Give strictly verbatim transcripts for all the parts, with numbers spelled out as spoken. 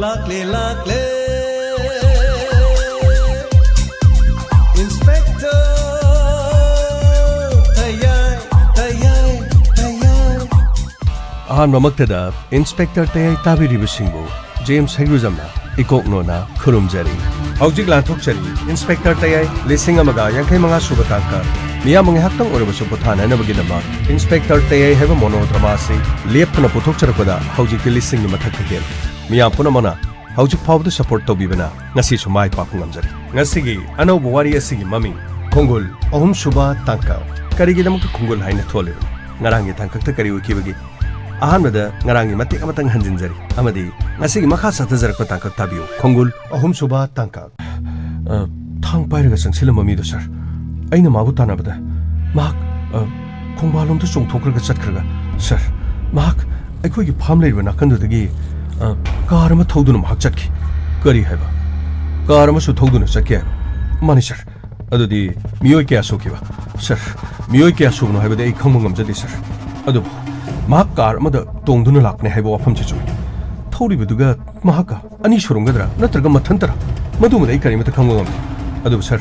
ꯂꯥꯛꯂꯦ, ꯂꯥꯛꯂꯦ, Inspector ꯇꯌꯥꯏ, ꯇꯌꯥꯏ, ꯇꯌꯥꯏ꯫ ꯑꯍꯥꯟꯕꯃꯛꯇꯗ Inspector ꯇꯌꯥꯏ ꯇꯥꯕꯤꯔꯤꯕꯁꯤꯡꯕꯨ ꯖꯦꯝꯁ ꯍꯩꯒ꯭ꯔꯨꯖꯝꯅ ꯏꯀꯣꯛ ꯅꯣꯟꯅ ꯈꯨꯔꯨꯝꯖꯔꯤ꯫ ꯍꯧꯖꯤꯛ ꯂꯥꯟꯊꯣꯛꯆꯔꯤ, Inspector ꯇꯌꯥꯏ ꯂꯤꯁꯤꯡ ꯑꯃꯒ ꯌꯥꯡꯈꯩ ꯃꯉꯥ ꯁꯨꯕ ꯇꯥꯡꯀꯛ꯫ ꯃꯤꯌꯥꯝ ꯉꯥꯏꯍꯥꯛꯇꯪ ꯑꯣꯏꯔꯕꯁꯨ ꯄꯣꯊꯥꯅꯅꯕꯒꯤꯗꯃꯛ Inspector ꯇꯌꯥꯏ ꯍꯥꯏꯕ ꯃꯣꯅꯣꯗ꯭ꯔꯃꯥ ꯑꯁꯤ ꯂꯦꯞꯇꯅ ꯄꯨꯊꯣꯛꯆꯔꯛꯄꯗ ꯍꯧꯖꯤꯛꯇꯤ ꯂꯤꯁꯤꯡꯒꯤ ꯃꯊꯛꯇ ꯍꯦꯜꯂꯦ꯫ ꯃꯤꯌꯥꯝ ꯄꯨꯝꯅꯃꯛꯅ ꯍꯧꯖꯤꯛ ꯐꯥꯎꯕꯗ ꯁꯄꯣꯔꯠ ꯇꯧꯕꯤꯕꯅ ꯉꯁꯤꯁꯨ ꯃꯥꯏ ꯄꯥꯛꯄ ꯉꯝꯖꯔꯤ꯫ ꯉꯁꯤꯒꯤ ꯑꯅꯧꯕ ꯋꯥꯔꯤ ꯑꯁꯤꯒꯤ ꯃꯃꯤꯡ ꯈꯣꯡꯒꯨꯜ ꯑꯍꯨꯝꯁꯨꯕ ꯇꯥꯡꯀꯛ꯫ ꯀꯔꯤꯒꯤꯗꯃꯛꯇ ꯈꯣꯡꯒꯨꯜ ꯍꯥꯏꯅ ꯊꯣꯜꯂꯤꯕꯅꯣ? ꯉꯔꯥꯡꯒꯤ ꯇꯥꯡꯀꯛꯇ ꯀꯔꯤ ꯑꯣꯏꯈꯤꯕꯒꯦ? ꯑꯍꯥꯟꯕꯗ ꯉꯔꯥꯡꯒꯤ ꯃꯇꯦꯛ ꯑꯃꯇꯪ ꯍꯟꯖꯤꯟꯖꯔꯤ ꯑꯃꯗꯤ ꯉꯁꯤꯒꯤ ꯃꯈꯥ ꯆꯠꯊꯖꯔꯛꯄ ꯇꯥꯡꯀꯛ ꯇꯥꯕꯤꯌꯨ꯫ ꯈꯣꯡꯒꯨꯜ ꯑꯍꯨꯝꯁꯨꯕ ꯇꯥꯡꯀꯛ꯫ ꯑ, ꯊꯥꯡ ꯄꯥꯏꯔꯒ ꯆꯪꯁꯤꯜꯂꯝꯕ ꯃꯤꯗꯣ, ꯁꯥꯔ꯫ ꯑꯩꯅ ꯃꯥꯕꯨ ꯇꯥꯟꯅꯕꯗ ꯃꯍꯥꯛ, ꯑ, ꯈꯣꯡꯕꯥꯜꯂꯣꯝꯗ ꯆꯣꯡꯊꯣꯛꯈ꯭ꯔꯒ ꯆꯠꯈ꯭ꯔꯒ, ꯁꯥꯔ, ꯃꯍꯥꯛ ꯑꯩꯈꯣꯏꯒꯤ ꯐꯥꯝ ꯂꯩꯔꯤꯕ ꯅꯥꯀꯟꯗꯨꯗꯒꯤ, ꯑ, ꯀꯥꯔ ꯑꯃ ꯊꯧꯗꯨꯅ ꯃꯍꯥꯛ ꯆꯠꯈꯤ꯫ ꯀꯔꯤ ꯍꯥꯏꯕ? ꯀꯥꯔ ꯑꯃꯁꯨ ꯊꯧꯗꯨꯅ ꯆꯠꯈꯤ ꯍꯥꯏꯕ? ꯃꯥꯅꯤ, ꯁꯥꯔ꯫ ꯑꯗꯨꯗꯤ ꯃꯤꯑꯣꯏ ꯀꯌꯥ ꯁꯣꯛꯈꯤꯕ? ꯁꯥꯔ, ꯃꯤꯑꯣꯏ ꯀꯌꯥ ꯁꯣꯛꯅꯣ ꯍꯥꯏꯕꯗꯤ ꯑꯩ ꯈꯪꯕ ꯉꯝꯖꯗꯦ, ꯁꯥꯔ꯫ ꯑꯗꯨꯕꯨ ꯃꯍꯥꯛ ꯀꯥꯔ ꯑꯃꯗ ꯇꯣꯡꯗꯨꯅ ꯂꯥꯛꯄꯅꯦ ꯍꯥꯏꯕ ꯋꯥꯐꯝꯁꯤ ꯆꯨꯝꯃꯤ꯫ ꯊꯧꯔꯤꯕꯗꯨꯒ ꯃꯍꯥꯛꯀ ꯑꯅꯤ ꯁꯨꯔꯝꯒꯗ꯭ꯔꯥ ꯅꯠꯇ꯭ꯔꯒ ꯃꯊꯟꯇꯔꯥ? ꯃꯗꯨꯃꯗꯤ ꯑꯩ ꯀꯔꯤꯃꯠꯇ ꯈꯪꯕ ꯉꯝꯗꯦ꯫ ꯑꯗꯨꯕꯨ ꯁꯥꯔ,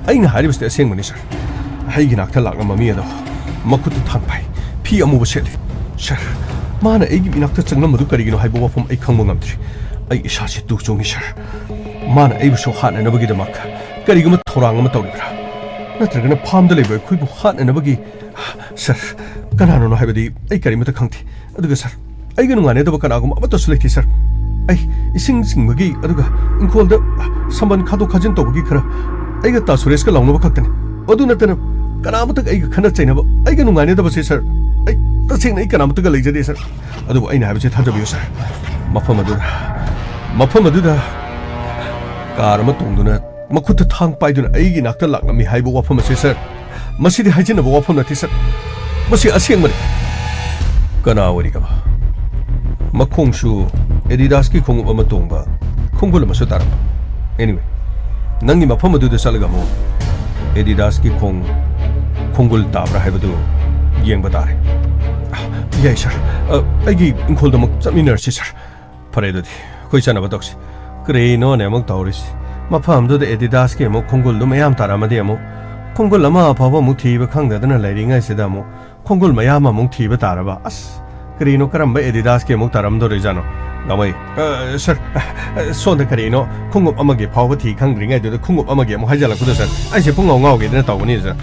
ꯑꯩꯅ ꯍꯥꯏꯔꯤꯕꯁꯤꯗꯤ ꯑꯁꯦꯡꯕꯅꯤ, ꯁꯥꯔ꯫ ꯑꯩꯒꯤ ꯅꯥꯛꯇ ꯂꯥꯛꯂꯝꯕ ꯃꯤ ꯑꯗꯣ ꯃꯈꯨꯠꯇ ꯊꯥꯡ ꯄꯥꯏ, ꯐꯤ ꯑꯃꯨꯕ ꯁꯦꯠꯂꯤ꯫ ꯁꯥꯔ, ꯃꯥꯅ ꯑꯩꯒꯤ ꯏꯅꯥꯛꯇ ꯆꯪꯂꯝꯕꯗꯨ ꯀꯔꯤꯒꯤꯅꯣ ꯍꯥꯏꯕ ꯋꯥꯐꯝ ꯑꯩ ꯈꯪꯕ ꯉꯝꯗ꯭ꯔꯤ꯫ ꯑꯩ ꯏꯁꯥꯁꯤ ꯇꯨ ꯆꯣꯡꯉꯤ, ꯁꯥꯔ꯫ ꯃꯥꯅ ꯑꯩꯕꯨꯁꯨ ꯍꯥꯠꯅꯅꯕꯒꯤꯗꯃꯛ ꯀꯔꯤꯒꯨꯝꯕ ꯊꯧꯔꯥꯡ ꯑꯃ ꯇꯧꯔꯤꯕ꯭ꯔꯥ? ꯅꯠꯇ꯭ꯔꯒꯅ ꯐꯥꯝꯗ ꯂꯩꯕ ꯑꯩꯈꯣꯏꯕꯨ ꯍꯥꯠꯅꯅꯕꯒꯤ? ꯁꯥꯔ, ꯀꯅꯥꯅꯣ ꯍꯥꯏꯕꯗꯤ ꯑꯩ ꯀꯔꯤꯃꯠꯇ ꯈꯪꯗꯦ꯫ ꯑꯗꯨꯒ ꯁꯥꯔ, ꯑꯩꯒ ꯅꯨꯡꯉꯥꯏꯅꯗꯕ ꯀꯅꯥꯒꯨꯝꯕ ꯑꯃꯠꯇꯁꯨ ꯂꯩꯇꯦ, ꯁꯥꯔ꯫ ꯑꯩ ꯏꯁꯤꯡ ꯆꯤꯡꯕꯒꯤ, ꯑꯗꯨꯒ ꯏꯪꯈꯣꯜꯗ ꯁꯝꯕꯟ ꯈꯥꯗꯣꯛ ꯈꯥꯖꯤꯟ ꯇꯧꯕꯒꯤ ꯈꯔ ꯑꯩꯒ ꯇꯥ ꯁꯨꯔꯦꯁꯀ ꯂꯥꯎꯅꯕ ꯈꯛꯇꯅꯤ꯫ ꯑꯗꯨ ꯅꯠꯇꯅ ꯀꯅꯥꯃꯠꯇꯒ ꯑꯩꯒ ꯈꯠꯅ ꯆꯩꯅꯕ, ꯑꯩꯒ ꯅꯨꯡꯉꯥꯏꯅꯗꯕꯁꯦ, ꯁꯥꯔ, ꯑꯩ ꯇꯁꯦꯡꯅ ꯑꯩ ꯀꯅꯥꯃꯠꯇꯒ ꯂꯩꯖꯗꯦ, ꯁꯥꯔ꯫ ꯑꯗꯨꯕꯨ ꯑꯩꯅ ꯍꯥꯏꯕꯁꯦ ꯊꯥꯖꯕꯤꯌꯨ, ꯁꯥꯔ꯫ ꯃꯐꯝ ꯑꯗꯨꯗ, ꯃꯐꯝ ꯑꯗꯨꯗ ꯀꯥꯔ ꯑꯃ ꯇꯣꯡꯗꯨꯅ ꯃꯈꯨꯠꯇ ꯊꯥꯡ ꯄꯥꯏꯗꯨꯅ ꯑꯩꯒꯤ ꯅꯥꯛꯇ ꯂꯥꯛꯂꯝꯃꯤ ꯍꯥꯏꯕ ꯋꯥꯐꯝ ꯑꯁꯤ, ꯁꯥꯔ, ꯃꯁꯤꯗꯤ ꯍꯥꯏꯖꯤꯟꯅꯕ ꯋꯥꯐꯝ ꯅꯠꯇꯦ, ꯁꯥꯔ꯫ ꯃꯁꯤ ꯑꯁꯦꯡꯕꯅꯤ꯫ ꯀꯅꯥ ꯑꯣꯏꯔꯤꯒꯕ? ꯃꯈꯣꯡꯁꯨ Adidasꯀꯤ ꯈꯣꯡꯎꯞ ꯑꯃ ꯇꯣꯡꯕ ꯈꯣꯡꯒꯨꯜ ꯑꯃꯁꯨ ꯇꯥꯔꯝꯕ꯫ Anyway, ꯅꯪꯒꯤ ꯃꯐꯝ ꯑꯗꯨꯗ ꯆꯠꯂꯒ ꯑꯃꯨꯛ Adidasꯀꯤ ꯈꯣꯡ, ꯈꯣꯡꯒꯨꯜ ꯇꯥꯕ꯭ꯔꯥ ꯍꯥꯏꯕꯗꯨ ꯌꯦꯡꯕ ꯇꯥꯔꯦ꯫ ꯌꯥꯏ, ꯁꯥꯔ꯫ ꯑ, ꯑꯩꯒꯤ ꯏꯪꯈꯣꯜꯗ ꯑꯃꯨꯛ ꯆꯠꯃꯤꯟꯅꯔꯁꯤ, ꯁꯥꯔ꯫ ꯐꯔꯦ, ꯑꯗꯨꯗꯤ ꯑꯩꯈꯣꯏ ꯆꯠꯅꯕ ꯇꯧꯁꯤ꯫ ꯀꯔꯤꯅꯣꯅꯦ ꯑꯃꯨꯛ ꯇꯧꯔꯤꯁꯤ? ꯃꯐꯝꯗꯨꯗ Adidasꯀꯤ ꯑꯃꯨꯛ ꯈꯣꯡꯒꯨꯜꯗꯨ ꯃꯌꯥꯝ ꯇꯥꯔꯝꯃꯗꯤ ꯑꯃꯨꯛ, ꯈꯣꯡꯒꯨꯜ ꯑꯃ ꯑꯐꯕ ꯑꯃꯨꯛ ꯊꯤꯕ ꯈꯪꯗꯗꯅ ꯂꯩꯔꯤꯉꯩꯁꯤꯗ ꯑꯃꯨꯛ ꯈꯣꯡꯒꯨꯜ ꯃꯌꯥꯝ ꯑꯃꯨꯛ ꯊꯤꯕ ꯇꯥꯔꯕ? ꯑꯁ, ꯀꯔꯤꯅꯣ, ꯀꯔꯝꯕ Adidasꯀꯤ ꯑꯃꯨꯛ ꯇꯥꯔꯝꯗꯣꯔꯤꯖꯥꯠꯅꯣ? ꯒꯥꯡꯃꯩ, ꯑ, ꯁꯔ, ꯑ, ꯁꯣꯝꯗ ꯀꯔꯤꯅꯣ ꯈꯣꯡꯎꯞ ꯑꯃꯒꯤ ꯐꯥꯎꯕ ꯊꯤ ꯈꯪꯗ꯭ꯔꯤꯉꯩꯗꯨꯗ ꯈꯣꯡꯎꯞ ꯑꯃꯒꯤ ꯑꯃꯨꯛ ꯍꯥꯏꯖꯜꯂꯛꯄꯗꯣ, ꯁꯔ? ꯑꯩꯁꯦ ꯄꯨꯡꯉꯥꯎ ꯉꯥꯎꯒꯦꯗꯅ ꯇꯧꯕꯅꯤ, ꯁꯔ꯫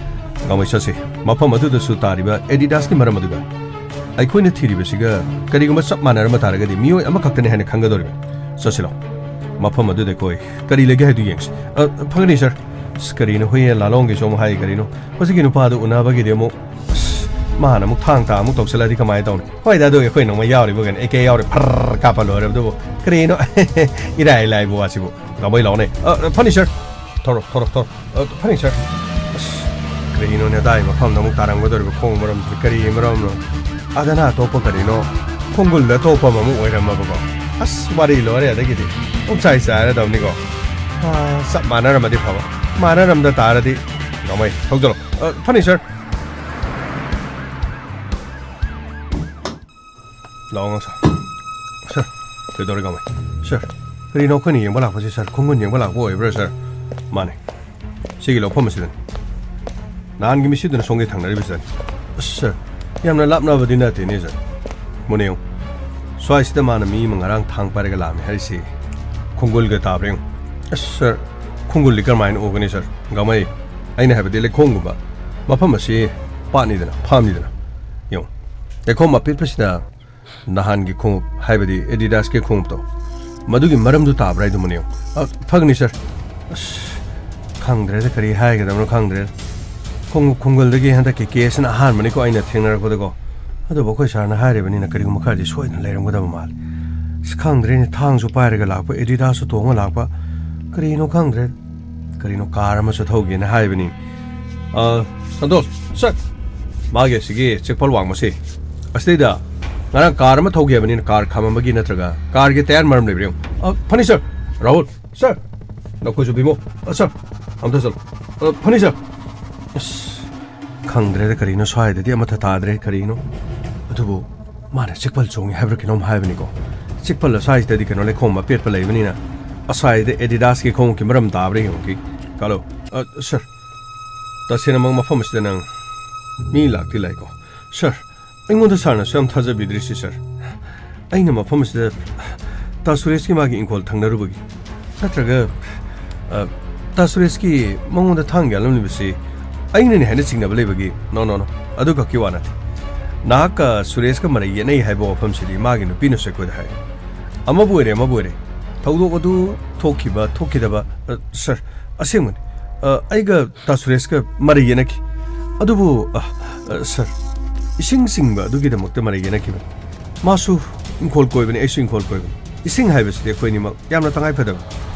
ꯒꯥꯡꯃꯩ, ꯆꯠꯁꯤ꯫ ꯃꯐꯝ ꯑꯗꯨꯗꯁꯨ ꯇꯥꯔꯤꯕ Adidasꯀꯤ ꯃꯔꯝ ꯑꯗꯨꯒ ꯑꯩꯈꯣꯏꯅ ꯊꯤꯔꯤꯕꯁꯤꯒ ꯀꯔꯤꯒꯨꯝꯕ ꯆꯞ ꯃꯥꯟꯅꯔꯝꯕ ꯇꯥꯔꯒꯗꯤ ꯃꯤꯑꯣꯏ ꯑꯃꯈꯛꯇꯅꯤ ꯍꯥꯏꯅ ꯈꯪꯒꯗꯧꯔꯤꯕ꯫ ꯆꯠꯁꯤꯂꯣ꯫ ꯃꯐꯝ ꯑꯗꯨꯗ ꯑꯩꯈꯣꯏ ꯀꯔꯤ ꯂꯩꯒꯦ ꯍꯥꯏꯗꯨ ꯌꯦꯡꯁꯤ꯫ ꯑ, ꯐꯒꯅꯤ, ꯁꯔ꯫ ꯑꯁ, ꯀꯔꯤꯅꯣ, ꯍꯨꯏꯌꯦꯟ ꯂꯥꯂꯣꯡꯒꯤꯁꯨ ꯑꯃꯨꯛ ꯍꯥꯏ, ꯀꯔꯤꯅꯣ? ꯍꯧꯖꯤꯛꯀꯤ ꯅꯨꯄꯥꯗꯨ ꯎꯅꯕꯒꯤꯗꯤ ꯑꯃꯨꯛ, ꯑꯁ, ꯃꯥꯅ ꯑꯃꯨꯛ ꯊꯥꯡ ꯇꯥ ꯑꯃꯨꯛ ꯇꯧꯁꯤꯜꯂꯛꯑꯗꯤ ꯀꯃꯥꯏꯅ ꯇꯧꯅꯤ? ꯍꯣꯏꯗ, ꯑꯗꯨꯒꯤ ꯑꯩꯈꯣꯏ ꯅꯣꯡꯃꯩ ꯌꯥꯎꯔꯤꯕ ꯀꯩꯅꯣ, ꯑꯦ ꯀꯦ ꯌꯥꯎꯔꯤ, ꯐꯔ ꯀꯥꯞꯄ ꯂꯣꯏꯔꯦ꯫ ꯑꯗꯨꯕꯨ ꯀꯔꯤꯅꯣ? ꯏꯔꯥꯏ ꯂꯥꯏꯕ ꯋꯥꯁꯤꯕꯨ꯫ ꯒꯥꯡꯃꯩ, ꯂꯥꯎꯅꯦ꯫ ꯑ, ꯐꯅꯤ, ꯁꯔ꯫ ꯊꯧꯔꯣ, ꯊꯧꯔꯣ, ꯊꯧꯔꯣ꯫ ꯑ, ꯐꯅꯤ, ꯁꯔ꯫ ꯑꯁ, ꯀꯔꯤꯅꯣꯅꯦ, ꯑꯗꯥꯏ ꯃꯐꯝꯗ ꯑꯃꯨꯛ ꯇꯥꯔꯝꯒꯗꯧꯔꯤꯕ ꯈꯣꯡ ꯃꯔꯝꯁꯤꯗꯤ? ꯀꯔꯤ ꯃꯔꯝꯅꯣ? ꯑꯗꯅ ꯑꯇꯣꯞꯄ ꯀꯔꯤꯅꯣ? ꯈꯣꯡꯒꯨꯜꯗ ꯑꯇꯣꯞꯄ ꯑꯃꯃꯨꯛ ꯑꯣꯏꯔꯝꯃꯕꯀꯣ? ꯑꯁ, ꯋꯥꯔꯤ ꯂꯣꯏꯔꯦ ꯑꯗꯒꯤꯗꯤ꯫ ꯄꯨꯡꯆꯥꯏ ꯆꯥꯏꯔꯗꯕꯅꯤꯀꯣ꯫ ꯑ, ꯆꯞ ꯃꯥꯟꯅꯔꯝꯃꯗꯤ ꯐꯕ꯫ ꯃꯥꯟꯅꯔꯝꯗ ꯇꯥꯔꯗꯤ, ꯒꯥꯡꯃꯩ, ꯊꯧꯖꯜꯂꯣ꯫ ꯑ, ꯐꯅꯤ, ꯁꯔ꯫ ꯂꯥꯛꯑꯣ, ꯉꯥꯡꯁꯥ꯫ ꯁꯔ, ꯀꯩꯗꯧꯔꯦ, ꯒꯥꯡꯃꯩ? ꯁꯔ, ꯀꯔꯤꯅꯣ ꯑꯩꯈꯣꯏꯅ ꯌꯦꯡꯕ ꯂꯥꯛꯄꯁꯦ, ꯁꯔ? ꯈꯣꯡꯒꯨꯟ ꯌꯦꯡꯕ ꯂꯥꯛꯄ ꯑꯣꯏꯕ꯭ꯔꯥ, ꯁꯔ? ꯃꯥꯅꯦ꯫ ꯁꯤꯒꯤ ꯂꯧꯐꯝ ꯑꯁꯤꯗꯅꯤ꯫ ꯅꯍꯥꯟꯒꯤ ꯃꯤꯁꯤꯗꯨꯅ ꯁꯣꯝꯒꯤ ꯊꯪꯅꯔꯤꯕꯁꯤꯗꯅꯤ꯫ ꯑꯁ, ꯁꯔ, ꯌꯥꯝꯅ ꯂꯥꯞꯅꯕꯗꯤ ꯅꯠꯇꯦꯅꯦ, ꯁꯔ꯫ ꯃꯨꯟꯅ ꯌꯦꯡꯉꯨ꯫ ꯁ꯭ꯋꯥꯏꯁꯤꯗ ꯃꯥꯅ ꯃꯤ ꯑꯃ ꯉꯔꯥꯡ ꯊꯥꯡ ꯄꯥꯏꯔꯒ ꯂꯥꯛꯑꯝꯃꯦ ꯍꯥꯏꯔꯤꯁꯤ ꯈꯣꯡꯒꯨꯜꯒ ꯇꯥꯕ꯭ꯔꯥ ꯌꯦꯡꯉꯨ꯫ ꯑꯁ, ꯁꯔ, ꯈꯣꯡꯒꯨꯜꯗꯤ ꯀꯔꯝꯍꯥꯏꯅ ꯎꯒꯅꯤ, ꯁꯔ? ꯒꯥꯡꯃꯩ, ꯑꯩꯅ ꯍꯥꯏꯕꯗꯤ ꯂꯩꯈꯣꯝꯒꯨꯝꯕ꯫ ꯃꯐꯝ ꯑꯁꯤ ꯄꯥꯠꯅꯤꯗꯅ, ꯐꯥꯝꯅꯤꯗꯅ꯫ ꯌꯦꯡꯉꯨ, ꯂꯩꯈꯣꯝ ꯑꯄꯤꯛꯄꯁꯤꯗ ꯅꯍꯥꯟꯒꯤ ꯈꯣꯡꯎꯞ, ꯍꯥꯏꯕꯗꯤ Adidasꯀꯤ ꯈꯣꯡꯎꯞꯇꯣ, ꯃꯗꯨꯒꯤ ꯃꯔꯝꯗꯨ ꯇꯥꯕ꯭ꯔꯥ ꯍꯥꯏꯗꯨ ꯃꯨꯟꯅ ꯌꯦꯡꯉꯨ꯫ ꯑ, ꯐꯒꯅꯤ, ꯁꯔ꯫ ꯑꯁ, ꯈꯪꯗ꯭ꯔꯦꯗ, ꯀꯔꯤ ꯍꯥꯏꯒꯗꯕꯅꯣ ꯈꯪꯗ꯭ꯔꯦꯗ꯫ ꯈꯣꯡꯎꯞ ꯈꯣꯡꯒꯜꯗꯒꯤ ꯍꯟꯗꯛꯀꯤ caseꯁꯤꯅ ꯑꯍꯥꯟꯕꯅꯤꯀꯣ ꯑꯩꯅ ꯊꯦꯡꯅꯔꯛꯄꯗꯀꯣ꯫ ꯑꯗꯨꯕꯨ ꯑꯩꯈꯣꯏ ꯁꯥꯔꯅ ꯍꯥꯏꯔꯤꯕꯅꯤꯅ ꯀꯔꯤꯒꯨꯝꯕ ꯈꯔꯗꯤ ꯁꯣꯏꯗꯅ ꯂꯩꯔꯝꯒꯗꯕ ꯃꯥꯜꯂꯤ꯫ ꯑꯁ, ꯈꯪꯗ꯭ꯔꯦꯅꯦ, ꯊꯥꯡꯁꯨ ꯄꯥꯏꯔꯒ ꯂꯥꯛꯄ, Adidasꯁꯨ ꯇꯣꯡꯉ ꯂꯥꯛꯄ, ꯀꯔꯤꯅꯣ ꯈꯪꯗ꯭ꯔꯦ꯫ ꯀꯔꯤꯅꯣ, car ꯑꯃꯁꯨ ꯊꯧꯒꯦꯅ ꯍꯥꯏꯕꯅꯤ꯫ ꯑ, ꯁꯟꯇꯣꯁ, ꯁꯔ, ꯃꯥꯒꯤ ꯑꯁꯤꯒꯤ ꯆꯦꯛꯄꯜ ꯋꯥꯡꯕꯁꯦ, ꯑꯁꯤꯗꯩꯗ ꯉꯔꯥꯡ car ꯑꯃ ꯊꯧꯒꯦ ꯍꯥꯏꯕꯅꯤꯅ car ꯈꯥꯝꯃꯝꯕꯒꯤ ꯅꯠꯇ꯭ꯔꯒ carꯒꯤ tyre ꯃꯔꯝ ꯂꯩꯕ꯭ꯔꯥ ꯌꯦꯡꯉꯨ꯫ ꯑ, ꯐꯅꯤ, ꯁꯔ꯫ ꯔꯥꯍꯨꯜ, ꯁꯔ, ꯅꯈꯣꯏꯁꯨ ꯕꯤꯃꯣ꯫ ꯑ, ꯁꯔ, ꯑꯝꯇ ꯆꯠꯂꯣ꯫ ꯑ, ꯐꯅꯤ, ꯁꯔ꯫ ꯑꯁ, ꯈꯪꯗ꯭ꯔꯦꯗ, ꯀꯔꯤꯅꯣ, ꯁ꯭ꯋꯥꯏꯗꯗꯤ ꯑꯃꯠꯇ ꯇꯥꯗ꯭ꯔꯦ, ꯀꯔꯤꯅꯣ? ꯑꯗꯨꯕꯨ ꯃꯥꯅ ꯆꯦꯛꯄꯜ ꯆꯣꯡꯉꯤ ꯍꯥꯏꯕ꯭ꯔꯥ ꯀꯩꯅꯣꯝ ꯍꯥꯏꯕꯅꯤꯀꯣ꯫ ꯆꯤꯛꯐꯜ ꯑꯁ꯭ꯋꯥꯏꯁꯤꯗꯗꯤ ꯀꯩꯅꯣ ꯂꯩꯈꯣꯝ ꯑꯄꯦꯠꯄ ꯂꯩꯕꯅꯤꯅ ꯑꯁ꯭ꯋꯥꯏꯗ Adidas ꯀꯤ ꯈꯣꯡꯎꯞꯀꯤ ꯃꯔꯝ ꯇꯥꯕ꯭ꯔꯥ ꯌꯦꯡꯉꯨꯈꯤ꯫ ꯀꯥꯂꯣ꯫ ꯑ, ꯁꯥꯔ, ꯇꯁꯦꯡꯅꯃꯛ ꯃꯐꯝ ꯑꯁꯤꯗ ꯅꯪ ꯃꯤ ꯂꯥꯛꯇꯤ ꯂꯥꯛꯏꯀꯣ? ꯁꯥꯔ, ꯑꯩꯉꯣꯟꯗ ꯁꯥꯔꯅꯁꯨ ꯌꯥꯝ ꯊꯥꯖꯕꯤꯗ꯭ꯔꯤꯁꯤ, ꯁꯥꯔ꯫ ꯑꯩꯅ ꯃꯐꯝ ꯑꯁꯤꯗ ꯇꯥ ꯁꯨꯔꯦꯁꯀꯤ ꯃꯥꯒꯤ ꯏꯪꯈꯣꯜ ꯊꯪꯅꯔꯨꯕꯒꯤ ꯅꯠꯇ꯭ꯔꯒ, ꯑ, ꯇꯥ ꯁꯨꯔꯦꯁꯀꯤ ꯃꯉꯣꯟꯗ ꯊꯥꯡ ꯌꯥꯜꯂꯝꯂꯤꯕꯁꯤ ꯑꯩꯅꯅꯤ ꯍꯥꯏꯅ ꯆꯤꯡꯅꯕ ꯂꯩꯕꯒꯤ? No, no, no. ꯑꯗꯨ ꯈꯛꯀꯤ ꯋꯥ ꯅꯠꯇꯦ꯫ ꯅꯍꯥꯛꯀ ꯁꯨꯔꯦꯁꯀ ꯃꯔꯩ ꯌꯦꯠꯅꯩ ꯍꯥꯏꯕ ꯋꯥꯐꯝꯁꯤꯗꯤ ꯃꯥꯒꯤ ꯅꯨꯄꯤꯅꯁꯨ ꯑꯩꯈꯣꯏꯗ ꯍꯥꯏ꯫ ꯑꯃꯕꯨ ꯑꯣꯏꯔꯦ, ꯑꯃꯕꯨ ꯑꯣꯏꯔꯦ, ꯊꯧꯗꯣꯛ ꯑꯗꯨ ꯊꯣꯛꯈꯤꯕ, ꯊꯣꯛꯈꯤꯗꯕ, ꯑ, ꯁꯥꯔ, ꯑꯁꯦꯡꯕꯅꯤ꯫ ꯑ, ꯑꯩꯒ ꯇꯥ ꯁꯨꯔꯦꯁꯀ ꯃꯔꯩ ꯌꯦꯠꯅꯈꯤ꯫ ꯑꯗꯨꯕꯨ, ꯑ, ꯑ, ꯁꯥꯔ, ꯏꯁꯤꯡ ꯆꯤꯡꯕ ꯑꯗꯨꯒꯤꯗꯃꯛꯇ ꯃꯔꯩ ꯌꯦꯠꯅꯈꯤꯕꯅꯤ꯫ ꯃꯥꯁꯨ ꯏꯪꯈꯣꯜ ꯀꯣꯏꯕꯅꯤ, ꯑꯩꯁꯨ ꯏꯪꯈꯣꯜ ꯀꯣꯏꯕꯅꯤ꯫ ꯏꯁꯤꯡ ꯍꯥꯏꯕꯁꯤꯗꯤ ꯑꯩꯈꯣꯏꯅꯤꯃꯛ ꯌꯥꯝꯅ ꯇꯉꯥꯏ ꯐꯗꯕ꯫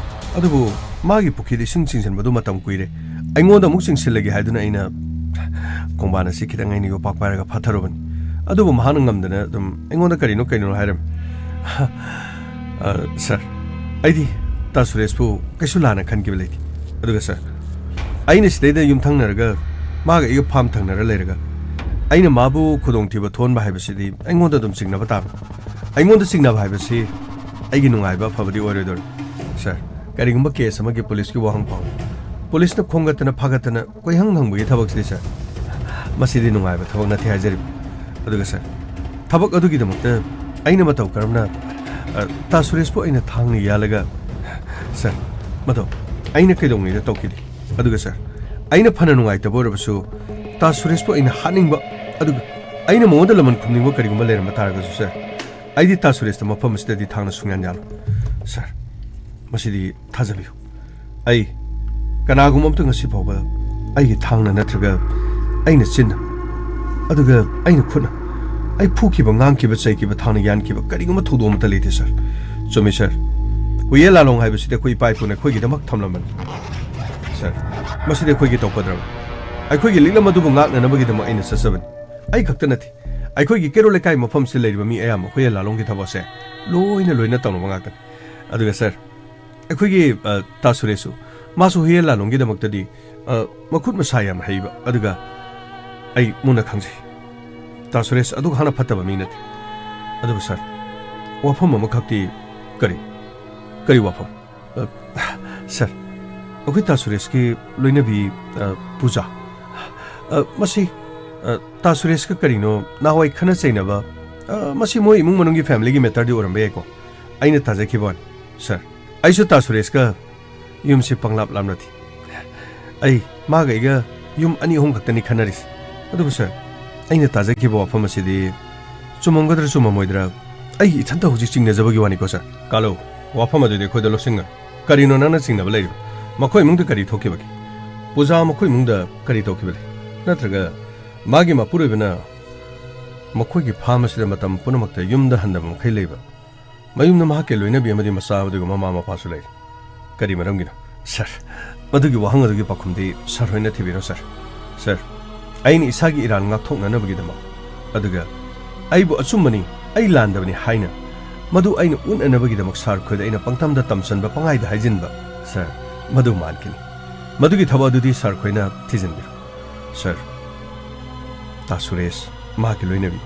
ꯑꯗꯨꯕꯨ ꯃꯥꯒꯤ ꯄꯨꯈ꯭ꯔꯤꯗ ꯏꯁꯤꯡ ꯆꯤꯡꯁꯤꯟꯕꯗꯨ ꯃꯇꯝ ꯀꯨꯏꯔꯦ꯫ ꯑꯩꯉꯣꯟꯗ ꯑꯃꯨꯛ ꯆꯤꯡꯁꯤꯜꯂꯒꯦ ꯍꯥꯏꯗꯨꯅ ꯑꯩꯅ ꯈꯣꯡꯕꯥꯟ ꯑꯁꯤ ꯈꯤꯇꯪ ꯑꯩꯅ ꯌꯣꯄꯥꯛ ꯄꯥꯏꯔꯒ ꯐꯥꯊꯔꯨꯕꯅꯤ꯫ ꯑꯗꯨꯕꯨ ꯃꯍꯥꯛꯅ ꯉꯝꯗꯅ ꯑꯗꯨꯝ ꯑꯩꯉꯣꯟꯗ ꯀꯔꯤꯅꯣ ꯀꯔꯤꯅꯣ ꯍꯥꯏꯔꯝꯃꯤ꯫ ꯑ, ꯁꯥꯔ, ꯑꯩꯗꯤ ꯇꯥ ꯁꯨꯔꯦꯁꯄꯨ ꯀꯩꯁꯨ ꯂꯥꯟꯅ ꯈꯟꯈꯤꯕ ꯂꯩꯇꯦ꯫ ꯑꯗꯨꯒ ꯁꯥꯔ, ꯑꯩꯅ ꯁꯤꯗꯩꯗ ꯌꯨꯝ ꯊꯪꯅꯔꯒ ꯃꯥꯒ ꯑꯩꯒ ꯐꯥꯝ ꯊꯪꯅꯔ ꯂꯩꯔꯒ ꯑꯩꯅ ꯃꯥꯕꯨ ꯈꯨꯗꯣꯡꯊꯤꯕ ꯊꯣꯛꯍꯟꯕ ꯍꯥꯏꯕꯁꯤꯗꯤ ꯑꯩꯉꯣꯟꯗ ꯑꯗꯨꯝ ꯆꯤꯡꯅꯕ ꯇꯥꯕꯅꯤ꯫ ꯑꯩꯉꯣꯟꯗ ꯆꯤꯡꯅꯕ ꯍꯥꯏꯕꯁꯤ ꯑꯩꯒꯤ ꯅꯨꯡꯉꯥꯏꯕ ꯑꯐꯕꯗꯤ ꯑꯣꯏꯔꯣꯏꯗꯧꯔꯤ꯫ ꯁꯥꯔ, ꯀꯔꯤꯒꯨꯝꯕ ꯀꯦꯁ ꯑꯃꯒꯤ ꯄꯨꯂꯤꯁꯀꯤ ꯋꯥꯍꯪ ꯐꯥꯎ ꯄꯨꯂꯤꯁꯅ ꯈꯣꯝꯒꯠꯇꯅ ꯐꯥꯒꯠꯇꯅ ꯀꯣꯏꯍꯪ ꯍꯪꯕꯒꯤ ꯊꯕꯛꯁꯤꯗꯤ, ꯁꯥꯔ, ꯃꯁꯤꯗꯤ ꯅꯨꯡꯉꯥꯏꯕ ꯊꯕꯛ ꯅꯠꯇꯦ ꯍꯥꯏꯖꯔꯤꯕ꯫ ꯑꯗꯨꯒ ꯁꯥꯔ, ꯊꯕꯛ ꯑꯗꯨꯒꯤꯗꯃꯛꯇ ꯑꯩꯅ ꯃꯇꯧ ꯀꯔꯝꯅ, ꯑ, ꯇꯥ ꯁꯨꯔꯦꯁꯄꯨ ꯑꯩꯅ ꯊꯥꯡꯅ ꯌꯥꯜꯂꯒ, ꯁꯥꯔ, ꯃꯗꯣ ꯑꯩꯅ ꯀꯩꯗꯧꯉꯩꯗ ꯇꯧꯈꯤꯗꯦ꯫ ꯑꯗꯨꯒ ꯁꯥꯔ, ꯑꯩꯅ ꯐꯅ ꯅꯨꯡꯉꯥꯏꯇꯕ ꯑꯣꯏꯔꯕꯁꯨ ꯇꯥ ꯁꯨꯔꯦꯁꯄꯨ ꯑꯩꯅ ꯍꯥꯠꯅꯤꯡꯕ, ꯑꯗꯨꯒ ꯑꯩꯅ ꯃꯉꯣꯟꯗ ꯂꯃꯟ ꯈꯨꯝꯅꯤꯡꯕ ꯀꯔꯤꯒꯨꯝꯕ ꯂꯩꯔꯝꯕ ꯇꯥꯔꯒꯁꯨ, ꯁꯥꯔ, ꯑꯩꯗꯤ ꯇꯥ ꯁꯨꯔꯦꯁꯇ ꯃꯐꯝ ꯑꯁꯤꯗꯗꯤ ꯊꯥꯡꯅ ꯁꯨꯡꯌꯥꯟ ꯌꯥꯜꯂꯣꯏ꯫ ꯁꯥꯔ, ꯃꯁꯤꯗꯤ ꯊꯥꯖꯕꯤꯌꯨ꯫ ꯑꯩ ꯀꯅꯥꯒꯨꯝꯕ ꯑꯝꯇ ꯉꯁꯤ ꯐꯥꯎꯕ ꯑꯩꯒꯤ ꯊꯥꯡꯅ ꯅꯠꯇ꯭ꯔꯒ ꯑꯩꯅ ꯆꯤꯟꯅ, ꯑꯗꯨꯒ ꯑꯩꯅ ꯈꯨꯠꯅ, ꯑꯩ ꯐꯨꯈꯤꯕ, ꯉꯥꯡꯈꯤꯕ, ꯆꯩꯈꯤꯕ, ꯊꯥꯡꯅ ꯌꯥꯟꯈꯤꯕ ꯀꯔꯤꯒꯨꯝꯕ ꯊꯧꯗꯣꯛ ꯑꯃꯠꯇ ꯂꯩꯇꯦ, ꯁꯥꯔ꯫ ꯆꯨꯝꯃꯤ, ꯁꯥꯔ꯫ ꯍꯨꯏꯌꯦꯟ ꯂꯥꯂꯣꯡ ꯍꯥꯏꯕꯁꯤꯗꯤ ꯑꯩꯈꯣꯏ ꯏꯄꯥ ꯏꯄꯨꯅ ꯑꯩꯈꯣꯏꯒꯤꯗꯃꯛ ꯊꯝꯂꯝꯕꯅꯤ, ꯁꯥꯔ꯫ ꯃꯁꯤꯗꯤ ꯑꯩꯈꯣꯏꯒꯤ ꯇꯧꯒꯗ꯭ꯔꯕ? ꯑꯩꯈꯣꯏꯒꯤ ꯂꯤꯛꯂꯝ ꯑꯗꯨꯕꯨ ꯉꯥꯛꯅꯅꯕꯒꯤꯗꯃꯛ ꯑꯩꯅ ꯆꯠꯆꯕꯅꯤ꯫ ꯑꯩ ꯈꯛꯇ ꯅꯠꯇꯦ, ꯑꯩꯈꯣꯏꯒꯤ ꯀꯩꯔꯣꯜ ꯂꯩꯀꯥꯏ ꯃꯐꯝꯁꯤꯗ ꯂꯩꯔꯤꯕ ꯃꯤ ꯑꯌꯥꯝꯕ ꯍꯨꯏꯌꯦꯟ ꯂꯥꯂꯣꯡꯒꯤ ꯊꯕꯛ ꯑꯁꯦ ꯂꯣꯏꯅ, ꯂꯣꯏꯅ ꯇꯧꯅꯕ ꯉꯥꯛꯇꯅꯤ꯫ ꯑꯗꯨꯒ ꯁꯥꯔ, ꯑꯩꯈꯣꯏꯒꯤ, ꯑ, ꯇꯥ ꯁꯨꯔꯦꯁꯁꯨ, ꯃꯥꯁꯨ ꯍꯨꯏꯌꯦꯟ ꯂꯥꯂꯣꯡꯒꯤꯗꯃꯛꯇꯗꯤ, ꯑ, ꯃꯈꯨꯠ ꯃꯁꯥ ꯌꯥꯝ ꯍꯩꯕ, ꯑꯗꯨꯒ ꯑꯩ ꯃꯨꯟꯅ ꯈꯪꯖꯩ꯫ ꯇꯥ ꯁꯨꯔꯦꯁ ꯑꯗꯨꯛ ꯍꯥꯟꯅ ꯐꯠꯇꯕ ꯃꯤ ꯅꯠꯇꯦ꯫ ꯑꯗꯨꯕꯨ ꯁꯥꯔ, ꯋꯥꯐꯝ ꯑꯃꯈꯛꯇꯤ꯫ ꯀꯔꯤ? ꯀꯔꯤ ꯋꯥꯐꯝ? ꯑ, ꯁꯥꯔ, ꯑꯩꯈꯣꯏ ꯇꯥ ꯁꯨꯔꯦꯁꯀꯤ ꯂꯣꯏꯅꯕꯤ, ꯑ, ꯄꯨꯖꯥ, ꯑ, ꯃꯁꯤ, ꯑ, ꯇꯥ ꯁꯨꯔꯦꯁꯀ ꯀꯔꯤꯅꯣ ꯅꯍꯥꯟꯋꯥꯏ ꯈꯠꯅ ꯆꯩꯅꯕ, ꯑ, ꯃꯁꯤ ꯃꯣꯏ ꯏꯃꯨꯡ ꯃꯅꯨꯡꯒꯤ family ꯒꯤ matter ꯗꯤ ꯑꯣꯏꯔꯝꯕ ꯌꯥꯏꯀꯣ꯫ ꯑꯩꯅ ꯇꯥꯖꯈꯤꯕ ꯋꯥꯅꯤ, ꯁꯥꯔ꯫ ꯑꯩꯁꯨ ꯇꯥ ꯁꯨꯔꯦꯁꯀ ꯌꯨꯝꯁꯤ ꯄꯪꯂꯥꯞ ꯂꯥꯞꯅꯗꯦ꯫ ꯑꯩ ꯃꯥꯒ ꯑꯩꯒ ꯌꯨꯝ ꯑꯅꯤ ꯑꯍꯨꯝ ꯈꯛꯇꯅꯤ ꯈꯟꯅꯔꯤꯁꯦ꯫ ꯑꯗꯨꯕꯨ ꯁꯥꯔ, ꯑꯩꯅ ꯇꯥꯖꯈꯤꯕ ꯋꯥꯐꯝ ꯑꯁꯤꯗꯤ ꯆꯨꯝꯃꯝꯒꯗ꯭ꯔꯥ ꯆꯨꯝꯃꯝꯃꯣꯏꯗ꯭ꯔꯥ ꯑꯩ ꯏꯊꯟꯇ ꯍꯧꯖꯤꯛ ꯆꯤꯡꯅꯖꯕꯒꯤ ꯋꯥꯅꯤꯀꯣ ꯁꯥꯔ꯫ ꯀꯥꯂꯨ, ꯋꯥꯐꯝ ꯑꯗꯨꯗꯤ ꯑꯩꯈꯣꯏꯗ ꯂꯧꯁꯤꯟꯒꯅꯨ꯫ ꯀꯔꯤꯅꯣ ꯅꯪꯅ ꯆꯤꯡꯅꯕ ꯂꯩꯔꯤꯕ? ꯃꯈꯣꯏ ꯏꯃꯨꯡꯗ ꯀꯔꯤ ꯊꯣꯛꯈꯤꯕꯒꯦ? ꯄꯨꯖꯥ ꯃꯈꯣꯏ ꯏꯃꯨꯡꯗ ꯀꯔꯤ ꯇꯧꯈꯤꯕ ꯂꯩ? ꯅꯠꯇ꯭ꯔꯒ ꯃꯥꯒꯤ ꯃꯄꯨꯔꯣꯏꯕꯅ ꯃꯈꯣꯏꯒꯤ farm ꯑꯁꯤꯗ ꯃꯇꯝ ꯄꯨꯝꯅꯃꯛꯇ ꯌꯨꯝꯗ ꯍꯟꯗꯕ ꯃꯈꯩ ꯂꯩꯕ, ꯃꯌꯨꯝꯗ ꯃꯍꯥꯛꯀꯤ ꯂꯣꯏꯅꯕꯤ ꯑꯃꯗꯤ ꯃꯆꯥ ꯑꯗꯨꯒ ꯃꯃꯥ ꯃꯄꯥꯁꯨ ꯂꯩꯔꯤ꯫ ꯀꯔꯤ ꯃꯔꯝꯒꯤꯅꯣ? ꯁꯥꯔ, ꯃꯗꯨꯒꯤ ꯋꯥꯍꯪ ꯑꯗꯨꯒꯤ ꯄꯥꯎꯈꯨꯝꯗꯤ ꯁꯥꯔ ꯍꯣꯏꯅ ꯊꯤꯕꯤꯔꯣ ꯁꯥꯔ꯫ ꯁꯥꯔ, ꯑꯩꯅ ꯏꯁꯥꯒꯤ ꯏꯔꯥꯟ ꯉꯥꯛꯊꯣꯛꯅꯅꯕꯒꯤꯗꯃꯛ, ꯑꯗꯨꯒ ꯑꯩꯕꯨ ꯑꯆꯨꯝꯕꯅꯤ, ꯑꯩ ꯂꯥꯟꯗꯕꯅꯤ ꯍꯥꯏꯅ ꯃꯗꯨ ꯑꯩꯅ ꯎꯠꯅꯅꯕꯒꯤꯗꯃꯛ ꯁꯥꯔ ꯈꯣꯏꯗ ꯑꯩꯅ ꯄꯪꯇꯝꯗ ꯇꯝꯁꯟꯕ, ꯄꯪꯍꯥꯏꯗ ꯍꯥꯏꯖꯤꯟꯕ, ꯁꯥꯔ, ꯃꯗꯨ ꯃꯥꯟꯈꯤꯅꯤ꯫ ꯃꯗꯨꯒꯤ ꯊꯕꯛ ꯑꯗꯨꯗꯤ ꯁꯥꯔ ꯈꯣꯏꯅ ꯊꯤꯖꯤꯟꯕꯤꯔꯣ꯫ ꯁꯥꯔ, ꯇꯥ ꯁꯨꯔꯦꯁ, ꯃꯍꯥꯛꯀꯤ ꯂꯣꯏꯅꯕꯤ,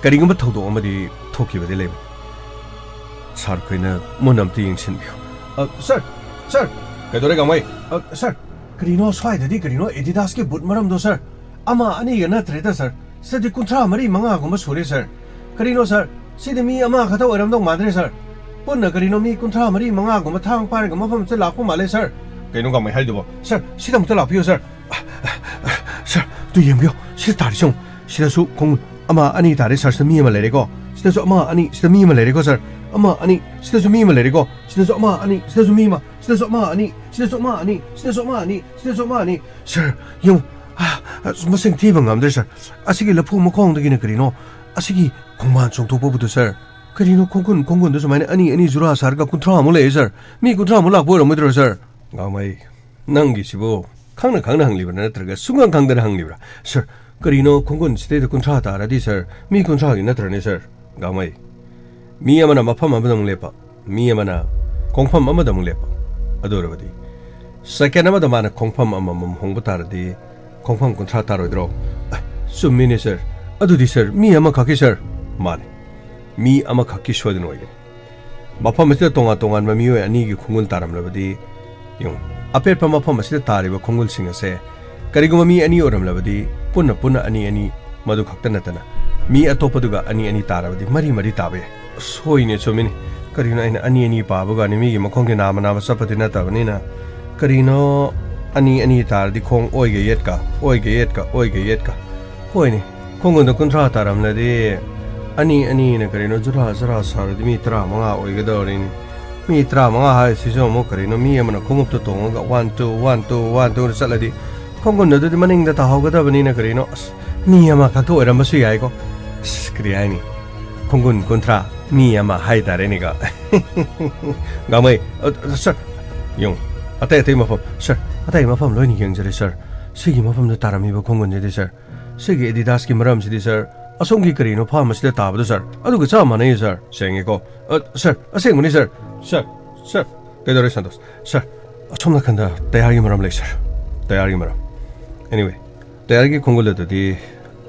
ꯀꯔꯤꯒꯨꯝꯕ ꯊꯧꯗꯣꯛ ꯑꯃꯗꯤ ꯊꯣꯛꯈꯤꯕꯗꯤ ꯂꯩꯕꯅꯤ꯫ ꯁꯥꯔ ꯈꯣꯏꯅ ꯃꯨꯟꯅ ꯑꯝꯇ ꯌꯦꯡꯁꯤꯟꯕꯤꯌꯨ꯫ ꯑ, ꯁꯥꯔ, ꯁꯥꯔ! ꯀꯩꯗꯧꯔꯦ, ꯒꯥꯡꯃꯩ? ꯑ, ꯁꯥꯔ, ꯀꯔꯤꯅꯣ ꯁ꯭ꯋꯥꯏꯗꯗꯤ ꯀꯔꯤꯅꯣ Adidas ꯀꯤ boot ꯃꯔꯝꯗꯣ, ꯁꯥꯔ? ꯑꯃ ꯑꯅꯤꯒ ꯅꯠꯇ꯭ꯔꯦꯗ, ꯁꯥꯔ꯫ ꯁꯤꯗꯗꯤ ꯀꯨꯟꯊ꯭ꯔꯥ ꯃꯔꯤ ꯃꯉꯥꯒꯨꯝꯕ ꯁꯨꯔꯦ, ꯁꯥꯔ꯫ ꯀꯔꯤꯅꯣ, ꯁꯥꯔ? ꯁꯤꯗꯤ ꯃꯤ ꯑꯃꯈꯛꯇ ꯑꯣꯏꯔꯝꯗꯧ ꯃꯥꯟꯗ꯭ꯔꯦ, ꯁꯥꯔ꯫ ꯄꯨꯟꯅ ꯀꯔꯤꯅꯣ ꯃꯤ ꯀꯨꯟꯊ꯭ꯔꯥ ꯃꯔꯤ ꯃꯉꯥꯒꯨꯝꯕ ꯊꯥꯡ ꯄꯥꯏꯔꯒ ꯃꯐꯝ ꯑꯁꯤꯗ ꯂꯥꯛꯄ ꯃꯥꯜꯂꯦ, ꯁꯥꯔ꯫ ꯀꯩꯅꯣ ꯒꯥꯡꯃꯩ ꯍꯥꯏꯗꯨꯕꯣ? ꯁꯥꯔ, ꯁꯤꯗ ꯑꯃꯨꯛꯇ ꯂꯥꯛꯄꯤꯌꯨ, ꯁꯥꯔ꯫ ꯁꯥꯔ, ꯑꯗꯨ ꯌꯦꯡꯕꯤꯌꯨ, ꯁꯤꯗ ꯇꯥꯔꯤꯁꯦ ꯌꯦꯡꯉꯨ꯫ ꯁꯤꯗꯁꯨ ꯈꯣꯡ ꯑꯃ, ꯑꯅꯤ ꯇꯥꯔꯦ, ꯁꯥꯔ, ꯁꯤꯗ ꯃꯤ ꯑꯃ ꯂꯩꯔꯦꯀꯣ꯫ ꯁꯤꯗꯁꯨ ꯑꯃ, ꯑꯅꯤ, ꯁꯤꯗ ꯃꯤ ꯑꯃ ꯂꯩꯔꯦꯀꯣ, ꯁꯥꯔ꯫ ꯑꯃ, ꯑꯅꯤ, ꯁꯤꯗꯁꯨ ꯃꯤ ꯑꯃ ꯂꯩꯔꯦꯀꯣ꯫ ꯁꯤꯗꯁꯨ ꯑꯃ, ꯑꯅꯤ, ꯁꯤꯗꯁꯨ ꯃꯤ ꯑꯃ, ꯁꯤꯗꯁꯨ ꯑꯃ, ꯑꯅꯤ, ꯁꯤꯗꯁꯨ ꯑꯃ, ꯑꯅꯤ, ꯁꯤꯗꯁꯨ ꯑꯃ, ꯑꯅꯤ, ꯁꯤꯗꯁꯨ ꯑꯃ, ꯑꯅꯤ꯫ ꯁꯥꯔ, ꯌꯦꯡꯉꯨ꯫ ꯑ, ꯑꯁ, ꯃꯁꯤꯡ ꯊꯤꯕ ꯉꯝꯗ꯭ꯔꯦ, ꯁꯥꯔ꯫ ꯑꯁꯤꯒꯤ ꯂꯐꯨ ꯃꯈꯣꯡꯗꯒꯤꯅ ꯀꯔꯤꯅꯣ? ꯑꯁꯤꯒꯤ ꯈꯣꯡꯕꯥꯟ ꯆꯣꯡꯊꯣꯛꯄꯕꯨꯗꯨ, ꯁꯥꯔ꯫ ꯀꯔꯤꯅꯣ ꯈꯣꯡꯒꯨꯟ, ꯈꯣꯡꯒꯨꯟꯗ ꯁꯨꯃꯥꯏꯅ ꯑꯅꯤ, ꯑꯅꯤ ꯖꯨꯔꯥ ꯁꯥꯔꯒ ꯀꯨꯟꯊ꯭ꯔꯥ ꯑꯃꯨꯛ ꯂꯩꯌꯦ, ꯁꯥꯔ? ꯃꯤ ꯀꯨꯟꯊ꯭ꯔꯥ ꯑꯃꯨꯛ ꯂꯥꯛꯄ ꯑꯣꯏꯔꯝꯃꯣꯏꯗ꯭ꯔꯣ, ꯁꯥꯔ? ꯒꯥꯡꯃꯩ, ꯅꯪꯒꯤꯁꯤꯕꯨ ꯈꯪꯅ ꯈꯪꯅ ꯍꯪꯂꯤꯕ꯭ꯔꯥ ꯅꯠꯇ꯭ꯔꯒ ꯁꯨꯡꯈꯪ ꯈꯪꯗꯅ ꯍꯪꯂꯤꯕ꯭ꯔꯥ? ꯁꯥꯔ, ꯀꯔꯤꯅꯣ ꯈꯣꯡꯒꯨꯟ ꯁꯤꯗꯩꯗ ꯀꯨꯟꯊ꯭ꯔꯥ ꯇꯥꯔꯗꯤ, ꯁꯥꯔ? ꯃꯤ ꯀꯨꯟꯊ꯭ꯔꯥꯒꯤ ꯅꯠꯇ꯭ꯔꯅꯦ, ꯁꯥꯔ? ꯒꯥꯡꯃꯩ, ꯃꯤ ꯑꯃꯅ ꯃꯐꯝ ꯑꯃꯗ ꯑꯃꯨꯛ ꯂꯦꯞꯄ, ꯃꯤ ꯑꯃꯅ ꯈꯣꯡꯐꯝ ꯑꯃꯗ ꯑꯃꯨꯛ ꯂꯦꯞꯄ꯫ ꯑꯗꯨ ꯑꯣꯏꯔꯕꯗꯤ second ꯑꯃꯗ ꯃꯥꯅ ꯈꯣꯡꯐꯝ ꯑꯃꯃꯝ ꯍꯣꯡꯕ ꯇꯥꯔꯗꯤ ꯈꯣꯡꯐꯝ ꯀꯨꯟꯊ꯭ꯔꯥ ꯇꯥꯔꯣꯏꯗ꯭ꯔꯣ? ꯑ, ꯆꯨꯝꯃꯤꯅꯦ, ꯁꯥꯔ꯫ ꯑꯗꯨꯗꯤ, ꯁꯥꯔ, ꯃꯤ ꯑꯃꯈꯛꯀꯤ, ꯁꯥꯔ꯫ ꯃꯥꯅꯦ꯫ ꯃꯤ ꯑꯃꯈꯛꯀꯤ ꯁꯣꯏꯗꯅ ꯑꯣꯏꯒꯅꯤ꯫ ꯃꯐꯝ ꯑꯁꯤꯗ ꯇꯣꯉꯥꯟ ꯇꯣꯉꯥꯟꯕ ꯃꯤꯑꯣꯏ ꯑꯅꯤꯒꯤ ꯈꯣꯡꯒꯨꯜ ꯇꯥꯔꯝꯂꯕꯗꯤ ꯌꯦꯡꯉꯨ, ꯑꯄꯦꯠꯄ ꯃꯐꯝ ꯑꯁꯤꯗ ꯇꯥꯔꯤꯕ ꯈꯣꯡꯒꯨꯜꯁꯤꯡ ꯑꯁꯦ ꯀꯔꯤꯒꯨꯝꯕ ꯃꯤ ꯑꯅꯤ ꯑꯣꯏꯔꯝꯂꯕꯗꯤ ꯄꯨꯟꯅ ꯄꯨꯟꯅ ꯑꯅꯤ ꯑꯅꯤ, ꯃꯗꯨ ꯈꯛꯇ ꯅꯠꯇꯅ ꯃꯤ ꯑꯇꯣꯞꯄꯗꯨꯒ ꯑꯅꯤ ꯑꯅꯤ ꯇꯥꯔꯕꯗꯤ ꯃꯔꯤ ꯃꯔꯤ ꯇꯥꯕ ꯌꯥꯏ꯫ ꯁꯣꯏꯅꯦ, ꯆꯨꯝꯃꯤꯅꯦ꯫ ꯀꯔꯤꯅꯣ ꯑꯩꯅ ꯑꯅꯤ ꯑꯅꯤ ꯄꯥꯕꯒꯅꯤ? ꯃꯤꯒꯤ ꯃꯈꯣꯡꯒꯤ ꯅꯥꯝꯃ ꯅꯥꯝꯃ ꯆꯠꯄꯗꯤ ꯅꯠꯇꯕꯅꯤꯅ꯫ ꯀꯔꯤꯅꯣ, ꯑꯅꯤ ꯑꯅꯤ ꯇꯥꯔꯗꯤ ꯈꯣꯡ ꯑꯣꯏꯒ ꯌꯦꯠꯀ, ꯑꯣꯏꯒ ꯌꯦꯠꯀ, ꯑꯣꯏꯒ ꯌꯦꯠꯀ꯫ ꯍꯣꯏꯅꯦ, ꯈꯣꯡꯒꯨꯟꯗ ꯀꯨꯟꯊ꯭ꯔꯥ ꯇꯥꯔꯝꯂꯗꯤ ꯑꯅꯤ ꯑꯅꯤꯅ ꯀꯔꯤꯅꯣ ꯖꯨꯔꯥ ꯖꯨꯔꯥ ꯁꯥꯔꯗꯤ ꯃꯤ ꯇꯔꯥꯃꯉꯥ ꯑꯣꯏꯒꯗꯧꯔꯤꯅꯤ꯫ ꯃꯤ ꯇꯔꯥꯃꯉꯥ ꯍꯥꯏꯁꯤꯁꯨ ꯑꯃꯨꯛ ꯀꯔꯤꯅꯣ, ꯃꯤ ꯑꯃꯅ ꯈꯣꯡꯎꯞꯇꯨ ꯇꯣꯡꯉꯒ one two, one two, one ꯇꯨꯅ ꯆꯠꯂꯗꯤ ꯈꯣꯡꯒꯨꯟꯗꯨꯗꯤ ꯃꯅꯤꯡꯗ ꯇꯥꯍꯧꯒꯗꯕꯅꯤꯅ ꯀꯔꯤꯅꯣ, ꯑꯁ, ꯃꯤ ꯑꯃꯈꯛꯇ ꯑꯣꯏꯔꯝꯕꯁꯨ ꯌꯥꯏꯀꯣ꯫ ꯑꯁ, ꯀꯔꯤ ꯍꯥꯏꯅꯤ, ꯈꯣꯡꯒꯨꯟ ꯀꯨꯟꯊ꯭ꯔꯥ ꯃꯤ ꯑꯃ ꯍꯥꯏꯇꯥꯔꯦꯅꯦꯀꯣ꯫ ꯒꯥꯡꯃꯩ, ꯑ, ꯑ, ꯁꯥꯔ, ꯌꯦꯡꯉꯨ, ꯑꯇꯩ ꯑꯇꯩ ꯃꯐꯝ, ꯁꯥꯔ, ꯑꯇꯩ ꯃꯐꯝ ꯂꯣꯏꯅ ꯌꯦꯡꯖꯔꯦ ꯁꯥꯔ꯫ ꯁꯤꯒꯤ ꯃꯐꯝꯗ ꯇꯥꯔꯝꯃꯤꯕ ꯈꯣꯡꯒꯨꯟꯁꯤꯗꯤ ꯁꯥꯔ, ꯁꯤꯒꯤ ꯑꯦꯗꯤꯗꯥꯁꯀꯤ ꯃꯔꯝꯁꯤꯗꯤ ꯁꯥꯔ, ꯑꯁꯣꯝꯒꯤ ꯀꯔꯤꯅꯣ ꯐꯥꯔꯝ ꯑꯁꯤꯗ ꯇꯥꯕꯗꯣ ꯁꯥꯔ, ꯑꯗꯨꯒ ꯆꯞ ꯃꯥꯟꯅꯩ ꯁꯥꯔ꯫ ꯁꯦꯡꯉꯦꯀꯣ? ꯑ, ꯁꯥꯔ, ꯑꯁꯦꯡꯕꯅꯤ ꯁꯥꯔ꯫ ꯁꯥꯔ, ꯁꯥꯔ, ꯀꯩꯗꯧꯔꯦ ꯁꯟꯇꯣꯁ? ꯁꯥꯔ, ꯑꯁꯣꯝ ꯅꯥꯀꯟꯗ ꯇꯌꯥꯔꯒꯤ ꯃꯔꯝ ꯂꯩ ꯁꯥꯔ, ꯇꯌꯥꯔꯒꯤ ꯃꯔꯝ꯫ Anyway, ꯇꯌꯥꯔꯒꯤ ꯈꯣꯡꯒꯨꯜ ꯑꯗꯨꯗꯤ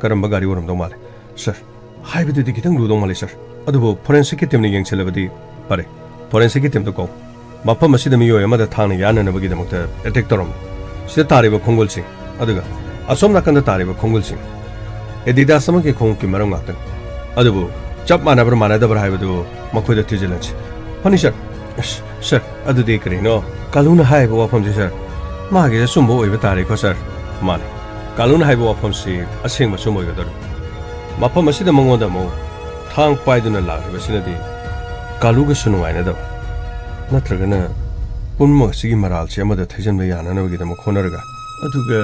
ꯀꯔꯝꯕ ꯒꯥꯔꯤ ꯑꯣꯏꯔꯝꯗꯧ ꯃꯥꯜꯂꯤ ꯁꯥꯔ? ꯍꯥꯏꯕꯗꯨꯗꯤ ꯈꯤꯇꯪ ꯂꯨꯗꯧ ꯃꯥꯜꯂꯤ ꯁꯥꯔ, ꯑꯗꯨꯕꯨ ꯐꯣꯔꯦꯟꯁꯤꯛꯀꯤ ꯇꯤꯝꯅ ꯌꯦꯡꯁꯤꯜꯂꯕꯗꯤ ꯐꯔꯦ꯫ ꯐꯣꯔꯦꯟꯁꯤꯛꯀꯤ ꯇꯤꯝꯗꯨ ꯀꯧ꯫ ꯃꯐꯝ ꯑꯁꯤꯗ ꯃꯤꯑꯣꯏ ꯑꯃꯗ ꯊꯥꯡꯅ ꯌꯥꯟꯅꯅꯕꯒꯤꯗꯃꯛꯇ ꯑꯦꯇꯦꯛ ꯇꯧꯔꯝꯃꯤ꯫ ꯁꯤꯗ ꯇꯥꯔꯤꯕ ꯈꯣꯡꯒꯨꯜꯁꯤꯡ, ꯑꯗꯨꯒ ꯑꯁꯣꯝ ꯅꯥꯀꯟꯗ ꯇꯥꯔꯤꯕ ꯈꯣꯡꯒꯨꯜꯁꯤꯡ, ꯑꯦꯗꯤꯗꯥꯁ ꯑꯃꯒꯤ ꯈꯣꯡꯎꯞꯀꯤ ꯃꯔꯝ ꯉꯥꯛꯇꯅꯤ꯫ ꯑꯗꯨꯕꯨ ꯆꯞ ꯃꯥꯟꯅꯕ꯭ꯔꯥ ꯃꯥꯟꯅꯗꯕ꯭ꯔꯥ ꯍꯥꯏꯕꯗꯨ ꯃꯈꯣꯏꯗ ꯊꯤꯖꯤꯜꯍꯟꯁꯤ꯫ ꯐꯅꯤ ꯁꯥꯔ꯫ ꯑꯁ, ꯁꯥꯔ, ꯑꯗꯨꯗꯤ ꯀꯔꯤꯅꯣ? ꯀꯥꯂꯨꯅ ꯍꯥꯏꯔꯤꯕ ꯋꯥꯐꯝꯁꯤ ꯁꯥꯔ, ꯃꯥꯒꯤ ꯑꯆꯨꯝꯕ ꯑꯣꯏꯕ ꯇꯥꯔꯦꯀꯣ ꯁꯥꯔ? ꯃꯥꯅꯤ꯫ ꯀꯥꯂꯨꯅ ꯍꯥꯏꯕ ꯋꯥꯐꯝꯁꯤ ꯑꯁꯦꯡꯕ ꯑꯆꯨꯝꯕ ꯑꯣꯏꯒꯗꯧꯔꯤꯕꯅꯤ꯫ ꯃꯐꯝ ꯑꯁꯤꯗ ꯃꯉꯣꯟꯗ ꯑꯃꯨꯛ ꯊꯥꯡ ꯄꯥꯏꯗꯨꯅ ꯂꯥꯛꯂꯤꯕꯁꯤꯅꯗꯤ ꯀꯥꯂꯨꯒꯁꯨ ꯅꯨꯡꯉꯥꯏꯅꯗꯕ, ꯅꯠꯇ꯭ꯔꯒꯅ ꯄꯨꯝꯅꯃꯛ ꯑꯁꯤꯒꯤ ꯃꯔꯥꯜꯁꯤ ꯑꯃꯗ ꯊꯩꯖꯤꯟꯕ ꯌꯥꯅꯅꯕꯒꯤꯗꯃꯛ ꯍꯣꯠꯅꯔꯒ, ꯑꯗꯨꯒ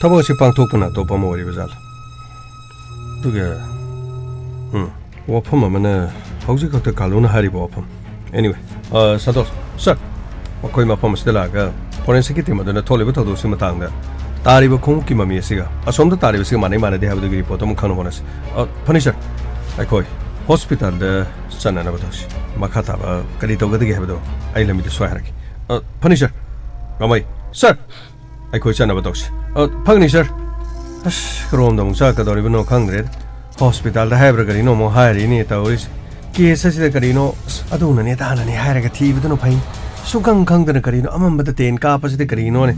ꯊꯕꯛ ꯑꯁꯤ ꯄꯥꯡꯊꯣꯛꯄꯅ ꯑꯇꯣꯞꯄ ꯑꯃ ꯑꯣꯏꯔꯤꯕ ꯖꯥꯠꯂꯥ? ꯑꯗꯨꯒ, ꯎꯝ, ꯋꯥꯐꯝ ꯑꯃꯅ ꯍꯧꯖꯤꯛ ꯈꯛꯇ ꯀꯥꯂꯨꯅ ꯍꯥꯏꯔꯤꯕ ꯋꯥꯐꯝ꯫ Anyway, ꯑ, ꯁꯟꯇꯣꯁ, ꯁꯥꯔ, ꯃꯈꯣꯏ ꯃꯐꯝ ꯑꯁꯤꯗ ꯂꯥꯛꯑꯒ ꯐꯣꯔꯦꯟꯁꯤꯛꯀꯤ ꯇꯤꯝ ꯑꯗꯨꯅ ꯊꯣꯛꯂꯤꯕ ꯊꯧꯗꯣꯛꯁꯤꯒꯤ ꯃꯇꯥꯡꯗ ꯇꯥꯔꯤꯕ ꯈꯣꯡꯎꯞꯀꯤ ꯃꯃꯤ ꯑꯁꯤꯒ ꯑꯁꯣꯝꯗ ꯇꯥꯔꯤꯕꯁꯤꯒ ꯃꯥꯟꯅꯩ ꯃꯥꯟꯅꯗꯦ ꯍꯥꯏꯕꯗꯨꯒꯤ ꯔꯤꯄꯣꯔꯠ ꯑꯃ ꯈꯪꯅꯕ ꯍꯣꯠꯅꯁꯤ꯫ ꯑ, ꯐꯅꯤ ꯁꯥꯔ, ꯑꯩꯈꯣꯏ ꯍꯣꯁꯄꯤꯇꯥꯜꯗ ꯆꯠꯅꯅꯕ ꯇꯧꯁꯤ꯫ ꯃꯈꯥ ꯇꯥꯕ ꯀꯔꯤ ꯇꯧꯒꯗꯒꯦ ꯍꯥꯏꯕꯗꯣ ꯑꯩ ꯂꯝꯕꯤꯗ ꯁꯣꯏ ꯍꯥꯏꯔꯛꯀꯦ꯫ ꯑ, ꯐꯅꯤ ꯁꯥꯔ꯫ ꯒꯥꯡꯃꯩ, ꯁꯥꯔ! ꯑꯩꯈꯣꯏ ꯆꯠꯅꯕ ꯇꯧꯁꯤ꯫ ꯑ, ꯐꯒꯅꯤ ꯁꯥꯔ꯫ ꯑꯁ, ꯀꯔꯣꯝꯗ ꯑꯃꯨꯛ ꯆꯠꯀꯗꯧꯔꯤꯕꯅꯣ ꯈꯪꯗ꯭ꯔꯦꯗ꯫ ꯍꯣꯁꯄꯤꯇꯥꯜꯗ ꯍꯥꯏꯕ꯭ꯔꯥ ꯀꯔꯤꯅꯣ ꯑꯃꯨꯛ ꯍꯥꯏꯔꯤꯅꯦ ꯇꯧꯔꯤꯁꯦ꯫ ꯀꯦꯁ ꯑꯁꯤꯗ ꯀꯔꯤꯅꯣ, ꯑꯁ, ꯑꯗꯨꯅꯅꯦ ꯑꯗꯥꯅꯅꯦ ꯍꯥꯏꯔꯒ ꯊꯤꯕꯗꯨꯅ ꯐꯩ꯫ ꯁꯨꯡꯈꯪ ꯈꯪꯗꯅ ꯀꯔꯤꯅꯣ ꯑꯃꯝꯕꯗ ꯇꯦꯟ ꯀꯥꯞꯄꯁꯤꯗ ꯀꯔꯤꯅꯣꯅꯦ?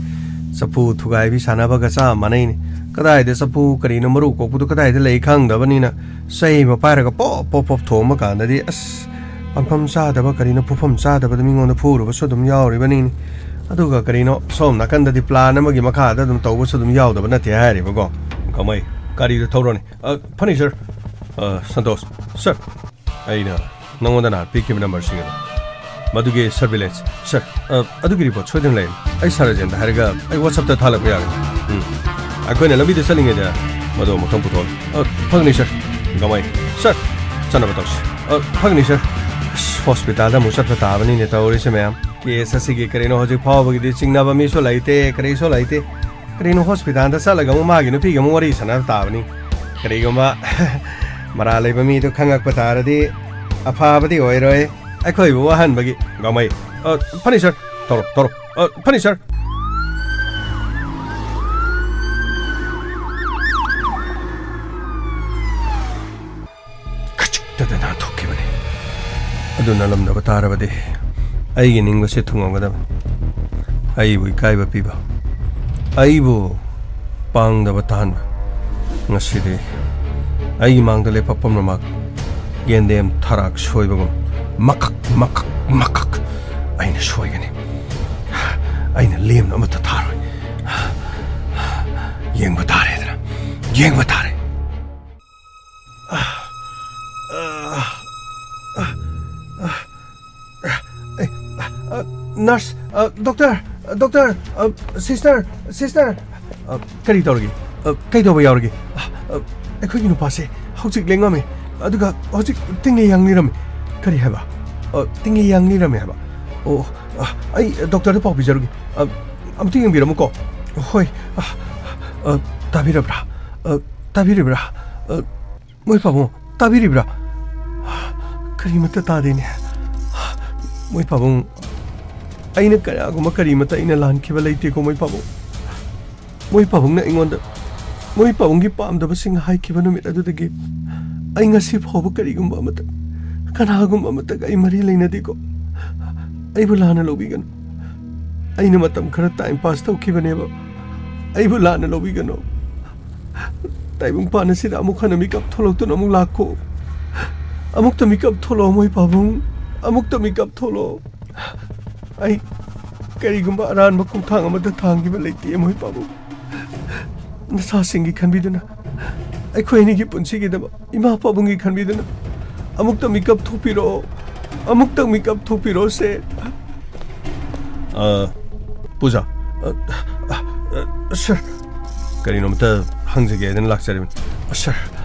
ꯆꯐꯨ ꯊꯨꯒꯥꯏꯕꯤ ꯁꯥꯟꯅꯕꯒ ꯆꯞ ꯃꯥꯟꯅꯩꯅꯦ꯫ ꯀꯗꯥꯏꯗ ꯆꯐꯨ ꯀꯔꯤꯅꯣ ꯃꯔꯨ ꯀꯣꯛꯄꯗꯣ ꯀꯗꯥꯏꯗ ꯂꯩ ꯈꯪꯗꯕꯅꯤꯅ ꯆꯩ ꯑꯃ ꯄꯥꯏꯔꯒ ꯄꯣꯞ ꯄꯣꯞ ꯄꯣꯞ ꯊꯣꯝꯕ ꯀꯥꯟꯗꯗꯤ, ꯑꯁ, ꯄꯥꯟꯐꯝ ꯆꯥꯗꯕ ꯀꯔꯤꯅꯣ ꯄꯨꯐꯝ ꯆꯥꯗꯕꯗ ꯃꯤꯉꯣꯟꯗ ꯐꯨꯔꯨꯕꯁꯨ ꯑꯗꯨꯝ ꯌꯥꯎꯔꯤꯕꯅꯤꯅꯦ꯫ ꯑꯗꯨꯒ ꯀꯔꯤꯅꯣ ꯁꯣꯝ ꯅꯥꯀꯟꯗꯗꯤ ꯄ꯭ꯂꯥꯟ ꯑꯃꯒꯤ ꯃꯈꯥꯗ ꯑꯗꯨꯝ ꯇꯧꯕꯁꯨ ꯑꯗꯨꯝ ꯌꯥꯎꯗꯕ ꯅꯠꯇꯦ ꯍꯥꯏꯔꯤꯕꯀꯣ꯫ ꯀꯃꯥꯏ? ꯒꯥꯔꯤꯗꯣ ꯊꯧꯔꯣꯅꯦ꯫ ꯑ, ꯐꯅꯤ, ꯁꯔ꯫ ꯑ, ꯁꯟꯇꯣꯁ, ꯁꯔ, ꯑꯩꯅ ꯅꯉꯣꯟꯗ ꯅꯍꯥꯟ ꯄꯤꯈꯤꯕ ꯅꯝꯕꯔꯁꯤꯡ ꯑꯗꯣ, ꯃꯗꯨꯒꯤ ꯁꯔꯚꯤꯂꯦꯟꯁ, ꯁꯔ, ꯑ, ꯑꯗꯨꯒꯤ ꯔꯤꯄꯣꯔꯠ ꯁꯣꯏꯗꯅ ꯂꯩꯔꯦ꯫ ꯑꯩ ꯁꯥꯔ ꯔꯥꯖꯦꯟꯗ ꯍꯥꯏꯔꯒ ꯑꯩ ꯋꯥꯆꯞꯇ ꯊꯥꯍꯜꯂꯛꯄ ꯌꯥꯒꯅꯤ꯫ ꯎꯝ꯫ ꯑꯩꯈꯣꯏꯅ ꯂꯝꯕꯤꯗ ꯆꯠꯂꯤꯉꯩꯗ ꯃꯗꯨ ꯑꯃꯨꯛꯇꯪ ꯄꯨꯊꯣꯛꯑꯣ꯫ ꯑ, ꯐꯒꯅꯤ, ꯁꯔ꯫ ꯀꯃꯥꯏ? ꯁꯔ, ꯆꯠꯅꯕ ꯇꯧꯁꯤ꯫ ꯑ, ꯐꯒꯅꯤ, ꯁꯔ꯫ ꯑꯁ, ꯍꯣꯁꯄꯤꯇꯥꯜꯗ ꯑꯃꯨꯛ ꯆꯠꯄ ꯇꯥꯕꯅꯤꯅꯦ ꯇꯧꯔꯤꯁꯦ ꯃꯌꯥꯝ꯫ ꯀꯦꯁ ꯑꯁꯤꯒꯤ ꯀꯔꯤꯅꯣ ꯍꯧꯖꯤꯛ ꯐꯥꯎꯕꯒꯤꯗꯤ ꯆꯤꯡꯅꯕ ꯃꯤꯁꯨ ꯂꯩꯇꯦ, ꯀꯔꯤꯁꯨ ꯂꯩꯇꯦ꯫ ꯀꯔꯤꯅꯣ ꯍꯣꯁꯄꯤꯇꯥꯜꯗ ꯆꯠꯂꯒ ꯑꯃꯨꯛ ꯃꯥꯒꯤ ꯅꯨꯄꯤꯒ ꯑꯃꯨꯛ ꯋꯥꯔꯤ ꯁꯥꯟꯅꯕ ꯇꯥꯕꯅꯤ꯫ ꯀꯔꯤꯒꯨꯝꯕ ꯃꯔꯥꯜ ꯂꯩꯕ ꯃꯤꯗꯨ ꯈꯪꯉꯛꯄ ꯇꯥꯔꯗꯤ ꯑꯐꯕꯗꯤ ꯑꯣꯏꯔꯣꯏ꯫ ꯑꯩꯈꯣꯏꯕꯨ ꯋꯥꯍꯟꯕꯒꯤ ꯉꯝꯃꯩ꯫ ꯑ, ꯐꯅꯤ, ꯁꯔ꯫ ꯇꯧꯔꯣ, ꯇꯧꯔꯣ꯫ ꯑ, ꯐꯅꯤ, ꯁꯔ꯫ ꯈꯖꯤꯛꯇꯗ ꯅꯥꯟꯊꯣꯛꯈꯤꯕꯅꯤ꯫ ꯑꯗꯨ ꯅꯥꯜꯂꯝꯗꯕ ꯇꯥꯔꯕꯗꯤ ꯑꯩꯒꯤ ꯅꯤꯡꯕꯁꯦ ꯊꯨꯡꯉꯝꯒꯗꯕꯅꯤ꯫ ꯑꯩꯕꯨ ꯏꯀꯥꯏꯕ ꯄꯤꯕ, ꯑꯩꯕꯨ ꯄꯥꯡꯗꯕ ꯇꯥꯍꯟꯕ꯫ ꯉꯁꯤꯗꯤ ꯑꯩꯒꯤ ꯃꯥꯡꯗ ꯂꯦꯞꯄ ꯄꯨꯝꯅꯃꯛ ꯌꯦꯟꯗꯦꯝ ꯊꯔꯥꯛ ꯁꯣꯏꯕꯒꯨꯝ ꯃꯀꯛ, ꯃꯀꯛ, ꯃꯀꯛ ꯑꯩꯅ ꯁꯣꯏꯒꯅꯤ꯫ ꯑꯩꯅ ꯂꯦꯝꯅ ꯑꯃꯠꯇ ꯊꯥꯔꯣꯏ꯫ ꯌꯦꯡꯕ ꯇꯥꯔꯦꯗꯅ, ꯌꯦꯡꯕ ꯇꯥꯔꯦ꯫ ꯑꯦ, ꯑ, ꯅꯔꯁ, ꯑ, ꯗꯣꯛꯇꯔ, ꯑ, ꯗꯣꯛꯇꯔ, ꯑ, ꯁꯤꯁꯇꯔ, ꯁꯤꯁꯇꯔ꯫ ꯑ, ꯀꯔꯤ ꯇꯧꯔꯒꯦ? ꯑ, ꯀꯩꯗꯧꯕ ꯌꯥꯎꯔꯒꯦ? ꯑ, ꯑ, ꯑꯩꯈꯣꯏꯒꯤ ꯅꯨꯄꯥꯁꯦ ꯍꯧꯖꯤꯛ ꯂꯦꯡꯉꯝꯃꯦ, ꯑꯗꯨꯒ ꯍꯧꯖꯤꯛ ꯇꯤꯡꯂꯤ ꯌꯥꯡꯂꯤꯔꯝꯃꯦ꯫ ꯀꯔꯤ ꯍꯥꯏꯕ? ꯑ, ꯇꯤꯡꯂꯤ ꯌꯥꯡꯂꯤꯔꯝꯃꯦ ꯍꯥꯏꯕ? ꯑꯣ, ꯑ, ꯑꯩ ꯗꯣꯛꯇꯔꯗ ꯄꯥꯎ ꯄꯤꯖꯔꯨꯒꯦ꯫ ꯑ, ꯑꯃꯨꯛꯇ ꯌꯦꯡꯕꯤꯔꯝꯃꯨꯀꯣ꯫ ꯍꯣꯏ꯫ ꯑ, ꯑ, ꯇꯥꯕꯤꯔꯕ꯭ꯔꯥ? ꯑ, ꯇꯥꯕꯤꯔꯤꯕ꯭ꯔꯥ? ꯑ, ꯃꯣꯏ ꯄꯥꯕꯨꯡ, ꯇꯥꯕꯤꯔꯤꯕ꯭ꯔꯥ? ꯀꯔꯤꯃꯠꯇ ꯇꯥꯗꯦꯅꯦ꯫ ꯃꯣꯏ ꯄꯥꯕꯨꯡ, ꯑꯩꯅ ꯀꯌꯥꯒꯨꯝꯕ ꯀꯔꯤꯃꯠꯇ ꯑꯩꯅ ꯂꯥꯟꯈꯤꯕ ꯂꯩꯇꯦꯀꯣ, ꯃꯣꯏ ꯄꯥꯕꯨꯡ꯫ ꯃꯣꯏ ꯄꯥꯕꯨꯡꯅ ꯑꯩꯉꯣꯟꯗ ꯃꯣꯏ ꯄꯥꯕꯨꯡꯒꯤ ꯄꯥꯝꯗꯕꯁꯤꯡ ꯍꯥꯏꯈꯤꯕ ꯅꯨꯃꯤꯠ ꯑꯗꯨꯗꯒꯤ ꯑꯩ ꯉꯁꯤ ꯐꯥꯎꯕ ꯀꯔꯤꯒꯨꯝꯕ ꯑꯃꯇ, ꯀꯅꯥꯒꯨꯝꯕ ꯑꯃꯠꯇꯒ ꯑꯩ ꯃꯔꯤ ꯂꯩꯅꯗꯦꯀꯣ꯫ ꯑꯩꯕꯨ ꯂꯥꯟꯅ ꯂꯧꯕꯤꯒꯅꯨ꯫ ꯑꯩꯅ ꯃꯇꯝ ꯈꯔ ꯇꯥꯏꯝ ꯄꯥꯁ ꯇꯧꯈꯤꯕꯅꯦꯕ꯫ ꯑꯩꯕꯨ ꯂꯥꯟꯅ ꯂꯧꯕꯤꯒꯅꯨ꯫ ꯇꯥꯏꯕꯪꯄꯥꯟ ꯑꯁꯤꯗ ꯑꯃꯨꯛ ꯍꯟꯅ ꯃꯤꯀꯞ ꯊꯣꯛꯂꯛꯇꯨꯅ ꯑꯃꯨꯛ ꯂꯥꯛꯈꯣ꯫ ꯑꯃꯨꯛꯇ ꯃꯤꯀꯞ ꯊꯣꯛꯂꯛꯑꯣ ꯃꯣꯏ ꯄꯥꯕꯨꯡ꯫ ꯑꯃꯨꯛꯇ ꯃꯤꯀꯞ ꯊꯣꯛꯂꯛꯑꯣ꯫ ꯑꯩ ꯀꯔꯤꯒꯨꯝꯕ ꯑꯔꯥꯟꯕ ꯈꯣꯡꯊꯥꯡ ꯑꯃꯗ ꯊꯥꯡꯈꯤꯕ ꯂꯩꯇꯦ ꯃꯣꯏ ꯄꯥꯕꯨꯡ꯫ ꯅꯆꯥꯁꯤꯡꯒꯤ ꯈꯟꯕꯤꯗꯨꯅ, ꯑꯩꯈꯣꯏ ꯑꯅꯤꯒꯤ ꯄꯨꯟꯁꯤꯒꯤꯗꯃꯛ ꯏꯃꯥ ꯄꯥꯕꯨꯡꯒꯤ ꯈꯟꯕꯤꯗꯨꯅ ꯑꯃꯨꯛꯇ ꯃꯤꯀꯞ ꯊꯣꯛꯄꯤꯔꯛꯑꯣ꯫ ꯑꯃꯨꯛꯇ ꯃꯤꯀꯞ ꯊꯣꯛꯄꯤꯔꯛꯑꯣꯁꯦ꯫ ꯑ, ꯄꯨꯖꯥ꯫ ꯑ, ꯑ, ꯑ, ꯁꯔ꯫ ꯀꯔꯤꯅꯣꯝꯇ ꯍꯪꯖꯒꯦ ꯍꯥꯏꯗꯅ ꯂꯥꯛꯆꯔꯤꯕꯅꯤ꯫ ꯑ, ꯁꯔ,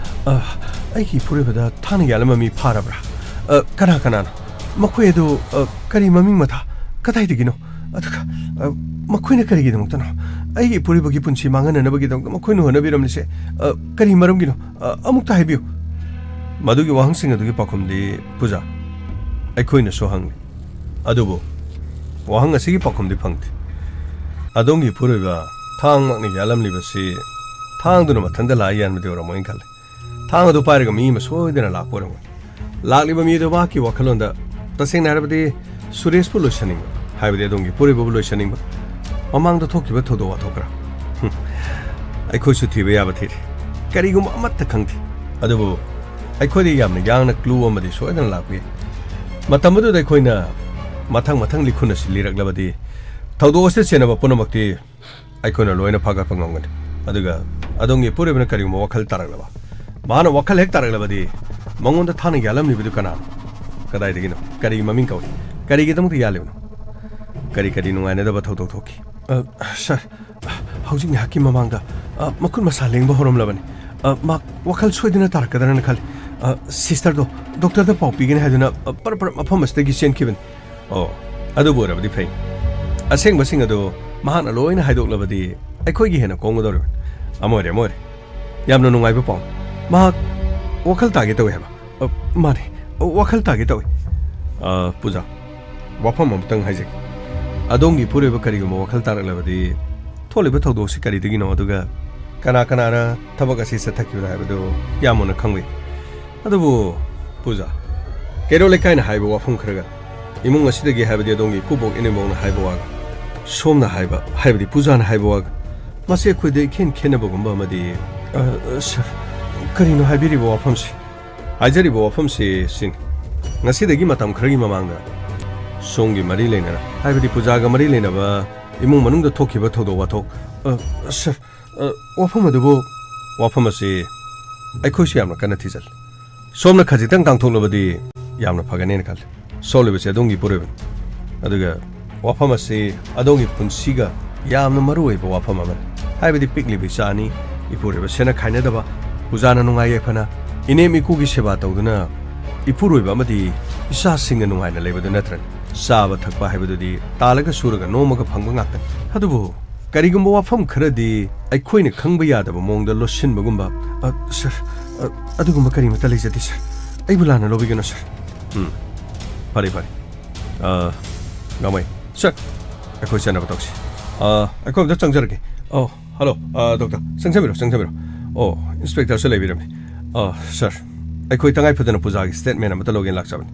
ꯑ, ꯑꯩꯒꯤ ꯏꯄꯨꯔꯣꯏꯕꯗ ꯊꯥꯡꯅ ꯌꯥꯜꯂꯝꯕ ꯃꯤ ꯐꯥꯔꯕ꯭ꯔꯥ? ꯑ, ꯀꯅꯥ ꯀꯅꯥꯅꯣ? ꯃꯈꯣꯏ ꯑꯗꯨ, ꯑ, ꯀꯔꯤ ꯃꯃꯤꯡ ꯃꯊꯥ? ꯀꯗꯥꯏꯗꯒꯤꯅꯣ? ꯑꯗꯨꯒ, ꯑ, ꯃꯈꯣꯏꯅ ꯀꯔꯤꯒꯤꯗꯃꯛꯇꯅꯣ? ꯑꯩꯒꯤ ꯏꯄꯨꯔꯣꯏꯕꯒꯤ ꯄꯨꯟꯁꯤ ꯃꯥꯡꯍꯟꯅꯅꯕꯒꯤꯗꯃꯛꯇ ꯃꯈꯣꯏꯅ ꯍꯣꯠꯅꯕꯤꯔꯝꯂꯤꯁꯦ, ꯑ, ꯀꯔꯤ ꯃꯔꯝꯒꯤꯅꯣ? ꯑ, ꯑꯃꯨꯛꯇ ꯍꯥꯏꯕꯤꯌꯨ꯫ ꯃꯗꯨꯒꯤ ꯋꯥꯍꯪꯁꯤꯡ ꯑꯗꯨꯒꯤ ꯄꯥꯎꯈꯨꯝꯗꯤ, ꯄꯨꯖꯥ, ꯑꯩꯈꯣꯏꯅꯁꯨ ꯍꯪꯂꯤ꯫ ꯑꯗꯨꯕꯨ ꯋꯥꯍꯪ ꯑꯁꯤꯒꯤ ꯄꯥꯎꯈꯨꯝꯗꯤ ꯐꯪꯗꯦ꯫ ꯑꯗꯣꯝꯒꯤ ꯏꯄꯨꯔꯣꯏꯕ ꯊꯥꯡꯃꯛꯅ ꯌꯥꯜꯂꯝꯂꯤꯕꯁꯤ ꯊꯥꯡꯗꯨꯅ ꯃꯊꯟꯇ ꯂꯥꯛꯑ ꯌꯥꯟꯕꯗꯤ ꯑꯣꯏꯔꯝꯃꯣꯏꯅ ꯈꯜꯂꯤ꯫ ꯊꯥꯡ ꯑꯗꯨ ꯄꯥꯏꯔꯒ ꯃꯤ ꯑꯃ ꯁꯣꯏꯗꯅ ꯂꯥꯛꯄ ꯑꯣꯏꯔꯝꯒꯅꯤ꯫ ꯂꯥꯛꯂꯤꯕ ꯃꯤ ꯑꯗꯨ ꯃꯍꯥꯛꯀꯤ ꯋꯥꯈꯜꯂꯣꯟꯗ, ꯇꯁꯦꯡꯅ ꯍꯥꯏꯔꯕꯗꯤ, ꯁꯨꯔꯦꯁꯄꯨ ꯂꯣꯏꯁꯤꯟꯅꯤꯡꯕ, ꯍꯥꯏꯕꯗꯤ ꯑꯗꯣꯝꯒꯤ ꯏꯄꯨꯔꯣꯏꯕꯕꯨ ꯂꯣꯏꯁꯤꯟꯅꯤꯡꯕ꯫ ꯃꯃꯥꯡꯗ ꯊꯣꯛꯈꯤꯕ ꯊꯧꯗꯣꯛ ꯋꯥꯊꯣꯛ ꯈꯔ, ꯍꯨꯝ, ꯑꯩꯈꯣꯏꯁꯨ ꯊꯤꯕ ꯌꯥꯕ ꯊꯤꯔꯦ꯫ ꯀꯔꯤꯒꯨꯝꯕ ꯑꯃꯠꯇ ꯈꯪꯗꯦ꯫ ꯑꯗꯨꯕꯨ ꯑꯩꯈꯣꯏꯗ ꯌꯥꯝꯅ ꯌꯥꯡꯅ ꯀ꯭ꯂꯨ ꯑꯃꯗꯤ ꯁꯣꯏꯗꯅ ꯂꯥꯛꯄ ꯌꯥꯏ꯫ ꯃꯇꯝ ꯑꯗꯨꯗ ꯑꯩꯈꯣꯏꯅ ꯃꯊꯪ ꯃꯊꯪ ꯂꯤꯈꯨꯟ ꯑꯁꯤ ꯂꯤꯔꯛꯂꯕꯗꯤ, ꯊꯧꯗꯣꯛ ꯑꯁꯤꯗ ꯆꯦꯟꯅꯕ ꯄꯨꯝꯅꯃꯛꯇꯤ ꯑꯩꯈꯣꯏꯅ ꯂꯣꯏꯅ ꯐꯥꯒꯠꯄ ꯉꯝꯒꯅꯤ꯫ ꯑꯗꯨꯒ ꯑꯗꯣꯝꯒꯤ ꯏꯄꯨꯔꯣꯏꯕꯅ ꯀꯔꯤꯒꯨꯝꯕ ꯋꯥꯈꯜ ꯇꯥꯔꯛꯂꯕ, ꯃꯍꯥꯛꯅ ꯋꯥꯈꯜ ꯍꯦꯛ ꯇꯥꯔꯛꯂꯕꯗꯤ, ꯃꯉꯣꯟꯗ ꯊꯥꯡꯅ ꯌꯥꯜꯂꯝꯂꯤꯕꯗꯨ ꯀꯅꯥꯅꯣ? ꯀꯗꯥꯏꯗꯒꯤꯅꯣ? ꯀꯔꯤꯒꯤ ꯃꯃꯤꯡ ꯀꯧꯏ? ꯀꯔꯤꯒꯤꯗꯃꯛꯇ ꯌꯥꯜꯂꯤꯕꯅꯣ? ꯀꯔꯤ ꯀꯔꯤ ꯅꯨꯡꯉꯥꯏꯅꯗꯕ ꯊꯧꯗꯣꯛ ꯊꯣꯛꯈꯤ? ꯑ, ꯁꯥꯔ, ꯍꯧꯖꯤꯛ ꯉꯥꯏꯍꯥꯛꯀꯤ ꯃꯃꯥꯡꯗ, ꯑ, ꯃꯈꯨꯠ ꯃꯁꯥ ꯂꯦꯡꯕ ꯍꯧꯔꯝꯂꯕꯅꯤ꯫ ꯑ, ꯃꯍꯥꯛ ꯋꯥꯈꯜ ꯁꯣꯏꯗꯅ ꯇꯥꯔꯛꯀꯗ꯭ꯔꯅ ꯈꯜꯂꯤ꯫ ꯑ, ꯁꯤꯁꯇꯔꯗꯣ ꯗꯣꯛꯇꯔꯗ ꯄꯥꯎ ꯄꯤꯒꯅꯤ ꯍꯥꯏꯗꯨꯅ, ꯑ, ꯄꯔꯞ ꯄꯔꯞ ꯃꯐꯝ ꯑꯁꯤꯗꯒꯤ ꯆꯦꯟꯈꯤꯕꯅꯤ꯫ ꯑꯣ, ꯑꯗꯨꯕꯨ ꯑꯣꯏꯔꯕꯗꯤ ꯐꯩ꯫ ꯑꯁꯦꯡꯕꯁꯤꯡ ꯑꯗꯨ ꯃꯍꯥꯛꯅ ꯂꯣꯏꯅ ꯍꯥꯏꯗꯣꯛꯂꯕꯗꯤ ꯑꯩꯈꯣꯏꯒꯤ ꯍꯦꯟꯅ ꯀꯣꯝꯒꯗꯧꯔꯤꯕꯅꯤ꯫ ꯑꯃ ꯑꯣꯏꯔꯦ, ꯑꯃ ꯑꯣꯏꯔꯦ꯫ ꯌꯥꯝꯅ ꯅꯨꯡꯉꯥꯏꯕ ꯄꯥꯎꯅꯤ꯫ ꯃꯍꯥꯛ ꯋꯥꯈꯜ ꯇꯥꯒꯦ ꯇꯧꯏ ꯍꯥꯏꯕ? ꯑ, ꯃꯥꯅꯦ꯫ ꯑ, ꯋꯥꯈꯜ ꯇꯥꯒꯦ ꯇꯧꯏ꯫ ꯑ, ꯄꯨꯖꯥ, ꯋꯥꯐꯝ ꯑꯃꯇꯪ ꯍꯥꯏꯖꯒꯦ꯫ ꯑꯗꯣꯝꯒꯤ ꯏꯄꯨꯔꯣꯏꯕ ꯀꯔꯤꯒꯨꯝꯕ ꯋꯥꯈꯜ ꯇꯥꯔꯛꯂꯕꯗꯤ, ꯊꯣꯛꯂꯤꯕ ꯊꯧꯗꯣꯛꯁꯤ ꯀꯔꯤꯗꯒꯤꯅꯣ, ꯑꯗꯨꯒ ꯀꯅꯥ ꯀꯅꯥꯅ ꯊꯕꯛ ꯑꯁꯤ ꯆꯠꯊꯈꯤꯕꯅꯣ ꯍꯥꯏꯕꯗꯨ ꯌꯥꯝ ꯃꯨꯟꯅ ꯈꯪꯂꯤ꯫ ꯑꯗꯨꯕꯨ ꯄꯨꯖꯥ, ꯀꯩꯔꯣꯜ ꯂꯩꯀꯥꯏꯅ ꯍꯥꯏꯕ ꯋꯥꯐꯝ ꯈꯔꯒ, ꯏꯃꯨꯡ ꯑꯁꯤꯗꯒꯤ, ꯍꯥꯏꯕꯗꯤ ꯑꯗꯣꯝꯒꯤ ꯏꯀꯨꯕꯣꯛ ꯏꯅꯦꯝꯕꯣꯛꯅ ꯍꯥꯏꯕ ꯋꯥꯒ, ꯁꯣꯝꯅ ꯍꯥꯏꯕ, ꯍꯥꯏꯕꯗꯤ ꯄꯨꯖꯥꯅ ꯍꯥꯏꯕ ꯋꯥꯒ, ꯃꯁꯤ ꯑꯩꯈꯣꯏꯗ ꯏꯈꯦꯟ ꯈꯦꯟꯅꯕꯒꯨꯝꯕ ꯑꯃꯗꯤ꯫ ꯑ, ꯁꯔ, ꯀꯔꯤꯅꯣ ꯍꯥꯏꯕꯤꯔꯤꯕ ꯋꯥꯐꯝꯁꯤ? ꯍꯥꯏꯖꯔꯤꯕ ꯋꯥꯐꯝꯁꯤ ꯁꯤꯅꯤ꯫ ꯉꯁꯤꯗꯒꯤ ꯃꯇꯝ ꯈꯔꯒꯤ ꯃꯃꯥꯡꯗ ꯁꯣꯝꯒꯤ ꯃꯔꯤ ꯂꯩꯅꯅ, ꯍꯥꯏꯕꯗꯤ ꯄꯨꯖꯥꯒ ꯃꯔꯤ ꯂꯩꯅꯕ ꯏꯃꯨꯡ ꯃꯅꯨꯡꯗ ꯊꯣꯛꯈꯤꯕ ꯊꯧꯗꯣꯛ ꯋꯥꯊꯣꯛ, ꯑ, ꯁꯔ, ꯑ, ꯋꯥꯐꯝ ꯑꯗꯨꯕꯨ, ꯋꯥꯐꯝ ꯑꯁꯤ ꯑꯩꯈꯣꯏꯁꯨ ꯌꯥꯝꯅ ꯀꯟꯅ ꯊꯤꯖꯤꯜꯂꯤ꯫ ꯁꯣꯝꯅ ꯈꯖꯤꯛꯇꯪ ꯇꯥꯡꯊꯣꯛꯂꯕꯗꯤ ꯌꯥꯝꯅ ꯐꯒꯅꯦꯅ ꯈꯜꯂꯤ꯫ ꯁꯣꯜꯂꯤꯕꯁꯤ ꯑꯗꯣꯝꯒꯤ ꯏꯄꯨꯔꯣꯏꯕꯅꯤ꯫ ꯑꯗꯨꯒ ꯋꯥꯐꯝ ꯑꯁꯤ ꯑꯗꯣꯝꯒꯤ ꯄꯨꯟꯁꯤꯒ ꯌꯥꯝꯅ ꯃꯔꯨ ꯑꯣꯏꯕ ꯋꯥꯐꯝ ꯑꯃꯅꯤ꯫ ꯍꯥꯏꯕꯗꯤ ꯄꯤꯛꯂꯤꯕ ꯏꯆꯥ ꯑꯅꯤ, ꯏꯄꯨꯔꯣꯏꯕ ꯁꯦꯟꯅ ꯈꯥꯏꯅꯗꯕ, ꯄꯨꯖꯥꯅ ꯅꯨꯡꯉꯥꯏ ꯌꯥꯏꯐꯅ ꯏꯅꯦꯝ ꯏꯀꯨꯒꯤ ꯁꯦꯕꯥ ꯇꯧꯗꯨꯅ ꯏꯄꯨꯔꯣꯏꯕ ꯑꯃꯗꯤ ꯏꯆꯥꯁꯤꯡꯒ ꯅꯨꯡꯉꯥꯏꯅ ꯂꯩꯕꯗꯨ ꯅꯠꯇ꯭ꯔꯅꯤ꯫ ꯆꯥꯕ ꯊꯛꯄ ꯍꯥꯏꯕꯗꯨꯗꯤ ꯇꯥꯜꯂꯒ ꯁꯨꯔꯒ ꯅꯣꯝꯃꯒ ꯐꯪꯕ ꯉꯥꯛꯇꯅꯤ꯫ ꯑꯗꯨꯕꯨ ꯀꯔꯤꯒꯨꯝꯕ ꯋꯥꯐꯝ ꯈꯔꯗꯤ ꯑꯩꯈꯣꯏꯅ ꯈꯪꯕ ꯌꯥꯗꯕ ꯃꯑꯣꯡꯗ ꯂꯣꯠꯁꯤꯟꯕꯒꯨꯝꯕ꯫ ꯑ, ꯁꯔ, ꯑ, ꯑꯗꯨꯒꯨꯝꯕ ꯀꯔꯤꯃꯠꯇ ꯂꯩꯖꯗꯦ, ꯁꯔ꯫ ꯑꯩꯕꯨ ꯂꯥꯟꯅ ꯂꯧꯕꯤꯒꯅꯨ, ꯁꯔ꯫ ꯎꯝ, ꯐꯔꯦ, ꯐꯔꯦ꯫ ꯑ, ꯉꯝꯃꯣꯏ꯫ ꯁꯔ, ꯑꯩꯈꯣꯏ ꯆꯠꯅꯕ ꯇꯧꯁꯤ꯫ ꯑ, ꯑꯩꯈꯣꯏ ꯑꯝꯇ ꯆꯪꯖꯔꯒꯦ꯫ ꯑꯣ, ꯍꯜꯂꯣ, ꯑ, ꯗꯣꯛꯇꯔ, ꯆꯪꯖꯕꯤꯔꯣ, ꯆꯪꯖꯕꯤꯔꯣ꯫ ꯑꯣ, ꯏꯟꯁꯄꯦꯛꯇꯔꯁꯨ ꯂꯩꯕꯤꯔꯝꯃꯤ꯫ ꯑ, ꯁꯔ, ꯑꯩꯈꯣꯏ ꯇꯉꯥꯏ ꯐꯗꯅ ꯄꯨꯖꯥꯒꯤ ꯁ꯭ꯇꯦꯠꯃꯦꯟ ꯑꯃꯇ ꯂꯧꯒꯦꯅ ꯂꯥꯛꯆꯕꯅꯤ꯫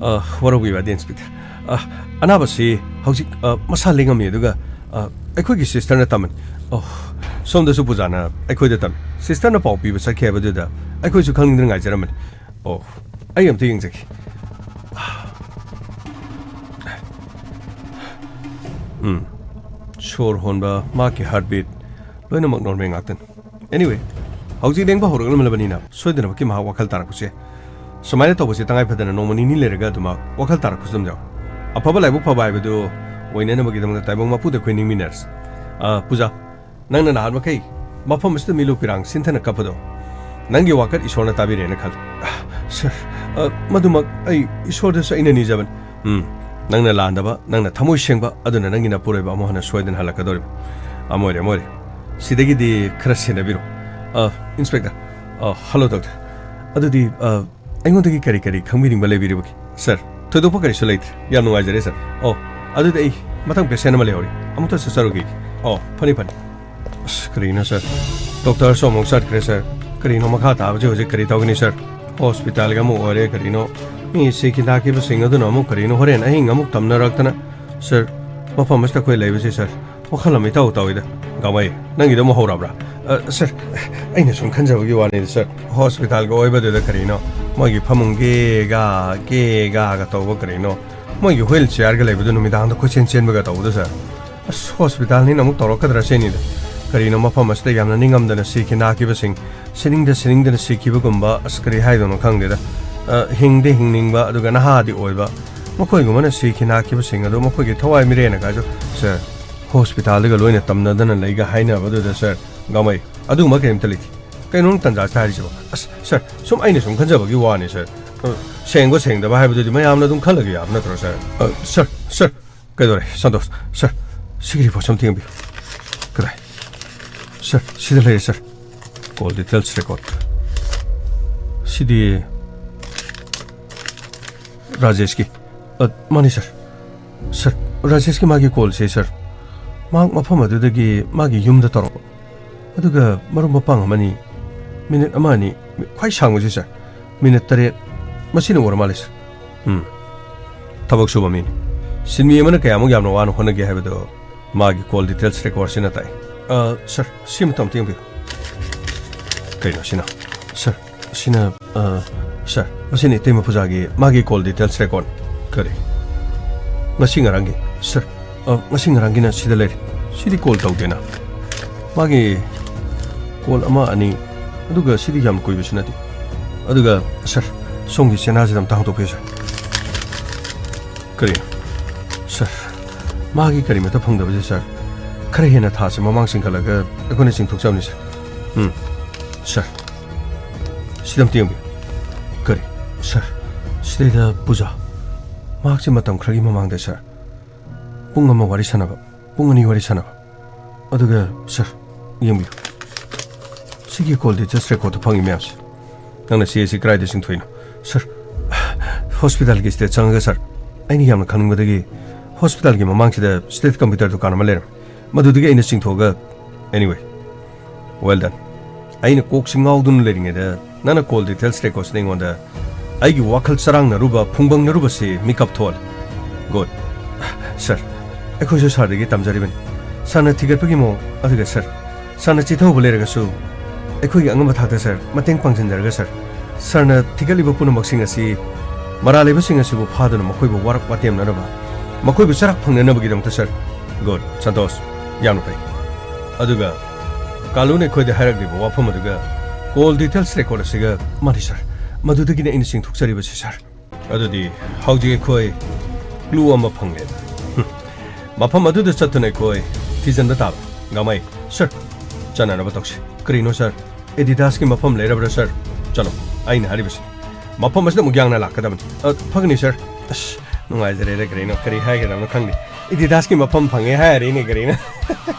ꯑ, ꯋꯥꯔꯧꯕꯤꯕ ꯌꯥꯗꯦ, ꯏꯟꯁꯄꯦꯛꯇꯔ꯫ ꯑ, ꯑꯅꯥꯕꯁꯤ ꯍꯧꯖꯤꯛ, ꯑ, ꯃꯁꯥ ꯂꯦꯡꯉꯝꯃꯤ, ꯑꯗꯨꯒ, ꯑ, ꯑꯩꯈꯣꯏꯒꯤ ꯁꯤꯁꯇꯔꯅ ꯇꯝꯕꯅꯤ꯫ ꯑꯣ, ꯁꯣꯝꯗꯁꯨ ꯄꯨꯖꯥꯅ ꯑꯩꯈꯣꯏꯗ ꯇꯝꯃꯤ꯫ ꯁꯤꯁꯇꯔꯅ ꯄꯥꯎ ꯄꯤꯕ ꯆꯠꯈꯤ ꯍꯥꯏꯕꯗꯨꯗ ꯑꯩꯈꯣꯏꯁꯨ ꯈꯪꯅꯤꯡꯗꯅ ꯉꯥꯏꯖꯔꯝꯕꯅꯤ꯫ ꯑꯣ, ꯑꯩ ꯑꯝꯇ ꯌꯦꯡꯖꯒꯦ꯫ ꯎꯝ, ꯁꯣꯔ ꯍꯣꯟꯕ, ꯃꯍꯥꯛꯀꯤ ꯍꯥꯔꯠ ꯕꯤꯠ, ꯂꯣꯏꯅꯃꯛ ꯅꯣꯔꯃꯦꯜ ꯉꯥꯛꯇꯅꯤ꯫ ꯑꯦꯅꯤꯋꯦ, ꯍꯧꯖꯤꯛ ꯂꯦꯡꯕ ꯍꯧꯔꯛꯂꯝꯂꯕꯅꯤꯅ ꯁꯣꯏꯗꯅꯃꯛꯀꯤ ꯃꯍꯥꯛ ꯋꯥꯈꯜ ꯇꯥꯔꯛꯄꯁꯨ ꯌꯥꯏ꯫ ꯁꯨꯃꯥꯏꯅ ꯇꯧꯕꯁꯦ ꯇꯉꯥꯏ ꯐꯗꯅ ꯅꯣꯡꯃ ꯅꯤꯅꯤ ꯂꯩꯔꯒ ꯑꯗꯨꯃꯛ ꯋꯥꯈꯜ ꯇꯥꯔꯛꯄꯁꯨ ꯑꯗꯨꯝ ꯌꯥꯎꯏ꯫ ꯑꯐꯕ ꯂꯥꯏꯕꯛ ꯐꯕ ꯍꯥꯏꯕꯗꯨ ꯑꯣꯏꯅꯅꯕꯒꯤꯗꯃꯛꯇ ꯇꯥꯏꯕꯪ ꯃꯄꯨꯗ ꯑꯩꯈꯣꯏ ꯅꯤꯡꯃꯤꯟꯅꯔꯁꯤ꯫ ꯑ, ꯄꯨꯖꯥ, ꯅꯪꯅ ꯅꯍꯥꯟ ꯃꯈꯩ ꯃꯐꯝ ꯑꯁꯤꯗ ꯃꯤꯂꯨ ꯄꯤꯔꯥꯡ ꯁꯤꯟꯊꯅ ꯀꯞꯄꯗꯣ, ꯅꯪꯒꯤ ꯋꯥꯀꯠ ꯏꯁꯣꯔꯅ ꯇꯥꯕꯤꯔꯦꯅ ꯈꯜꯂꯤ꯫ ꯁꯔ, ꯑ, ꯃꯗꯨꯃꯛ ꯑꯩ ꯏꯁꯣꯔꯗꯁꯨ ꯑꯩꯅ ꯅꯤꯖꯕꯅꯤ꯫ ꯎꯝ, ꯅꯪꯅ ꯂꯥꯟꯗꯕ, ꯅꯪꯅ ꯊꯃꯣꯏ ꯁꯦꯡꯕ, ꯑꯗꯨꯅ ꯅꯪꯒꯤ ꯅꯄꯨꯔꯣꯏꯕ ꯑꯃꯨꯛ ꯍꯟꯅ ꯁꯣꯏꯗꯅ ꯍꯜꯂꯛꯀꯗꯧꯔꯤꯕ꯫ ꯑꯃ ꯑꯣꯏꯔꯦ, ꯑꯃ ꯑꯣꯏꯔꯦ꯫ ꯁꯤꯗꯒꯤꯗꯤ ꯈꯔ ꯁꯦꯟꯅꯕꯤꯔꯣ꯫ ꯑ, ꯏꯟꯁꯄꯦꯛꯇꯔ꯫ ꯑ, ꯍꯜꯂꯣ, ꯗꯣꯛꯇꯔ꯫ ꯑꯗꯨꯗꯤ, ꯑ, ꯑꯩꯉꯣꯟꯗꯒꯤ ꯀꯔꯤ ꯀꯔꯤ ꯈꯪꯕꯤꯅꯤꯡꯕ ꯂꯩꯕꯤꯔꯤꯕꯒꯦ? ꯁꯔ, ꯊꯣꯏꯗꯣꯛꯄ ꯀꯔꯤꯁꯨ ꯂꯩꯇ꯭ꯔꯦ꯫ ꯌꯥꯝ ꯅꯨꯡꯉꯥꯏꯖꯔꯦ, ꯁꯔ꯫ ꯑꯣ, ꯑꯗꯨꯗꯤ ꯑꯩ ꯃꯊꯪ ꯄꯦꯁꯦꯟ ꯑꯃ ꯂꯩꯍꯧꯔꯤ꯫ ꯑꯃꯨꯛꯇ ꯆꯠꯆꯔꯨꯈꯤꯒꯦ꯫ ꯑꯣ, ꯐꯅꯤ, ꯐꯅꯤ꯫ ꯑꯁ, ꯀꯔꯤꯅꯣ, ꯁꯔ? ꯗꯣꯛꯇꯔꯁꯨ ꯑꯃꯨꯛ ꯆꯠꯈ꯭ꯔꯦ, ꯁꯥꯔ꯫ ꯀꯔꯤꯅꯣ ꯃꯈꯥ ꯇꯥꯕꯁꯤ ꯍꯧꯖꯤꯛ ꯀꯔꯤ ꯇꯧꯒꯅꯤ, ꯁꯥꯔ? ꯍꯣꯁꯄꯤꯇꯥꯜꯒꯤ ꯑꯃꯨꯛ ꯑꯣꯏꯔꯦ, ꯀꯔꯤꯅꯣ? ꯃꯤ ꯁꯤꯈꯤ ꯅꯥꯈꯤꯕꯁꯤꯡ ꯑꯗꯨꯅ ꯑꯃꯨꯛ ꯀꯔꯤꯅꯣ ꯍꯣꯔꯦꯟ ꯑꯍꯤꯡ ꯑꯃꯨꯛ ꯇꯝꯅꯔꯛꯇꯅ? ꯁꯥꯔ, ꯃꯐꯝ ꯑꯁꯤꯗ ꯑꯩꯈꯣꯏ ꯂꯩꯕꯁꯦ, ꯁꯥꯔ, ꯋꯥꯈꯜ ꯑꯃ ꯏꯇꯧ ꯇꯧꯏꯗ꯫ ꯒꯥꯡꯃꯩ, ꯅꯪꯒꯤꯗꯣ ꯑꯃꯨꯛ ꯍꯧꯔꯕ꯭ꯔꯥ? ꯑ, ꯁꯥꯔ, ꯑꯩꯅ ꯁꯨꯝ ꯈꯟꯖꯕꯒꯤ ꯋꯥꯅꯤꯗ, ꯁꯥꯔ꯫ ꯍꯣꯁꯄꯤꯇꯥꯜꯒ ꯑꯣꯏꯕꯗꯨꯗ ꯀꯔꯤꯅꯣ? ꯃꯣꯏꯒꯤ ꯐꯃꯨꯡ ꯒꯦꯒꯥ, ꯒꯦꯒꯥꯒ ꯇꯧꯕ ꯀꯔꯤꯅꯣ? ꯃꯣꯏꯒꯤ ꯍ꯭ꯋꯤꯜ ꯆꯤꯌꯥꯔꯒ ꯂꯩꯕꯗꯨ ꯅꯨꯃꯤꯗꯥꯡꯗ ꯀꯣꯏꯆꯦꯟ ꯆꯦꯟꯕꯒ ꯇꯧꯕꯗꯨ, ꯁꯥꯔ꯫ ꯑꯁ, ꯍꯣꯁꯄꯤꯇꯥꯜꯅꯤꯅ ꯑꯃꯨꯛ ꯇꯧꯔꯛꯀꯗ꯭ꯔꯥ ꯁꯤꯅꯤꯗ꯫ ꯀꯔꯤꯅꯣ ꯃꯐꯝ ꯑꯁꯤꯗ ꯌꯥꯝꯅ ꯅꯤꯡꯉꯝꯗꯅ ꯁꯤꯈꯤ ꯅꯥꯈꯤꯕꯁꯤꯡ, ꯁꯤꯅꯤꯡꯗ ꯁꯤꯅꯤꯡꯗꯅ ꯁꯤꯈꯤꯕꯒꯨꯝꯕ, ꯑꯁ, ꯀꯔꯤ ꯍꯥꯏꯗꯣꯏꯅꯣ ꯈꯪꯗꯦꯗ꯫ ꯑ, ꯍꯤꯡꯗꯤ ꯍꯤꯡꯅꯤꯡꯕ, ꯑꯗꯨꯒ ꯅꯍꯥꯗꯤ ꯑꯣꯏꯕ, ꯃꯈꯣꯏꯒꯨꯝꯕꯅ ꯁꯤꯈꯤ ꯅꯥꯈꯤꯕꯁꯤꯡ ꯑꯗꯨ ꯃꯈꯣꯏꯒꯤ ꯊꯋꯥꯏ ꯃꯤꯔꯦꯟꯅ ꯀꯥꯏꯁꯨ, ꯁꯥꯔ, ꯍꯣꯁꯄꯤꯇꯥꯜꯗꯒ ꯂꯣꯏꯅ ꯇꯝꯅꯗꯅ ꯂꯩꯒ ꯍꯥꯏꯅꯕꯗꯨꯗ, ꯁꯥꯔ, ꯒꯥꯡꯃꯩ, ꯑꯗꯨꯒꯨꯝꯕ ꯀꯔꯤꯝꯇ ꯂꯩꯇꯦ꯫ ꯀꯩꯅꯣ ꯅꯪ ꯇꯟꯖꯥꯁꯤꯗ ꯍꯥꯏꯔꯤꯁꯤꯕꯣ? ꯑꯁ, ꯁꯥꯔ, ꯁꯨꯝ ꯑꯩꯅ ꯁꯨꯝ ꯈꯟꯖꯕꯒꯤ ꯋꯥꯅꯤ, ꯁꯥꯔ꯫ ꯑ, ꯁꯦꯡꯕ ꯁꯦꯡꯗꯕ ꯍꯥꯏꯕꯗꯨꯗꯤ ꯃꯌꯥꯝꯅ ꯑꯗꯨꯝ ꯈꯜꯂꯒ ꯌꯥꯕ ꯅꯠꯇ꯭ꯔꯣ, ꯁꯥꯔ? ꯑ, ꯁꯥꯔ, ꯁꯥꯔ, ꯀꯩꯗꯧꯔꯦ, ꯁꯟꯇꯣꯁ? ꯁꯥꯔ, ꯁꯤꯒꯤ ꯔꯤꯄꯣꯔꯠꯁꯦ ꯑꯝꯇ ꯌꯦꯡꯕꯤꯌꯨ꯫ ꯀꯗꯥꯏ? ꯁꯥꯔ, ꯁꯤꯗ ꯂꯩꯔꯦ, ꯁꯥꯔ꯫ Call details record. ꯁꯤꯗꯤ ꯔꯥꯖꯦꯁꯀꯤ꯫ ꯑ, ꯃꯥꯅꯤ, ꯁꯥꯔ꯫ ꯁꯥꯔ, ꯔꯥꯖꯦꯁꯀꯤ ꯃꯥꯒꯤ ꯀꯣꯜꯁꯦ, ꯁꯥꯔ, ꯃꯍꯥꯛ ꯃꯐꯝ ꯑꯗꯨꯗꯒꯤ ꯃꯥꯒꯤ ꯌꯨꯝꯗ ꯇꯧꯔꯛꯄ꯫ ꯑꯗꯨꯒ ꯃꯔꯨꯞ ꯃꯄꯥꯡ ꯑꯃꯅꯤ, ꯃꯤꯅꯤꯠ ꯑꯃ ꯑꯅꯤ, ꯈ꯭ꯋꯥꯏ ꯁꯥꯡꯕꯁꯦ, ꯁꯥꯔ, ꯃꯤꯅꯤꯠ ꯇꯔꯦꯠ, ꯃꯁꯤꯅ ꯑꯣꯏꯔ ꯃꯥꯜꯂꯦ, ꯁꯥꯔ꯫ ꯎꯝ, ꯊꯕꯛ ꯁꯨꯕ ꯃꯤꯅꯤ꯫ ꯁꯤꯟꯃꯤ ꯑꯃꯅ ꯀꯌꯥꯃꯨꯛ ꯌꯥꯝꯅ ꯋꯥꯅ ꯍꯣꯠꯅꯒꯦ ꯍꯥꯏꯕꯗꯨ ꯃꯥꯒꯤ ꯀꯣꯜ ꯗꯤꯇꯦꯜꯁ ꯔꯦꯀꯣꯔꯠꯁꯤꯅ ꯇꯥꯛꯏ꯫ ꯑ, ꯁꯥꯔ, ꯁꯤ ꯑꯃꯇ ꯑꯝꯇ ꯌꯦꯡꯕꯤꯌꯨ꯫ ꯀꯩꯅꯣ ꯁꯤꯅ? ꯁꯥꯔ, ꯁꯤꯅ, ꯑ, ꯁꯥꯔ, ꯃꯁꯤꯅ ꯏꯇꯩꯃ ꯄꯨꯖꯥꯒꯤ ꯃꯥꯒꯤ ꯀꯣꯜ ꯗꯤꯇꯦꯜꯁ ꯔꯦꯀꯣꯔꯠ꯫ ꯀꯔꯤ? ꯉꯁꯤ ꯉꯔꯥꯡꯒꯤ? ꯁꯥꯔ, ꯑ, ꯉꯁꯤ ꯉꯔꯥꯡꯒꯤꯅ ꯁꯤꯗ ꯂꯩꯔꯦ꯫ ꯁꯤꯗꯤ ꯀꯣꯜ ꯇꯧꯗꯦꯅ꯫ ꯃꯥꯒꯤ ꯀꯣꯜ ꯑꯃ, ꯑꯅꯤ, ꯑꯗꯨꯒ ꯁꯤꯗꯤ ꯌꯥꯝ ꯀꯨꯏꯕꯁꯨ ꯅꯠꯇꯦ꯫ ꯑꯗꯨꯒ, ꯁꯥꯔ, ꯁꯣꯝꯒꯤ ꯆꯦꯅꯥꯁꯤꯗ ꯑꯝꯇ ꯍꯥꯡꯗꯣꯛꯄꯤꯌꯨ, ꯁꯥꯔ꯫ ꯀꯔꯤ? ꯁꯥꯔ, ꯃꯥꯒꯤ ꯀꯔꯤꯃꯠꯇ ꯐꯪꯗꯕꯁꯦ, ꯁꯥꯔ, ꯈꯔ ꯍꯦꯟꯅ ꯊꯥꯁꯦ ꯃꯃꯥꯡ ꯆꯤꯡꯈꯠꯂꯒ ꯑꯩꯈꯣꯏꯅ ꯆꯤꯡꯊꯣꯛꯆꯕꯅꯤ, ꯁꯥꯔ꯫ ꯎꯝ, ꯁꯥꯔ, ꯁꯤꯗ ꯑꯝꯇ ꯌꯦꯡꯕꯤꯌꯨ꯫ ꯀꯔꯤ? ꯁꯥꯔ, ꯁꯤꯗꯩꯗ ꯄꯨꯖꯥ, ꯃꯍꯥꯛꯁꯦ ꯃꯇꯝ ꯈꯔꯒꯤ ꯃꯃꯥꯡꯗ, ꯁꯥꯔ, ꯄꯨꯡ ꯑꯃ ꯋꯥꯔꯤ ꯁꯥꯟꯅꯕ, ꯄꯨꯡ ꯑꯅꯤ ꯋꯥꯔꯤ ꯁꯥꯟꯅꯕ꯫ ꯑꯗꯨꯒ, ꯁꯥꯔ, ꯌꯦꯡꯕꯤꯌꯨ꯫ ꯁꯤꯒꯤ ꯀꯣꯜ ꯗꯤꯇꯦꯜꯁ ꯔꯦꯀꯣꯔꯠꯇ ꯐꯪꯉꯤ ꯃꯌꯥꯝꯁꯦ꯫ ꯅꯪꯅ ꯁꯤ ꯑꯁꯤ ꯀꯗꯥꯏꯗ ꯆꯤꯡꯊꯣꯛꯏꯅꯣ? ꯁꯥꯔ, ꯍꯣꯁꯄꯤꯇꯥꯜꯒꯤ ꯁꯤꯗ ꯆꯪꯉꯒ, ꯁꯥꯔ, ꯑꯩꯅ ꯌꯥꯝꯅ ꯈꯪꯅꯤꯡꯕꯗꯒꯤ ꯍꯣꯁꯄꯤꯇꯥꯜꯒꯤ ꯃꯃꯥꯡꯁꯤꯗ ꯁ꯭ꯇꯦꯠ ꯀꯝꯄ꯭ꯌꯨꯇꯔ ꯗꯨꯀꯥꯟ ꯑꯃ ꯂꯩꯔꯝꯃꯤ꯫ ꯃꯗꯨꯗꯒꯤ ꯑꯩꯅ ꯆꯤꯡꯊꯣꯛꯑꯒ, anyway, Well done. ꯑꯩꯅ ꯀꯣꯛꯁꯤ ꯉꯥꯎꯗꯨꯅ ꯂꯩꯔꯤꯉꯩꯗ ꯅꯪꯅ call details recordꯁꯤꯅ ꯑꯩꯉꯣꯟꯗ ꯑꯩꯒꯤ ꯋꯥꯈꯜ ꯆꯔꯥꯡꯅꯔꯨꯕ, ꯐꯨꯡꯕꯪꯅꯔꯨꯕꯁꯤ ꯃꯤꯀꯞ ꯊꯣꯛꯍꯜꯂꯦ꯫ Good. Sir, ꯑꯩꯈꯣꯏꯁꯨ sirꯗꯒꯤ ꯇꯝꯖꯔꯤꯕꯅꯤ꯫ Sirꯅ ꯊꯤꯒꯠꯄꯒꯤ ꯃꯑꯣꯡ, ꯑꯗꯨꯒ sir, sirꯅ ꯆꯤꯊꯍꯧꯕ ꯂꯩꯔꯒꯁꯨ ꯑꯩꯈꯣꯏꯒꯤ ꯑꯉꯝꯕ ꯊꯥꯛꯇ sir, ꯃꯇꯦꯡ ꯄꯥꯡꯁꯤꯟꯖꯔꯒ sir, sirꯅ ꯊꯤꯒꯠꯂꯤꯕ ꯄꯨꯝꯅꯃꯛꯁꯤꯡ ꯑꯁꯤ ꯃꯔꯥꯜ ꯂꯩꯕꯁꯤꯡ ꯑꯁꯤꯕꯨ ꯐꯥꯗꯨꯅ ꯃꯈꯣꯏꯕꯨ ꯋꯥꯔꯛ ꯋꯥꯇꯦꯝꯅꯅꯕ, ꯃꯈꯣꯏꯕꯨ ꯆꯔꯥꯛ ꯐꯪꯅꯅꯕꯒꯤꯗꯃꯛꯇ sir꯫ Good, ꯁꯟꯇꯣꯁ, ꯌꯥꯝꯅ ꯐꯩ꯫ ꯑꯗꯨꯒ ꯀꯥꯂꯨꯅ ꯑꯩꯈꯣꯏꯗ ꯍꯥꯏꯔꯛꯂꯤꯕ ꯋꯥꯐꯝ ꯑꯗꯨꯒ call details record ꯑꯁꯤꯒ ꯃꯥꯟꯅꯩ sir꯫ ꯃꯗꯨꯗꯒꯤꯅꯤ ꯑꯩꯅ ꯆꯤꯡꯊꯣꯛꯆꯔꯤꯕꯁꯤ sir꯫ ꯑꯗꯨꯗꯤ ꯍꯧꯖꯤꯛ ꯑꯩꯈꯣꯏ clue ꯑꯃ ꯐꯪꯂꯦ꯫ ꯍꯝ꯫ ꯃꯐꯝ ꯑꯗꯨꯗ ꯆꯠꯇꯨꯅ ꯑꯩꯈꯣꯏ ꯊꯤꯖꯤꯟꯕ ꯇꯥꯕ꯫ ꯒꯥꯃꯩ, sir, ꯆꯠꯅꯅꯕ ꯇꯧꯁꯤ꯫ ꯀꯔꯤꯅꯣ sir? Adidasꯀꯤ ꯃꯐꯝ ꯂꯩꯔꯕ꯭ꯔꯥ sir? ꯆꯠꯂꯣ, ꯑꯩꯅ ꯍꯥꯏꯔꯤꯕꯁꯤ꯫ ꯃꯐꯝ ꯑꯁꯤꯗ ꯑꯃꯨꯛ ꯌꯥꯡꯅ ꯂꯥꯛꯀꯗꯕꯅꯤ꯫ ꯑ, ꯐꯒꯅꯤ sir꯫ ꯑꯁ, ꯅꯨꯡꯉꯥꯏꯖꯔꯦꯗ, ꯀꯔꯤꯅꯣ, ꯀꯔꯤ ꯍꯥꯏꯒꯗꯕꯅꯣ ꯈꯪꯗꯦ꯫ Adidasꯀꯤ ꯃꯐꯝ ꯐꯪꯉꯦ ꯍꯥꯏꯔꯤꯅꯦ, ꯀꯔꯤꯅꯣ?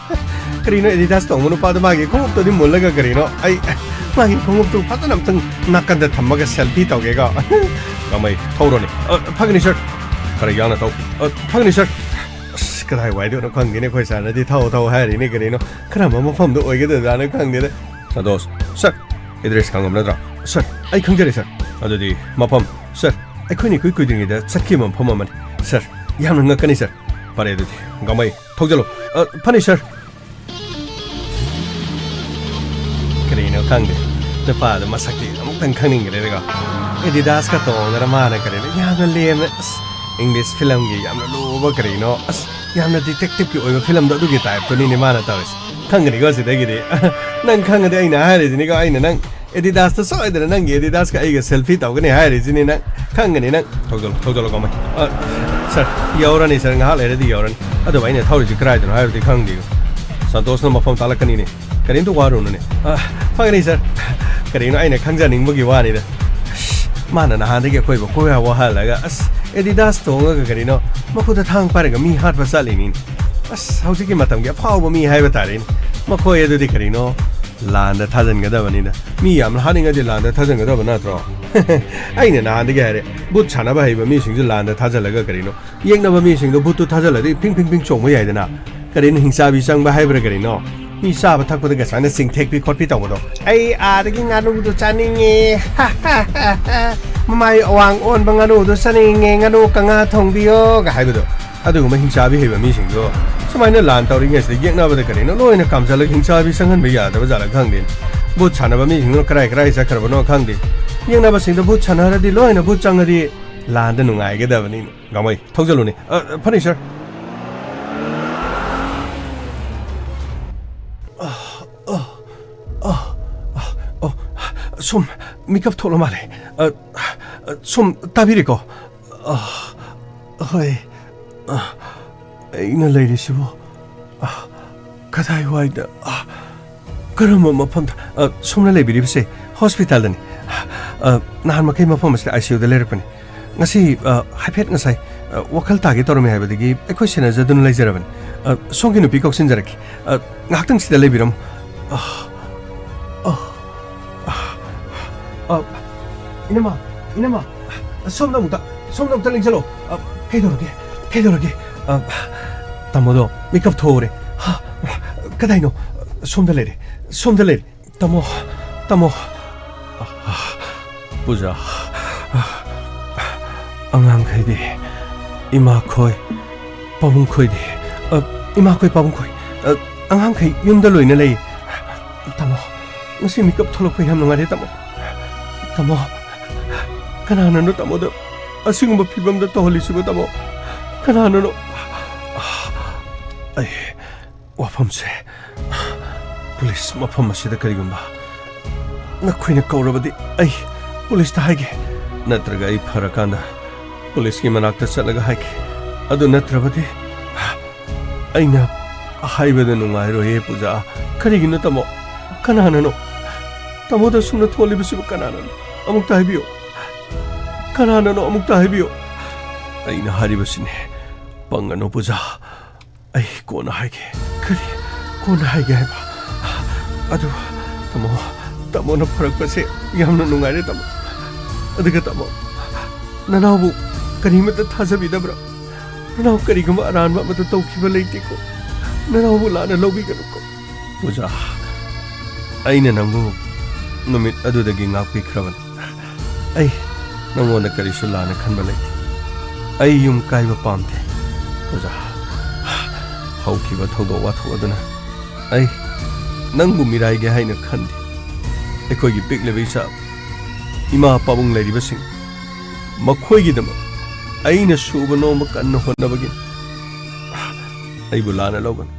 ꯀꯔꯤꯅꯣ, Adidas ꯇꯣꯡꯕ ꯅꯨꯄꯥꯗꯣ ꯃꯥꯒꯤ ꯈꯣꯡꯎꯞꯇꯨꯗꯤ ꯃꯨꯜꯂꯒ ꯀꯔꯤꯅꯣ? ꯑꯩ ꯃꯥꯒꯤ ꯈꯣꯡꯎꯞꯇꯨ ꯐꯖꯅ ꯑꯝꯇꯪ ꯅꯥꯀꯟꯗ ꯊꯝꯃꯒ selfie ꯇꯧꯒꯦꯀꯣ꯫ ꯒꯥꯃꯩ, ꯊꯧꯔꯣꯅꯦ꯫ ꯑ, ꯐꯒꯅꯤ sir꯫ ꯈꯔ ꯌꯥꯡꯅ ꯊꯧ꯫ ꯑ, ꯐꯒꯅꯤ sir꯫ ꯑꯁ, ꯀꯗꯥꯏ ꯋꯥꯏꯗꯅꯣ ꯈꯪꯗꯦꯅꯦ, ꯑꯩꯈꯣꯏ sirꯅꯗꯤ ꯊꯧ ꯊꯧ ꯍꯥꯏꯔꯤꯅꯦ, ꯀꯔꯤꯅꯣ? ꯀꯔꯝꯕ ꯃꯐꯝꯗ ꯑꯣꯏꯒꯗꯣꯏꯖꯥꯠꯅꯣ ꯈꯪꯗꯦꯗ꯫ ꯁꯟꯇꯣꯁ, sir, address ꯈꯪꯉꯝ ꯅꯠꯇ꯭ꯔꯣ? Sir, ꯑꯩ ꯈꯪꯖꯔꯦ sir꯫ ꯑꯗꯨꯗꯤ ꯃꯐꯝ, sir, ꯑꯩꯈꯣꯏꯅ ꯏꯀꯨꯏ ꯀꯨꯏꯗ꯭ꯔꯤꯉꯩꯗ ꯆꯠꯈꯤꯕ ꯃꯐꯝ ꯑꯃꯅꯤ꯫ Sir, ꯌꯥꯝꯅ ꯉꯛꯀꯅꯤ sir꯫ ꯐꯔꯦ ꯑꯗꯨꯗꯤ, ꯒꯥꯃꯩ, ꯊꯧꯖꯜꯂꯨ꯫ ꯑ, ꯐꯅꯤ sir꯫ ꯀꯔꯤꯅꯣ ꯈꯪꯗꯦ, ꯅꯨꯄꯥꯗꯣ ꯃꯁꯛꯇꯤ ꯑꯃꯨꯛꯇꯪ ꯈꯪꯅꯤꯡꯈ꯭ꯔꯦꯗꯀꯣ꯫ Adidasꯀ ꯇꯣꯡꯗꯅ ꯃꯥꯅ ꯀꯔꯤꯅꯣ ꯌꯥꯝꯅ ꯂꯦꯝꯅ, ꯑꯁ, English filmꯒꯤ ꯌꯥꯝꯅ ꯂꯨꯕ ꯀꯔꯤꯅꯣ, ꯑꯁ, ꯌꯥꯝꯅ detectiveꯀꯤ ꯑꯣꯏꯕ filmꯗꯣ ꯑꯗꯨꯒꯤ typeꯇꯨꯅꯤꯅꯦ ꯃꯥꯅ ꯇꯧꯔꯤꯁꯦ꯫ ꯈꯪꯒꯅꯤꯀꯣ ꯁꯤꯗꯒꯤꯗꯤ꯫ ꯅꯪ ꯈꯪꯉꯗꯤ ꯑꯩꯅ ꯍꯥꯏꯔꯤꯁꯤꯅꯤꯀꯣ, ꯑꯩꯅ ꯅꯪ Adidasꯇ ꯁꯣꯏꯗꯅ ꯅꯪꯒꯤ Adidasꯀ ꯑꯩꯒ selfie ꯇꯧꯒꯅꯤ ꯍꯥꯏꯔꯤꯁꯤꯅꯤ ꯅꯪ꯫ ꯈꯪꯒꯅꯤ ꯅꯪ꯫ ꯊꯧꯖꯜꯂꯨ, ꯊꯧꯖꯜꯂꯨ, ꯒꯥꯃꯩ꯫ ꯑ, sir, ꯌꯧꯔꯅꯤ sir, ꯉꯥꯏꯍꯥꯛ ꯂꯩꯔꯗꯤ ꯌꯧꯔꯅꯤ꯫ ꯑꯗꯨꯕꯨ ꯑꯩꯅ ꯊꯧꯔꯤꯁꯤ ꯀꯗꯥꯏꯗꯅꯣ ꯍꯥꯏꯕꯗꯤ ꯈꯪꯗꯦ꯫ ꯁꯟꯇꯣꯁꯅ ꯃꯐꯝ ꯇꯥꯛꯂꯛꯀꯅꯤꯅꯦ꯫ ꯀꯔꯤꯝꯇ ꯋꯥꯔꯨꯅꯨꯅꯦ꯫ ꯑ, ꯐꯒꯅꯤ sir꯫ ꯀꯔꯤꯅꯣ ꯑꯩꯅ ꯈꯪꯖꯅꯤꯡꯕꯒꯤ ꯋꯥꯅꯤꯗ꯫ ꯑꯁ, ꯃꯥꯅ ꯅꯍꯥꯟꯗꯒꯤ ꯑꯩꯈꯣꯏꯕꯨ ꯀꯣꯏ ꯋꯥ ꯋꯥꯍꯜꯂꯒ, ꯑꯁ, Adidas ꯇꯣꯡꯉꯒ ꯀꯔꯤꯅꯣ ꯃꯈꯨꯠꯇ ꯊꯥꯡ ꯄꯥꯏꯔꯒ ꯃꯤ ꯍꯥꯠꯄ ꯆꯠꯂꯤꯅꯤꯅꯦ꯫ ꯑꯁ, ꯍꯧꯖꯤꯛꯀꯤ ꯃꯇꯝꯒꯤ ꯑꯐꯥꯎꯕ ꯃꯤ ꯍꯥꯏꯕ ꯇꯥꯔꯦꯅꯦ꯫ ꯃꯈꯣꯏ ꯑꯗꯨꯗꯤ ꯀꯔꯤꯅꯣ ꯂꯥꯟꯗ ꯊꯥꯖꯤꯟꯒꯗꯕꯅꯤꯗ꯫ ꯃꯤ ꯌꯥꯝꯅ ꯍꯥꯠꯅꯤꯡꯉꯗꯤ ꯂꯥꯟꯗ ꯊꯥꯖꯤꯟꯒꯗꯕ ꯅꯠꯇ꯭ꯔꯣ? ꯑꯩꯅ ꯅꯍꯥꯟꯗꯒꯤ ꯍꯥꯏꯔꯦ, ꯚꯨꯠ ꯁꯥꯟꯅꯕ ꯍꯩꯕ ꯃꯤꯁꯤꯡꯁꯨ ꯂꯥꯟꯗ ꯊꯥꯖꯤꯜꯂꯒ ꯀꯔꯤꯅꯣ, ꯌꯦꯛꯅꯕ ꯃꯤꯁꯤꯡꯗꯣ ꯚꯨꯠꯇꯨ ꯊꯥꯖꯤꯜꯂꯗꯤ ꯐꯤꯡ ꯐꯤꯡ ꯐꯤꯡ ꯆꯣꯡꯕ ꯌꯥꯏꯗꯅ꯫ ꯀꯔꯤꯅꯣ ꯍꯤꯡꯆꯥꯕꯤ ꯆꯪꯕ ꯍꯥꯏꯕ꯭ꯔꯥ ꯀꯔꯤꯅꯣ? ꯃꯤ ꯆꯥꯕ ꯊꯛꯄꯗꯒ ꯁꯨꯃꯥꯏꯅ ꯆꯤꯡꯊꯦꯛꯄꯤ ꯈꯣꯠꯄꯤ ꯇꯧꯕꯗꯣ, "ꯑꯩ ꯑꯥꯗꯒꯤ ꯉꯥꯅꯨꯗꯣ ꯆꯥꯅꯤꯡꯉꯦ, ꯃꯃꯥꯏ ꯑꯋꯥꯡ ꯑꯣꯟꯕ ꯉꯥꯅꯨꯗꯣ ꯆꯥꯅꯤꯡꯉꯦ, ꯉꯥꯅꯨ ꯀꯉꯥ ꯊꯣꯡꯕꯤꯌꯣꯒ" ꯍꯥꯏꯕꯗꯣ, ꯑꯗꯨꯒꯨꯝꯕ ꯍꯤꯡꯆꯥꯕꯤ ꯍꯩꯕ ꯃꯤꯁꯤꯡꯗꯣ ꯁꯨꯃꯥꯏꯅ ꯂꯥꯟ ꯇꯧꯔꯤꯉꯩꯁꯤꯗ ꯌꯦꯛꯅꯕꯗ ꯀꯔꯤꯅꯣ ꯂꯣꯏꯅ ꯀꯥꯝꯖꯜꯂꯒ ꯍꯤꯡꯆꯥꯕꯤ ꯆꯪꯍꯟꯕ ꯌꯥꯗꯕ ꯖꯥꯠꯂ ꯈꯪꯗꯦ꯫ ꯚꯨꯠ ꯁꯥꯟꯅꯕ ꯃꯤꯁꯤꯡꯗꯨꯅ ꯀꯔꯥꯏ ꯀꯔꯥꯏ ꯆꯠꯈ꯭ꯔꯕꯅꯣ ꯈꯪꯗꯦ꯫ ꯌꯦꯛꯅꯕꯁꯤꯡꯗ ꯚꯨꯠ ꯁꯥꯟꯅꯔꯗꯤ, ꯂꯣꯏꯅ ꯚꯨꯠ ꯆꯪꯉꯗꯤ ꯂꯥꯟꯗ ꯅꯨꯡꯉꯥꯏꯒꯗꯕꯅꯤꯅꯦ꯫ ꯒꯥꯡꯃꯩ, ꯊꯧꯖꯜꯂꯨꯅꯦ꯫ ꯑ, ꯐꯅꯤ, ꯁꯥꯔ꯫ ꯑ, ꯑ, ꯑ, ꯑ, ꯑꯣ, ꯁꯣꯝ ꯃꯤꯀꯞ ꯊꯣꯛꯂ ꯃꯥꯜꯂꯦ꯫ ꯑ, ꯑ, ꯁꯣꯝ ꯇꯥꯕꯤꯔꯤꯀꯣ? ꯑ, ꯍꯣꯏ꯫ ꯑ, ꯑꯩꯅ ꯂꯩꯔꯤꯁꯤꯕꯨ, ꯑ, ꯀꯗꯥꯏꯋꯥꯏꯗ? ꯑ, ꯀꯔꯝꯕ ꯃꯐꯝꯗ? ꯑ, ꯁꯣꯝꯅ ꯂꯩꯕꯤꯔꯤꯕꯁꯦ ꯍꯣꯁꯄꯤꯇꯥꯜꯗꯅꯤ꯫ ꯑ, ꯅꯍꯥꯟ ꯃꯈꯩ ꯃꯐꯝ ꯑꯁꯤꯗ ꯑꯥꯏ ꯁꯤ ꯌꯨꯗ ꯂꯩꯔꯛꯄꯅꯤ꯫ ꯉꯁꯤ, ꯑ, ꯍꯥꯏꯐꯦꯠ ꯉꯁꯥꯏ, ꯑ, ꯋꯥꯈꯜ ꯇꯥꯒꯦ ꯇꯧꯔꯝꯃꯤ ꯍꯥꯏꯕꯗꯒꯤ ꯑꯩꯈꯣꯏ ꯁꯦꯟꯅꯖꯗꯨꯅ ꯂꯩꯖꯔꯕꯅꯤ꯫ ꯑ, ꯁꯣꯝꯒꯤ ꯅꯨꯄꯤ ꯀꯧꯁꯤꯟꯖꯔꯛꯀꯦ꯫ ꯑ, ꯉꯥꯏꯍꯥꯛꯇꯪ ꯁꯤꯗ ꯂꯩꯕꯤꯔꯝꯃꯨ꯫ ꯑ, ꯑ, ꯑ, ꯑ, ꯏꯅꯝꯃ, ꯏꯅꯝꯃ, ꯁꯣꯝꯗ ꯑꯃꯨꯛꯇ, ꯁꯣꯝꯗ ꯑꯃꯨꯛꯇ ꯂꯦꯡꯁꯤꯜꯂꯣ꯫ ꯑ, ꯀꯩꯗꯧꯔꯒꯦ? ꯀꯩꯗꯧꯔꯒꯦ? ꯑ, ꯇꯥꯃꯣꯗꯣ ꯃꯤꯀꯞ ꯊꯣꯛꯎꯔꯦ꯫ ꯍꯥ? ꯀꯗꯥꯏꯅꯣ? ꯁꯣꯝꯗ ꯂꯩꯔꯦ, ꯁꯣꯝꯗ ꯂꯩꯔꯦ꯫ ꯇꯥꯃꯣ, ꯇꯥꯃꯣ꯫ ꯄꯨꯖꯥ, ꯑꯉꯥꯡꯈꯩꯗꯤ? ꯏꯃꯥꯈꯣꯏ, ꯄꯥꯕꯨꯡꯈꯣꯏꯗꯤ? ꯑ, ꯏꯃꯥꯈꯣꯏ, ꯄꯥꯕꯨꯡꯈꯣꯏ, ꯑ, ꯑꯉꯥꯡꯈꯩ ꯌꯨꯝꯗ ꯂꯣꯏꯅ ꯂꯩ꯫ ꯇꯥꯃꯣ, ꯉꯁꯤ ꯃꯤꯀꯞ ꯊꯣꯛꯂꯛꯄ ꯌꯥꯝ ꯅꯨꯡꯉꯥꯏꯔꯦ, ꯇꯥꯃꯣ꯫ ꯇꯥꯃꯣ, ꯀꯅꯥꯅꯅꯣ ꯇꯥꯃꯣꯗ ꯑꯁꯤꯒꯨꯝꯕ ꯐꯤꯕꯝꯗ ꯇꯧꯍꯜꯂꯤꯁꯤꯕꯣ, ꯇꯥꯃꯣ? ꯀꯅꯥꯅꯅꯣ? ꯑꯩ ꯋꯥꯐꯝꯁꯦ, ꯄꯨꯂꯤꯁ ꯃꯐꯝ ꯑꯁꯤꯗ ꯀꯔꯤꯒꯨꯝꯕ ꯅꯈꯣꯏꯅ ꯀꯧꯔꯕꯗꯤ ꯑꯩ ꯄꯨꯂꯤꯁꯇ ꯍꯥꯏꯒꯦ, ꯅꯠꯇ꯭ꯔꯒ ꯑꯩ ꯐꯔꯀꯥꯟꯗ ꯄꯨꯂꯤꯁꯀꯤ ꯃꯅꯥꯛꯇ ꯆꯠꯂꯒ ꯍꯥꯏꯒꯦ꯫ ꯑꯗꯨ ꯅꯠꯇ꯭ꯔꯕꯗꯤ ꯑꯩꯅ ꯍꯥꯏꯕꯗ ꯅꯨꯡꯉꯥꯏꯔꯣꯏꯌꯦ, ꯄꯨꯖꯥ꯫ ꯀꯔꯤꯒꯤꯅꯣ, ꯇꯥꯃꯣ? ꯀꯅꯥꯅꯅꯣ? ꯇꯥꯃꯣꯗ ꯑꯁꯨꯝꯅ ꯊꯣꯛꯂꯤꯕꯁꯤꯕꯨ ꯀꯅꯥꯅꯅꯣ? ꯑꯃꯨꯛꯇ ꯍꯥꯏꯕꯤꯌꯨ꯫ ꯀꯅꯥꯅꯅꯣ? ꯑꯃꯨꯛꯇ ꯍꯥꯏꯕꯤꯌꯨ꯫ ꯑꯩꯅ ꯍꯥꯏꯔꯤꯕꯁꯤꯅꯤ꯫ ꯄꯪꯒꯅꯨ, ꯄꯨꯖꯥ꯫ ꯑꯩ ꯀꯣꯟꯅ ꯍꯥꯏꯒꯦ꯫ ꯀꯔꯤ? ꯀꯣꯟꯅ ꯍꯥꯏꯒꯦ ꯍꯥꯏꯕ? ꯑꯗꯨ, ꯇꯥꯃꯣ, ꯇꯥꯃꯣꯅ ꯐꯔꯛꯄꯁꯦ ꯌꯥꯝꯅ ꯅꯨꯡꯉꯥꯏꯔꯦ, ꯇꯥꯃꯣ꯫ ꯑꯗꯨꯒ, ꯇꯥꯃꯣ, ꯅꯅꯥꯎꯕꯨ ꯀꯔꯤꯃꯠꯇ ꯊꯥꯖꯕꯤꯗꯕ꯭ꯔꯥ? ꯅꯅꯥꯎ ꯀꯔꯤꯒꯨꯝꯕ ꯑꯔꯥꯟꯕ ꯑꯃꯠꯇ ꯇꯧꯈꯤꯕ ꯂꯩꯇꯦꯀꯣ꯫ ꯅꯅꯥꯎꯕꯨ ꯂꯥꯟꯅ ꯂꯧꯕꯤꯒꯅꯨꯀꯣ꯫ ꯑꯣꯖꯥ, ꯑꯩꯅ ꯅꯪꯕꯨ ꯅꯨꯃꯤꯠ ꯑꯗꯨꯗꯒꯤ ꯉꯥꯛꯄꯤꯈ꯭ꯔꯕꯅꯤ꯫ ꯑꯩ ꯅꯪꯉꯣꯟꯗ ꯀꯔꯤꯁꯨ ꯂꯥꯟꯅ ꯈꯟꯕ ꯂꯩꯇꯦ꯫ ꯑꯩ ꯌꯨꯝ ꯀꯥꯏꯕ ꯄꯥꯝꯗꯦ꯫ ꯑꯣꯖꯥ, ꯍꯧꯈꯤꯕ ꯊꯧꯗꯣꯛ ꯋꯥꯊꯣꯛ ꯑꯗꯨꯅ ꯑꯩ ꯅꯪꯕꯨ ꯃꯤꯔꯥꯏꯒꯦ ꯍꯥꯏꯅ ꯈꯟꯗꯦ꯫ ꯑꯩꯈꯣꯏꯒꯤ ꯄꯤꯛꯂꯤꯕ ꯏꯆꯥ ꯏꯃꯥ ꯄꯥꯕꯨꯡ ꯂꯩꯔꯤꯕꯁꯤꯡ, ꯃꯈꯣꯏꯒꯤꯗꯃꯛ ꯑꯩꯅ ꯁꯨꯕ ꯅꯣꯝꯕ ꯀꯟꯅ ꯍꯣꯠꯅꯕꯒꯤ ꯑꯩꯕꯨ ꯂꯥꯟꯅ ꯂꯧꯒꯅꯨ꯫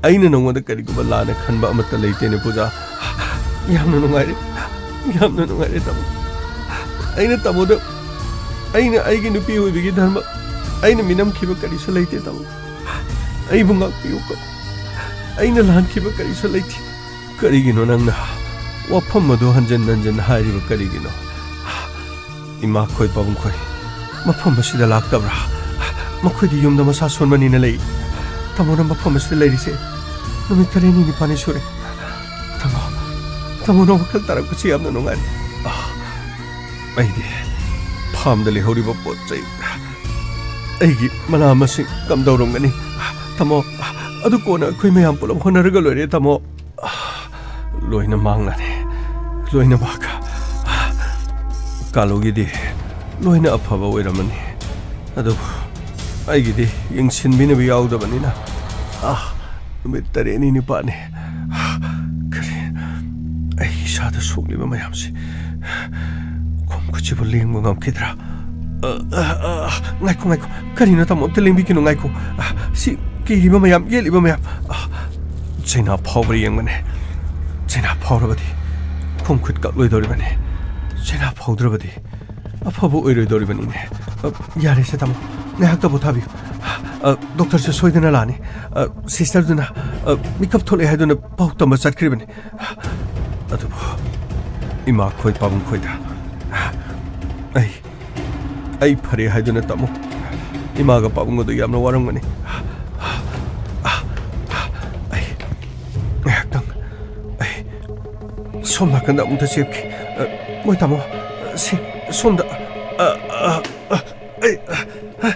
ꯑꯩꯅ ꯅꯉꯣꯟꯗ ꯀꯔꯤꯒꯨꯝꯕ ꯂꯥꯟꯅ ꯈꯟꯕ ꯑꯃꯠꯇ ꯂꯩꯇꯦꯅꯦ ꯄꯨꯖꯥ꯫ ꯌꯥꯝꯅ ꯅꯨꯡꯉꯥꯏꯔꯦ, ꯌꯥꯝꯅ ꯅꯨꯡꯉꯥꯏꯔꯦ ꯇꯥꯃꯣ꯫ ꯑꯩꯅ ꯇꯥꯃꯣꯗ, ꯑꯩꯅ ꯑꯩꯒꯤ ꯅꯨꯄꯤ ꯑꯣꯏꯕꯒꯤ ꯙꯔꯃ, ꯑꯩꯅ ꯃꯤꯅꯝꯈꯤꯕ ꯀꯔꯤꯁꯨ ꯂꯩꯇꯦ ꯇꯥꯃꯣ꯫ ꯑꯩꯕꯨ ꯉꯥꯛꯄꯤꯌꯨꯀꯣ꯫ ꯑꯩꯅ ꯂꯥꯟꯈꯤꯕ ꯀꯔꯤꯁꯨ ꯂꯩꯇꯦ꯫ ꯀꯔꯤꯒꯤꯅꯣ ꯅꯪꯅ ꯋꯥꯐꯝ ꯑꯗꯨ ꯍꯟꯖꯤꯟ ꯍꯟꯖꯤꯟ ꯍꯥꯏꯔꯤꯕ ꯀꯔꯤꯒꯤꯅꯣ? ꯏꯃꯥꯈꯣꯏ ꯄꯥꯕꯨꯡꯈꯣꯏ ꯃꯐꯝ ꯑꯁꯤꯗ ꯂꯥꯛꯇꯕ꯭ꯔꯥ? ꯃꯈꯣꯏꯗꯤ ꯌꯨꯝꯗ ꯃꯁꯥ ꯁꯣꯟꯕꯅꯤꯅ ꯂꯩ꯫ ꯇꯥꯃꯣꯅ ꯃꯐꯝ ꯑꯁꯤꯗ ꯂꯩꯔꯤꯁꯦ ꯅꯨꯃꯤꯠ ꯇꯔꯦꯠꯅꯤ ꯅꯤꯄꯥꯜꯅꯤ ꯁꯨꯔꯦ꯫ ꯇꯥꯃꯣ, ꯇꯥꯃꯣꯅ ꯋꯥꯈꯜ ꯇꯥꯔꯛꯄꯁꯤ ꯌꯥꯝꯅ ꯅꯨꯡꯉꯥꯏꯔꯦ꯫ ꯑꯥ, ꯑꯩꯗꯤ ꯐꯥꯝꯗ ꯂꯩꯍꯧꯔꯤꯕ ꯄꯣꯠ ꯆꯩ, ꯑꯩꯒꯤ ꯃꯅꯥ ꯃꯁꯤꯡ ꯀꯝꯗꯧꯔꯝꯒꯅꯤ? ꯇꯥꯃꯣ, ꯑꯗꯨ ꯀꯣꯟꯅ ꯑꯩꯈꯣꯏ ꯃꯌꯥꯝ ꯄꯨꯂꯞ ꯍꯣꯠꯅꯔꯒ ꯂꯣꯏꯔꯦ, ꯇꯥꯃꯣ꯫ ꯂꯣꯏꯅ ꯃꯥꯡꯂꯅꯤ, ꯂꯣꯏꯅꯃꯛ꯫ ꯀꯥꯂꯨꯒꯤꯗꯤ ꯂꯣꯏꯅ ꯑꯐꯕ ꯑꯣꯏꯔꯝꯃꯅꯤ, ꯑꯗꯨꯕꯨ ꯑꯩꯒꯤꯗꯤ ꯌꯦꯡꯁꯤꯟꯕꯤꯅꯕ ꯌꯥꯎꯗꯕꯅꯤꯅ, ꯑꯥ, ꯅꯨꯃꯤꯠ ꯇꯔꯦꯠꯅꯤ ꯅꯤꯄꯥꯜꯅꯤ꯫ ꯀꯔꯤ, ꯑꯩ ꯏꯁꯥꯗ ꯁꯣꯛꯂꯤꯕ ꯃꯌꯥꯝꯁꯤ, ꯈꯣꯡ ꯈꯨꯠꯁꯤꯕꯨ ꯂꯦꯡꯕ ꯉꯝꯈꯤꯗ꯭ꯔꯥ? ꯑ, ꯑ, ꯑ, ꯉꯥꯏꯈꯣ, ꯉꯥꯏꯈꯣ꯫ ꯀꯔꯤꯅꯣ ꯇꯥꯃꯣ? ꯑꯝꯇ ꯂꯦꯡꯕꯤꯒꯅꯨ, ꯉꯥꯏꯈꯣ꯫ ꯑ, ꯁꯤ ꯀꯤꯔꯤꯕ ꯃꯌꯥꯝ, ꯌꯦꯠꯂꯤꯕ ꯃꯌꯥꯝ꯫ ꯑ, ꯆꯩꯅꯥ ꯐꯥꯎꯕ꯭ꯔꯥ ꯌꯦꯡꯕꯅꯦ꯫ ꯆꯩꯅꯥ ꯐꯥꯎꯔꯕꯗꯤ ꯈꯣꯡ ꯈꯨꯠ ꯀꯛꯂꯣꯏꯗꯧꯔꯤꯕꯅꯤ꯫ ꯆꯩꯅꯥ ꯐꯥꯎꯗ꯭ꯔꯕꯗꯤ ꯑꯐꯕ ꯑꯣꯏꯔꯣꯏꯗꯧꯔꯤꯕꯅꯤꯅꯦ꯫ ꯑ, ꯌꯥꯔꯦꯁꯦ ꯇꯥꯃꯣ, ꯉꯥꯏꯍꯥꯛꯇ ꯄꯣꯊꯥꯕꯤꯌꯨ꯫ ꯑ, ꯗꯣꯛꯇꯔꯁꯨ ꯁꯣꯏꯗꯅ ꯂꯥꯛꯑꯅꯤ꯫ ꯑ, ꯁꯤꯁꯇꯔꯗꯨꯅ, ꯑ, ꯃꯤꯀꯞ ꯊꯣꯛꯂꯛꯑꯦ ꯍꯥꯏꯗꯨꯅ ꯄꯥꯎ ꯇꯝꯕ ꯆꯠꯈ꯭ꯔꯤꯕꯅꯤ꯫ ꯑꯗꯨꯕꯨ ꯏꯃꯥꯈꯣꯏ ꯄꯥꯕꯨꯡꯈꯣꯏꯗ ꯑꯩ, ꯑꯩ ꯐꯔꯦ ꯍꯥꯏꯗꯨꯅ ꯇꯥꯃꯣ, ꯏꯃꯥꯒ ꯄꯥꯕꯨꯡꯒꯗꯣ ꯌꯥꯝꯅ ꯋꯥꯔꯝꯒꯅꯤ꯫ ꯑꯩ ꯉꯥꯏꯍꯥꯛꯇꯪ, ꯑꯩ ꯁꯣꯝ ꯅꯥꯀꯟꯗ ꯑꯃꯨꯛꯇ ꯆꯦꯞꯀꯦ꯫ ꯑ, ꯃꯣꯏ ꯇꯥꯃꯣ, ꯁꯤ, ꯁꯣꯝꯗ, ꯑ, ꯑ, ꯑ, ꯑꯩ, ꯑ, ꯑ,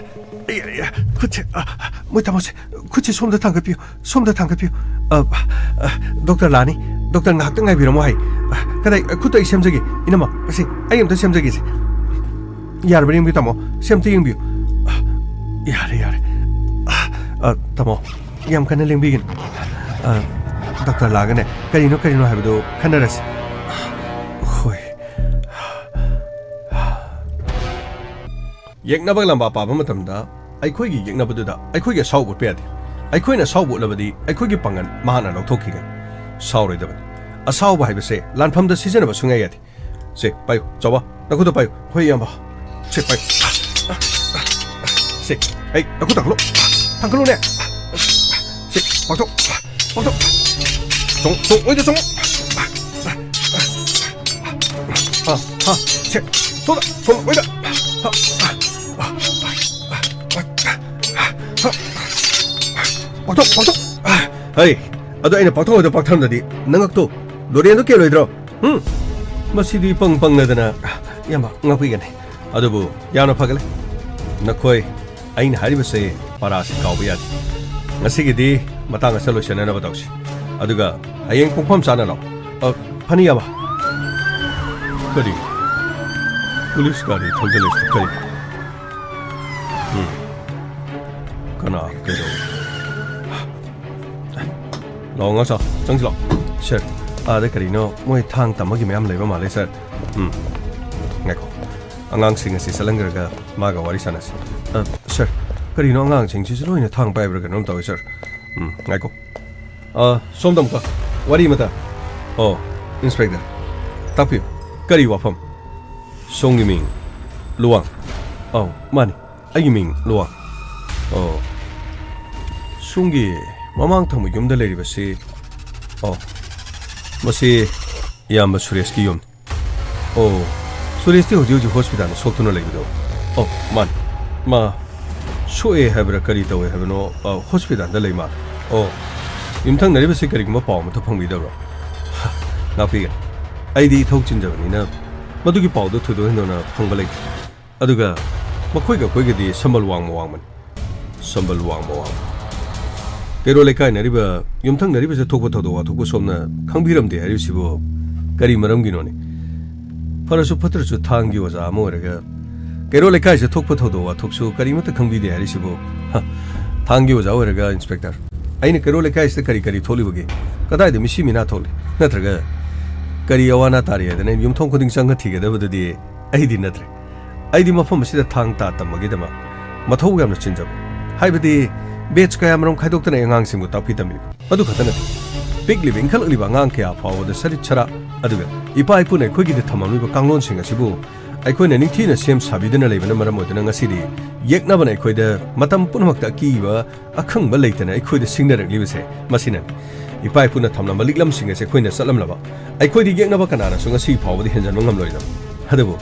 ꯑꯩ, ꯑꯩ, ꯑ, ꯈꯨꯠꯁꯦ, ꯑ, ꯃꯣꯏ ꯇꯥꯃꯣꯁꯦ, ꯈꯨꯠꯁꯦ ꯁꯣꯝꯗ ꯊꯥꯡꯒꯠꯄꯤꯌꯨ, ꯁꯣꯝꯗ ꯊꯥꯡꯒꯠꯄꯤꯌꯨ꯫ ꯑ, ꯑ, ꯗꯣꯛꯇꯔ ꯂꯥꯛꯑꯅꯤ꯫ ꯗꯣꯛꯇꯔ ꯉꯥꯏꯍꯥꯛꯇ ꯉꯥꯏꯕꯤꯔꯝꯃꯣ ꯍꯥꯏ꯫ ꯑ, ꯀꯗꯥꯏ, ꯈꯨꯠꯇꯣ ꯑꯩ ꯁꯦꯝꯖꯒꯦ꯫ ꯏꯅꯝꯃ, ꯑꯁꯤ ꯑꯩ ꯑꯝꯇ ꯁꯦꯝꯖꯒꯦꯁꯦ꯫ ꯌꯥꯔꯕ ꯌꯦꯡꯕꯤꯌꯨ ꯇꯥꯃꯣ, ꯁꯤ ꯑꯝꯇ ꯌꯦꯡꯕꯤꯌꯨ꯫ ꯑ, ꯌꯥꯔꯦ, ꯌꯥꯔꯦ꯫ ꯑ, ꯑ, ꯇꯥꯃꯣ, ꯌꯥꯝ ꯀꯟꯅ ꯂꯦꯡꯕꯤꯒꯅꯨ꯫ ꯑ, ꯗꯣꯛꯇꯔ ꯂꯥꯛꯑꯒꯅꯦ, ꯀꯔꯤꯅꯣ ꯀꯔꯤꯅꯣ ꯍꯥꯏꯕꯗꯨ ꯈꯟꯅꯔꯁꯤ꯫ ꯍꯣꯏ꯫ ꯌꯦꯛꯅꯕ ꯂꯝꯕꯥ ꯄꯥꯕ ꯃꯇꯝꯗ ꯑꯩꯈꯣꯏꯒꯤ ꯌꯦꯛꯅꯕꯗꯨꯗ ꯑꯩꯈꯣꯏꯒꯤ ꯑꯁꯥꯎꯕ ꯎꯠꯄ ꯌꯥꯗꯦ꯫ ꯑꯩꯈꯣꯏꯅ ꯑꯁꯥꯎꯕ ꯎꯠꯂꯕꯗꯤ ꯑꯩꯈꯣꯏꯒꯤ ꯄꯥꯡꯒꯜ ꯃꯍꯥꯛꯅ ꯂꯧꯊꯣꯛꯈꯤꯒꯅꯤ꯫ ꯁꯥꯎꯔꯣꯏꯗꯕꯅꯤ꯫ ꯑꯁꯥꯎꯕ ꯍꯥꯏꯕꯁꯦ ꯂꯥꯟꯐꯝꯗ ꯁꯤꯖꯤꯟꯅꯕ ꯁꯨꯡꯌꯥ ꯌꯥꯗꯦ꯫ ꯁꯦ, ꯄꯥꯏꯌꯨ, ꯆꯥꯎꯕ, ꯅꯈꯨꯠꯇ ꯄꯥꯏꯌꯨ꯫ ꯍꯣꯏ, ꯏꯌꯥꯝꯕ꯫ ꯁꯦ, ꯄꯥꯏꯌꯨ꯫ ꯁꯦ, ꯑꯩ, ꯅꯈꯨꯠ ꯊꯥꯡꯒꯠꯂꯨ꯫ ꯊꯥꯡꯒꯠꯂꯨꯅꯦ꯫ ꯁꯦ, ꯄꯥꯛꯊꯣꯛ꯫ ꯄꯥꯛꯊꯣꯛ꯫ ꯆꯣꯡ-, ꯆꯣꯡ-, ꯑꯣꯏꯗ ꯆꯣꯡꯉꯨ꯫ ꯍꯥ, ꯍꯥ, ꯁꯦ, ꯊꯣꯛꯂ, ꯊꯣꯛꯂ, ꯑꯣꯏꯗ꯫ ꯍꯥ, ꯍꯥ, ꯍꯥ, ꯍꯥ, ꯍꯥ, ꯄꯥꯛꯊꯣꯛ, ꯄꯥꯛꯊꯣꯛ꯫ ꯍꯩ, ꯑꯗꯣ ꯑꯩꯅ ꯄꯥꯛꯊꯣꯛꯑꯣꯏꯗ ꯄꯥꯛꯊꯔꯝꯗꯗꯤ ꯅꯉꯛꯇꯣ ꯗꯣꯔꯦꯟꯗꯣ ꯀꯦꯜꯂꯣꯏꯗ꯭ꯔꯣ? ꯍꯨꯝ? ꯃꯁꯤꯗꯤ ꯄꯪ ꯄꯪꯂꯗꯅ, ꯏꯌꯥꯝꯕ, ꯉꯥꯛꯄꯤꯒꯅꯤ꯫ ꯑꯗꯨꯕꯨ ꯌꯥꯝꯅ ꯐꯒꯠꯂꯦ꯫ ꯅꯈꯣꯏ, ꯑꯩꯅ ꯍꯥꯏꯔꯤꯕꯁꯦ ꯄꯔꯥꯁꯤ ꯀꯥꯎꯕ ꯌꯥꯗꯦ꯫ ꯉꯁꯤꯒꯤꯗꯤ ꯃꯇꯥꯡ ꯑꯁꯤꯗ ꯂꯣꯏꯁꯤꯟꯅꯅꯕ ꯇꯧꯁꯤ꯫ ꯑꯗꯨꯒ ꯍꯌꯦꯡ ꯄꯨꯡꯐꯝ ꯆꯥꯅ ꯂꯥꯛꯑꯣ꯫ ꯑ, ꯐꯅꯤ, ꯏꯌꯥꯝꯕ꯫ ꯀꯔꯤ? ꯄꯨꯂꯤꯁ ꯒꯥꯔꯤ ꯊꯧꯖꯤꯜꯂꯤꯁꯤꯕꯨ ꯀꯔꯤ? ꯎꯝ꯫ ꯀꯅꯥ? ꯀꯩꯗꯧ? ꯂꯥꯛꯑꯣ, ꯉꯥꯛꯆꯥꯎ, ꯆꯪꯁꯤ ꯂꯥꯛꯑꯣ꯫ ꯁꯥꯔ, ꯑꯥꯗ ꯀꯔꯤꯅꯣ ꯃꯣꯏ ꯊꯥꯡ ꯇꯝꯕꯒꯤ ꯃꯌꯥꯝ ꯂꯩꯕ ꯃꯥꯜꯂꯦ, ꯁꯥꯔ꯫ ꯎꯝ, ꯉꯥꯏꯈꯣ꯫ ꯑꯉꯥꯡꯁꯤꯡ ꯑꯁꯤ ꯆꯠꯍꯟꯈ꯭ꯔꯒ ꯃꯥꯒ ꯋꯥꯔꯤ ꯁꯥꯟꯅꯁꯤ꯫ ꯑ, ꯁꯥꯔ, ꯀꯔꯤꯅꯣ ꯑꯉꯥꯡꯁꯤꯡꯁꯤꯁꯨ ꯂꯣꯏꯅ ꯊꯥꯡ ꯄꯥꯏꯕ꯭ꯔꯥ ꯀꯩꯅꯣꯝ ꯇꯧꯋꯤ, ꯁꯥꯔ꯫ ꯎꯝ, ꯉꯥꯏꯈꯣ꯫ ꯑ, ꯁꯣꯝꯗ ꯑꯃꯨꯛꯀ ꯋꯥꯔꯤ ꯑꯃꯇ꯫ ꯑꯣ, ꯏꯟꯁꯄꯦꯛꯇꯔ, ꯇꯥꯛꯄꯤꯌꯨ, ꯀꯔꯤ ꯋꯥꯐꯝ? ꯁꯣꯝꯒꯤ ꯃꯤꯡ ꯂꯨꯋꯥꯡ? ꯑꯧ, ꯃꯥꯅꯤ꯫ ꯑꯩꯒꯤ ꯃꯤꯡ ꯂꯨꯋꯥꯡ꯫ ꯑꯣ꯫ ꯁꯣꯝꯒꯤ ꯃꯃꯥꯡ ꯊꯪꯕ ꯌꯨꯝꯗ ꯂꯩꯔꯤꯕꯁꯤ, ꯑꯣ, ꯃꯁꯤ ꯏꯌꯥꯝꯕ ꯁꯨꯔꯦꯁꯀꯤ ꯌꯨꯝꯅꯤ꯫ ꯑꯣ, ꯁꯨꯔꯦꯁꯇꯤ ꯍꯧꯖꯤꯛ ꯍꯧꯖꯤꯛ ꯍꯣꯁꯄꯤꯇꯥꯜꯗ ꯁꯣꯛꯇꯨꯅ ꯂꯩꯕꯗꯣ? ꯑꯣ, ꯃꯥꯅꯤ꯫ ꯃꯥ ꯁꯣꯛꯑꯦ ꯍꯥꯏꯕ꯭ꯔꯥ ꯀꯔꯤ ꯇꯧꯋꯦ ꯍꯥꯏꯕꯅꯣ, ꯑ, ꯍꯣꯁꯄꯤꯇꯥꯜꯗ ꯂꯩ ꯃꯥꯜꯂꯦ꯫ ꯑꯣ, ꯌꯨꯝꯊꯪꯅꯔꯤꯕꯁꯤ ꯀꯔꯤꯒꯨꯝꯕ ꯄꯥꯎ ꯑꯃꯠꯇ ꯐꯪꯕꯤꯗꯕ꯭ꯔꯣ? ꯉꯥꯛꯄꯤꯒꯅꯤ꯫ ꯑꯩꯗꯤ ꯏꯊꯧ ꯆꯤꯟꯖꯕꯅꯤꯅ ꯃꯗꯨꯒꯤ ꯄꯥꯎꯗꯨ ꯊꯣꯏꯗꯣꯛ ꯍꯦꯟꯗꯣꯛꯅ ꯐꯪꯕ ꯂꯩꯇꯦ꯫ ꯑꯗꯨꯒ ꯃꯈꯣꯏꯒ ꯑꯩꯈꯣꯏꯒꯗꯤ ꯁꯝꯕꯜ ꯋꯥꯡꯃ ꯋꯥꯡꯃꯅꯤ꯫ ꯁꯝꯕꯜ ꯋꯥꯡꯃ ꯋꯥꯡꯃ꯫ ꯀꯩꯔꯣꯜ ꯂꯩꯀꯥꯏꯅꯔꯤꯕ, ꯌꯨꯝꯊꯪꯅꯔꯤꯕꯁꯦ ꯊꯣꯛꯄ ꯊꯧꯗꯣꯛ ꯋꯥꯊꯣꯛꯄꯨ ꯁꯣꯝꯅ ꯈꯪꯕꯤꯔꯝꯗꯦ ꯍꯥꯏꯔꯤꯕꯁꯤꯕꯨ ꯀꯔꯤ ꯃꯔꯝꯒꯤꯅꯣꯅꯦ? ꯐꯔꯁꯨ ꯐꯠꯇ꯭ꯔꯁꯨ ꯊꯥꯡꯒꯤ ꯑꯣꯖꯥ ꯑꯃ ꯑꯣꯏꯔꯒ ꯀꯩꯔꯣꯜ ꯂꯩꯀꯥꯏꯁꯤꯗ ꯊꯣꯛꯄ ꯊꯧꯗꯣꯛ ꯋꯥꯊꯣꯛꯁꯨ ꯀꯔꯤꯃꯠꯇ ꯈꯪꯕꯤꯗꯦ ꯍꯥꯏꯔꯤꯁꯤꯕꯨ? ꯍ, ꯊꯥꯡꯒꯤ ꯑꯣꯖꯥ ꯑꯣꯏꯔꯒ, ꯏꯟꯁꯄꯦꯛꯇꯔ, ꯑꯩꯅ ꯀꯩꯔꯣꯜ ꯂꯩꯀꯥꯏꯁꯤꯗ ꯀꯔꯤ ꯀꯔꯤ ꯊꯣꯛꯂꯤꯕꯒꯦ? ꯀꯗꯥꯏꯗ ꯃꯤꯁꯤ ꯃꯤꯅꯥ ꯊꯣꯛꯂꯤ? ꯅꯠꯇ꯭ꯔꯒ ꯀꯔꯤ ꯑꯋꯥ ꯑꯅꯥ ꯇꯥꯔꯤ ꯍꯥꯏꯗꯅ ꯌꯨꯝꯊꯣꯡ ꯈꯨꯗꯤꯡ ꯆꯪꯉ ꯊꯤꯒꯗꯕꯗꯨꯗꯤ ꯑꯩꯗꯤ ꯅꯠꯇ꯭ꯔꯦ꯫ ꯑꯩꯗꯤ ꯃꯐꯝ ꯑꯁꯤꯗ ꯊꯥꯡ ꯇꯥ ꯇꯝꯕꯒꯤꯗꯃꯛ ꯃꯊꯧ ꯌꯥꯝꯅ ꯆꯤꯟꯖꯕ, ꯍꯥꯏꯕꯗꯤ ꯕꯦꯆ ꯀꯌꯥꯃꯔꯨꯝ ꯈꯥꯏꯗꯣꯛꯇꯅ ꯑꯉꯥꯡꯁꯤꯡꯕꯨ ꯇꯥꯛꯄꯤ ꯇꯝꯕꯤꯕ꯫ ꯑꯗꯨ ꯈꯛꯇ ꯅꯠꯇꯦ, ꯄꯤꯛꯂꯤꯕ ꯏꯟꯈꯠꯂꯛꯂꯤꯕ ꯑꯉꯥꯡ ꯀꯌꯥ ꯐꯥꯎꯕꯗ ꯁꯔꯤꯠ ꯁꯔꯥ, ꯑꯗꯨꯒ ꯏꯄꯥ ꯏꯄꯨꯅ ꯑꯩꯈꯣꯏꯒꯤꯗ ꯊꯝꯃꯝꯂꯤꯕ ꯀꯥꯡꯂꯣꯟꯁꯤꯡ ꯑꯁꯤꯕꯨ ꯑꯩꯈꯣꯏꯅ ꯅꯤꯡꯊꯤꯅ ꯁꯦꯝ ꯁꯥꯕꯤꯗꯨꯅ ꯂꯩꯕꯅ ꯃꯔꯝ ꯑꯣꯏꯗꯨꯅ ꯉꯁꯤꯗꯤ ꯌꯦꯛꯅꯕꯅ ꯑꯩꯈꯣꯏꯗ ꯃꯇꯝ ꯄꯨꯝꯅꯃꯛꯇ ꯑꯀꯤꯕ ꯑꯈꯪꯕ ꯂꯩꯇꯅ ꯑꯩꯈꯣꯏꯗ ꯁꯤꯡꯅꯔꯛꯂꯤꯕꯁꯦ ꯃꯁꯤꯅꯅꯤ꯫ ꯏꯄꯥ ꯏꯄꯨꯅ ꯊꯝꯂꯝꯕ ꯂꯤꯛꯂꯝꯁꯤꯡ ꯑꯁꯦ ꯑꯩꯈꯣꯏꯅ ꯆꯠꯂꯝꯂꯕ ꯑꯩꯈꯣꯏꯗꯤ ꯌꯦꯛꯅꯕ ꯀꯅꯥꯅꯁꯨ ꯉꯁꯤ ꯐꯥꯎꯕꯗꯤ ꯍꯦꯟꯖꯟꯕ ꯉꯝꯂꯣꯏꯗꯕ꯫ ꯑꯗꯨꯕꯨ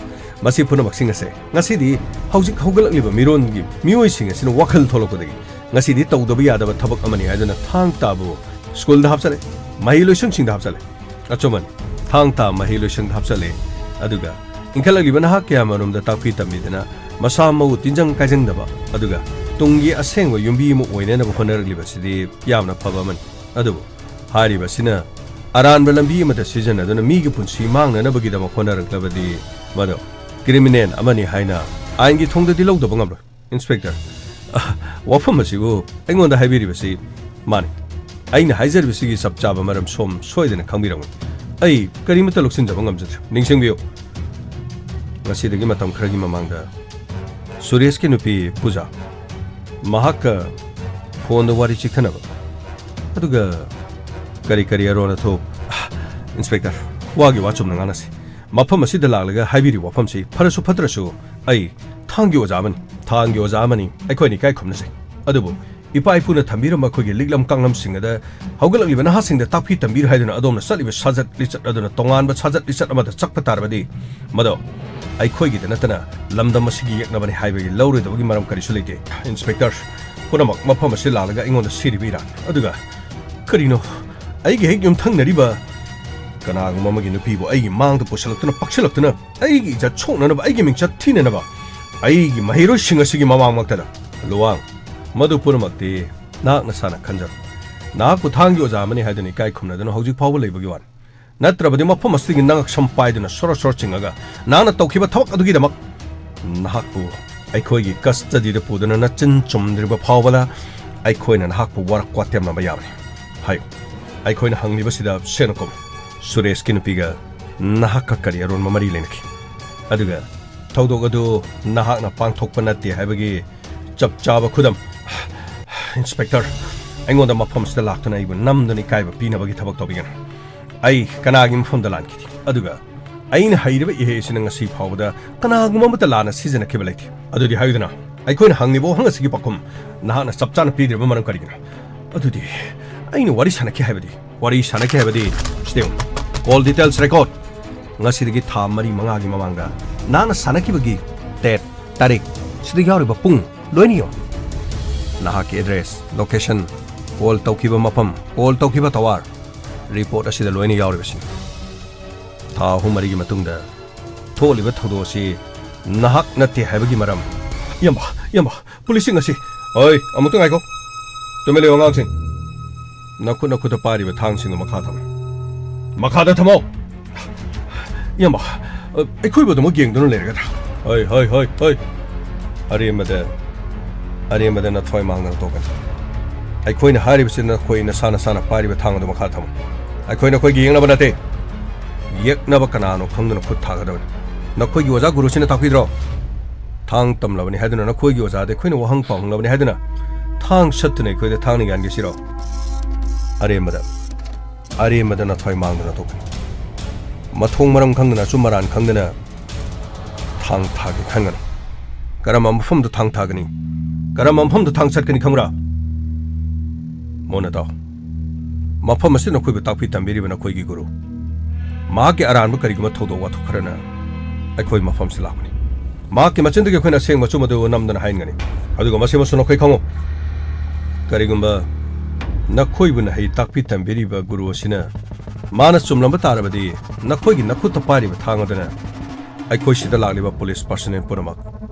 ꯃꯁꯤ ꯄꯨꯝꯅꯃꯛꯁꯤꯡ ꯑꯁꯦ ꯉꯁꯤꯗꯤ ꯍꯧꯖꯤꯛ ꯍꯧꯒꯠꯂꯛꯂꯤꯕ ꯃꯤꯔꯣꯟꯒꯤ ꯃꯤꯑꯣꯏꯁꯤꯡ ꯑꯁꯤꯅ ꯋꯥꯈꯜ ꯊꯣꯛꯂꯛꯄꯗꯒꯤ ꯉꯁꯤꯗꯤ ꯇꯧꯗꯕ ꯌꯥꯗꯕ ꯊꯕꯛ ꯑꯃꯅꯤ ꯍꯥꯏꯗꯨꯅ ꯊꯥꯡ ꯇꯥꯕꯨ ꯁ꯭ꯀꯨꯜꯗ ꯍꯥꯞꯆꯜꯂꯦ, ꯃꯍꯩ ꯂꯣꯏꯁꯪꯁꯤꯡꯗ ꯍꯥꯞꯆꯜꯂꯦ꯫ ꯑꯆꯨꯝꯕꯅꯤ, ꯊꯥꯡ ꯇꯥ ꯃꯍꯩ ꯂꯣꯏꯁꯪꯗ ꯍꯥꯞꯆꯜꯂꯦ꯫ ꯑꯗꯨꯒ ꯏꯟꯈꯠꯂꯛꯂꯤꯕ ꯅꯍꯥ ꯀꯌꯥꯃꯔꯨꯝꯗ ꯇꯥꯛꯄꯤ ꯇꯝꯕꯤꯗꯅ ꯃꯁꯥ ꯃꯎ ꯇꯤꯟꯖꯪ ꯀꯥꯏꯖꯪꯗꯕ ꯑꯗꯨꯒ ꯇꯨꯡꯒꯤ ꯑꯁꯦꯡꯕ ꯌꯨꯝꯕꯤ ꯑꯃ ꯑꯣꯏꯅꯅꯕ ꯍꯣꯠꯅꯔꯛꯂꯤꯕꯁꯤꯗꯤ ꯌꯥꯝꯅ ꯐꯕ ꯑꯃꯅꯤ꯫ ꯑꯗꯨꯕꯨ ꯍꯥꯏꯔꯤꯕꯁꯤꯅ ꯑꯔꯥꯟꯕ ꯂꯝꯕꯤ ꯑꯃꯗ ꯁꯤꯖꯤꯟꯅꯗꯨꯅ ꯃꯤꯒꯤ ꯄꯨꯟꯁꯤ ꯃꯥꯡꯅꯅꯕꯒꯤꯗꯃꯛ ꯍꯣꯠꯅꯔꯛꯂꯕꯗꯤ ꯃꯗꯨ ꯀ꯭ꯔꯤꯃꯤꯅꯦꯜ ꯑꯃꯅꯤ ꯍꯥꯏꯅ ꯑꯥꯏꯟꯒꯤ ꯊꯣꯡꯗꯗꯤ ꯂꯧꯗꯕ ꯉꯝꯂꯣꯏ꯫ ꯏꯟꯁꯄꯦꯛꯇꯔ, ꯑ, ꯋꯥꯐꯝ ꯑꯁꯤꯕꯨ ꯑꯩꯉꯣꯟꯗ ꯍꯥꯏꯕꯤꯔꯤꯕꯁꯤ ꯃꯥꯅꯤ꯫ ꯑꯩꯅ ꯍꯥꯏꯖꯔꯤꯕꯁꯤꯒꯤ ꯆꯞ ꯆꯥꯕ ꯃꯔꯝ ꯁꯣꯝ ꯁꯣꯏꯗꯅ ꯈꯪꯕꯤꯔꯝꯒꯅꯤ꯫ ꯑꯩ ꯀꯔꯤꯃꯠꯇ ꯂꯧꯁꯤꯟꯖꯕ ꯉꯝꯖꯗ꯭ꯔꯦ꯫ ꯅꯤꯡꯁꯤꯡꯕꯤꯌꯨ, ꯉꯁꯤꯗꯒꯤ ꯃꯇꯝ ꯈꯔꯒꯤ ꯃꯃꯥꯡꯗ ꯁꯨꯔꯦꯁꯀꯤ ꯅꯨꯄꯤ ꯄꯨꯖꯥ, ꯃꯍꯥꯛꯀ ꯐꯣꯟꯗ ꯋꯥꯔꯤ ꯆꯤꯛꯊꯅꯕ, ꯑꯗꯨꯒ ꯀꯔꯤ ꯀꯔꯤ ꯑꯔꯣꯟ ꯑꯊꯨꯞ꯫ ꯏꯟꯁꯄꯦꯛꯇꯔ, ꯋꯥꯒꯤ ꯋꯥ ꯆꯨꯝꯅ ꯉꯥꯡꯅꯁꯤ꯫ ꯃꯐꯝ ꯑꯁꯤꯗ ꯂꯥꯛꯂꯒ ꯍꯥꯏꯕꯤꯔꯤꯕ ꯋꯥꯐꯝꯁꯤ ꯐꯔꯁꯨ ꯐꯠꯇ꯭ꯔꯁꯨ ꯑꯩ ꯊꯥꯡꯒꯤ ꯑꯣꯖꯥ ꯑꯃꯅꯤ, ꯊꯥꯡꯒꯤ ꯑꯣꯖꯥ ꯑꯃꯅꯤ, ꯑꯩꯈꯣꯏꯅ ꯏꯀꯥꯏ ꯈꯨꯝꯅꯖꯩ꯫ ꯑꯗꯨꯕꯨ ꯏꯄꯥ ꯏꯄꯨꯅ ꯊꯝꯕꯤꯔꯝꯕ ꯑꯩꯈꯣꯏꯒꯤ ꯂꯤꯛꯂꯝ ꯀꯥꯡꯂꯝꯁꯤꯡ ꯑꯗ ꯍꯧꯒꯠꯂꯛꯂꯤꯕ ꯅꯍꯥꯁꯤꯡꯗ ꯇꯥꯛꯄꯤ ꯇꯝꯕꯤꯔꯣ ꯍꯥꯏꯗꯨꯅ ꯑꯗꯣꯝꯅ ꯆꯠꯂꯤꯕ ꯁꯥꯖꯠ ꯂꯤꯆꯠ ꯑꯗꯨꯅ ꯇꯣꯉꯥꯟꯕ ꯁꯥꯖꯠ ꯂꯤꯆꯠ ꯑꯃꯗ ꯆꯠꯄ ꯇꯥꯔꯕꯗꯤ ꯃꯗꯣ ꯑꯩꯈꯣꯏꯒꯤꯗ ꯅꯠꯇꯅ ꯂꯝꯗꯝ ꯑꯁꯤꯒꯤ ꯌꯦꯛꯅꯕꯅꯤ ꯍꯥꯏꯕꯒꯤ ꯂꯧꯔꯣꯏꯗꯕꯒꯤ ꯃꯔꯝ ꯀꯔꯤꯁꯨ ꯂꯩꯇꯦ꯫ ꯏꯟꯁꯄꯦꯛꯇꯔ, ꯄꯨꯝꯅꯃꯛ ꯃꯐꯝ ꯑꯁꯤ ꯂꯥꯛꯂꯒ ꯑꯩꯉꯣꯟꯗ ꯁꯤꯔꯤꯕ ꯏꯔꯥꯡ ꯑꯗꯨꯒ ꯀꯔꯤꯅꯣ ꯑꯩꯒꯤ ꯍꯦꯛ ꯌꯨꯝꯊꯪꯅꯔꯤꯕ ꯀꯅꯥꯒꯨꯝꯕ ꯑꯃꯒꯤ ꯅꯨꯄꯤꯕꯨ ꯑꯩꯒꯤ ꯃꯥꯡꯗ ꯄꯨꯁꯤꯜꯂꯛꯇꯨꯅ ꯄꯛꯁꯤꯜꯂꯛꯇꯨꯅ ꯑꯩꯒꯤ ꯏꯖꯠ ꯁꯣꯛꯅꯅꯕ, ꯑꯩꯒꯤ ꯃꯤꯡꯆꯠ ꯊꯤꯅꯅꯕ ꯑꯩꯒꯤ ꯃꯍꯩꯔꯣꯏꯁꯤꯡ ꯑꯁꯤꯒꯤ ꯃꯃꯥꯡꯃꯛꯇꯗ ꯂꯨꯋꯥꯡ, ꯃꯗꯨ ꯄꯨꯝꯅꯃꯛꯇꯤ ꯅꯍꯥꯛ ꯅꯁꯥꯅ ꯈꯟꯖꯔꯣ꯫ ꯅꯍꯥꯛꯄꯨ ꯊꯥꯡꯒꯤ ꯑꯣꯖꯥ ꯑꯃꯅꯤ ꯍꯥꯏꯗꯨꯅ ꯏꯀꯥꯏ ꯈꯨꯝꯅꯗꯨꯅ ꯍꯧꯖꯤꯛ ꯐꯥꯎꯕ ꯂꯩꯕꯒꯤ ꯋꯥꯅꯤ꯫ ꯅꯠꯇ꯭ꯔꯕꯗꯤ ꯃꯐꯝ ꯑꯁꯤꯒꯤ ꯅꯉꯛ ꯁꯝ ꯄꯥꯏꯗꯨꯅ ꯁꯣꯔꯣ ꯁꯣꯔꯣ ꯆꯤꯡꯉꯒ ꯅꯍꯥꯛꯅ ꯇꯧꯈꯤꯕ ꯊꯕꯛ ꯑꯗꯨꯒꯤꯗꯃꯛ ꯅꯍꯥꯛꯄꯨ ꯑꯩꯈꯣꯏꯒꯤ ꯀꯁꯇꯗꯤꯗ ꯄꯨꯗꯨꯅ ꯅꯆꯤꯟ ꯆꯨꯝꯗ꯭ꯔꯤꯕ ꯐꯥꯎꯕꯗ ꯑꯩꯈꯣꯏꯅ ꯅꯍꯥꯛꯄꯨ ꯋꯥꯔꯛ ꯋꯥꯇꯦꯝꯅꯕ ꯌꯥꯕꯅꯤ꯫ ꯍꯥꯏꯌꯨ, ꯑꯩꯈꯣꯏꯅ ꯍꯪꯂꯤꯕꯁꯤꯗ ꯁꯦꯡꯅ ꯈꯨꯝꯃꯨ꯫ ꯁꯨꯔꯦꯁꯀꯤ ꯅꯨꯄꯤꯒ ꯅꯍꯥꯛꯀ ꯀꯔꯤ ꯑꯔꯣꯟꯕ ꯃꯔꯤ ꯂꯩꯅꯈꯤ? ꯑꯗꯨꯒ ꯊꯧꯗꯣꯛ ꯑꯗꯨ ꯅꯍꯥꯛꯅ ꯄꯥꯡꯊꯣꯛꯄ ꯅꯠꯇꯦ ꯍꯥꯏꯕꯒꯤ ꯆꯞ ꯆꯥꯕ ꯈꯨꯗꯝ? ꯏꯟꯁꯄꯦꯛꯇꯔ, ꯑꯩꯉꯣꯟꯗ ꯃꯐꯝꯁꯤꯗ ꯂꯥꯛꯇꯨꯅ ꯑꯩꯕꯨ ꯅꯝꯗꯨꯅ ꯏꯀꯥꯏꯕ ꯄꯤꯅꯕꯒꯤ ꯊꯕꯛ ꯇꯧꯕꯤꯒꯅꯨ꯫ ꯑꯩ ꯀꯅꯥꯒꯤ ꯃꯐꯝꯗ ꯂꯥꯟꯈꯤꯗꯦ? ꯑꯗꯨꯒ ꯑꯩꯅ ꯍꯩꯔꯤꯕ ꯏꯍꯦ ꯑꯁꯤꯅ ꯉꯁꯤ ꯐꯥꯎꯕꯗ ꯀꯅꯥꯒꯨꯝꯕ ꯑꯃꯠꯇ ꯂꯥꯟꯅ ꯁꯤꯖꯤꯟꯅꯈꯤꯕ ꯂꯩꯇꯦ꯫ ꯑꯗꯨꯗꯤ ꯍꯥꯏꯌꯨꯗꯅ, ꯑꯩꯈꯣꯏꯅ ꯍꯪꯂꯤꯕ ꯋꯥꯍꯪ ꯑꯁꯤꯒꯤ ꯄꯥꯎꯈꯨꯝ ꯅꯍꯥꯛꯅ ꯆꯞ ꯆꯥꯅ ꯄꯤꯗ꯭ꯔꯤꯕ ꯃꯔꯝ ꯀꯔꯤꯒꯤꯅꯣ? ꯑꯗꯨꯗꯤ ꯑꯩꯅ ꯋꯥꯔꯤ ꯁꯥꯟꯅꯈꯤ ꯍꯥꯏꯕꯗꯤ, ꯋꯥꯔꯤ ꯁꯥꯟꯅꯈꯤ ꯍꯥꯏꯕꯗꯤ, ꯁꯤꯗ ꯌꯦꯡꯉꯨ꯫ Call details record꯫ ꯉꯁꯤꯗꯒꯤ ꯊꯥ ꯃꯔꯤ ꯃꯉꯥꯒꯤ ꯃꯃꯥꯡꯗ ꯅꯍꯥꯛꯅ ꯁꯥꯟꯅꯈꯤꯕꯒꯤ date, ꯇꯥꯔꯤꯛ, ꯁꯤꯗ ꯌꯥꯎꯔꯤꯕ ꯄꯨꯡ ꯂꯣꯏꯅ ꯌꯦꯡꯉꯨ꯫ ꯅꯍꯥꯛꯀꯤ address, location, call ꯇꯧꯈꯤꯕ ꯃꯐꯝ, call ꯇꯧꯈꯤꯕ tower, report ꯑꯁꯤꯗ ꯂꯣꯏꯅ ꯌꯥꯎꯔꯤꯕꯁꯤꯅꯤ꯫ ꯊꯥ ꯑꯍꯨꯝ ꯃꯔꯤꯒꯤ ꯃꯇꯨꯡꯗ ꯊꯣꯛꯂꯤꯕ ꯊꯧꯗꯣꯛ ꯑꯁꯤ ꯅꯍꯥꯛ ꯅꯠꯇꯦ ꯍꯥꯏꯕꯒꯤ ꯃꯔꯝ꯫ ꯏꯌꯥꯝꯕ, ꯏꯌꯥꯝꯕ, ꯄꯨꯂꯤꯁꯁꯤꯡ ꯑꯁꯤ꯫ ꯑꯣꯏ, ꯑꯃꯨꯛꯇ ꯉꯥꯏꯈꯣ꯫ ꯇꯨꯃꯤꯟ ꯂꯩꯌꯨ ꯑꯉꯥꯡꯁꯤꯡ꯫ ꯅꯈꯨꯠ ꯅꯈꯨꯠꯇ ꯄꯥꯏꯔꯤꯕ ꯊꯥꯡꯁꯤꯡꯗꯨ ꯃꯈꯥ ꯊꯝꯃꯨ꯫ ꯃꯈꯥꯗ ꯊꯝꯃꯣ꯫ ꯏꯌꯥꯝꯕ, ꯑ, ꯑꯩꯈꯣꯏꯕꯨ ꯑꯗꯨꯃꯛ ꯌꯦꯡꯗꯨꯅ ꯂꯩꯔꯒꯗ꯭ꯔꯥ? ꯍꯣꯏ, ꯍꯣꯏ, ꯍꯣꯏ, ꯍꯣꯏ꯫ ꯑꯔꯦꯝꯕꯗ, ꯑꯔꯦꯝꯕꯗ ꯅꯊ꯭ꯋꯥꯏ ꯃꯥꯡꯗꯅ ꯇꯣꯛꯀꯅꯤ꯫ ꯑꯩꯈꯣꯏꯅ ꯍꯥꯏꯔꯤꯕꯁꯤ ꯅꯈꯣꯏ ꯅꯁꯥ ꯅꯁꯥꯅ ꯄꯥꯏꯔꯤꯕ ꯊꯥꯡ ꯑꯗꯨ ꯃꯈꯥ ꯊꯝꯃꯨ꯫ ꯑꯩꯈꯣꯏ ꯅꯈꯣꯏꯒꯤ ꯌꯦꯛꯅꯕ ꯅꯠꯇꯦ꯫ ꯌꯦꯛꯅꯕ ꯀꯅꯥꯅꯣ ꯈꯪꯗꯅ ꯈꯨꯠ ꯊꯥꯒꯗꯕꯅꯤ꯫ ꯅꯈꯣꯏꯒꯤ ꯑꯣꯖꯥ ꯒꯨꯔꯨꯁꯤꯅ ꯇꯥꯛꯄꯤꯗ꯭ꯔꯣ? ꯊꯥꯡ ꯇꯝꯂꯕꯅꯤ ꯍꯥꯏꯗꯨꯅ, ꯅꯈꯣꯏꯒꯤ ꯑꯣꯖꯥꯗ ꯑꯩꯈꯣꯏꯅ ꯋꯥꯍꯪ ꯄꯥꯎꯍꯪꯂꯕꯅꯤ ꯍꯥꯏꯗꯨꯅ ꯊꯥꯡ ꯁꯠꯇꯨꯅ ꯑꯩꯈꯣꯏꯗ ꯊꯥꯡꯅ ꯌꯥꯟꯒꯦ ꯁꯤꯔꯣ? ꯑꯔꯦꯝꯕꯗ, ꯑꯔꯦꯝꯕꯗ ꯅꯊ꯭ꯋꯥꯏ ꯃꯥꯡꯗꯅ ꯇꯣꯛꯀꯅꯤ꯫ ꯃꯊꯣꯡ ꯃꯔꯝ ꯈꯪꯗꯅ, ꯑꯆꯨꯝ ꯑꯔꯥꯟ ꯈꯪꯗꯅ ꯊꯥꯡ ꯊꯥꯒꯦ ꯈꯟꯒꯅꯨ꯫ ꯀꯔꯝꯕ ꯃꯐꯝꯗ ꯊꯥꯡ ꯊꯥꯒꯅꯤ? ꯀꯔꯝꯕ ꯃꯐꯝꯗ ꯊꯥꯡ ꯆꯠꯀꯅꯤ ꯈꯪꯕ꯭ꯔꯥ? ꯃꯨꯟꯅ ꯇꯥꯎ꯫ ꯃꯐꯝ ꯑꯁꯤꯗ ꯅꯈꯣꯏꯕꯨ ꯇꯥꯛꯄꯤ ꯇꯝꯕꯤꯔꯤꯕ ꯅꯈꯣꯏꯒꯤ ꯒꯨꯔꯨ, ꯃꯍꯥꯛꯀꯤ ꯑꯔꯥꯟꯕ ꯀꯔꯤꯒꯨꯝꯕ ꯊꯧꯗꯣꯛ ꯋꯥꯊꯣꯛ ꯈꯔꯅ ꯑꯩꯈꯣꯏ ꯃꯐꯝꯁꯤꯗ ꯂꯥꯛꯄꯅꯤ꯫ ꯃꯍꯥꯛꯀꯤ ꯃꯆꯤꯟꯗꯒꯤ ꯑꯩꯈꯣꯏꯅ ꯑꯁꯦꯡꯕ ꯑꯆꯨꯝꯕꯗꯨ ꯅꯝꯗꯅ ꯍꯥꯏꯍꯟꯒꯅꯤ꯫ ꯑꯗꯨꯒ ꯃꯁꯤꯃꯁꯨ ꯅꯈꯣꯏ ꯈꯪꯉꯨ, ꯀꯔꯤꯒꯨꯝꯕ ꯅꯈꯣꯏꯕꯨ ꯅꯍꯩ ꯇꯥꯛꯄꯤ ꯇꯝꯕꯤꯔꯤꯕ ꯒꯨꯔꯨ ꯑꯁꯤꯅ ꯃꯥꯅ ꯆꯨꯝꯂꯝꯕ ꯇꯥꯔꯕꯗꯤ, ꯅꯈꯣꯏꯒꯤ ꯅꯈꯨꯠꯇ ꯄꯥꯏꯔꯤꯕ ꯊꯥꯡ ꯑꯗꯨꯅ ꯑꯩꯈꯣꯏ ꯁꯤꯗ ꯂꯥꯛꯂꯤꯕ ꯄꯨꯂꯤꯁ personnel ꯄꯨꯝꯅꯃꯛ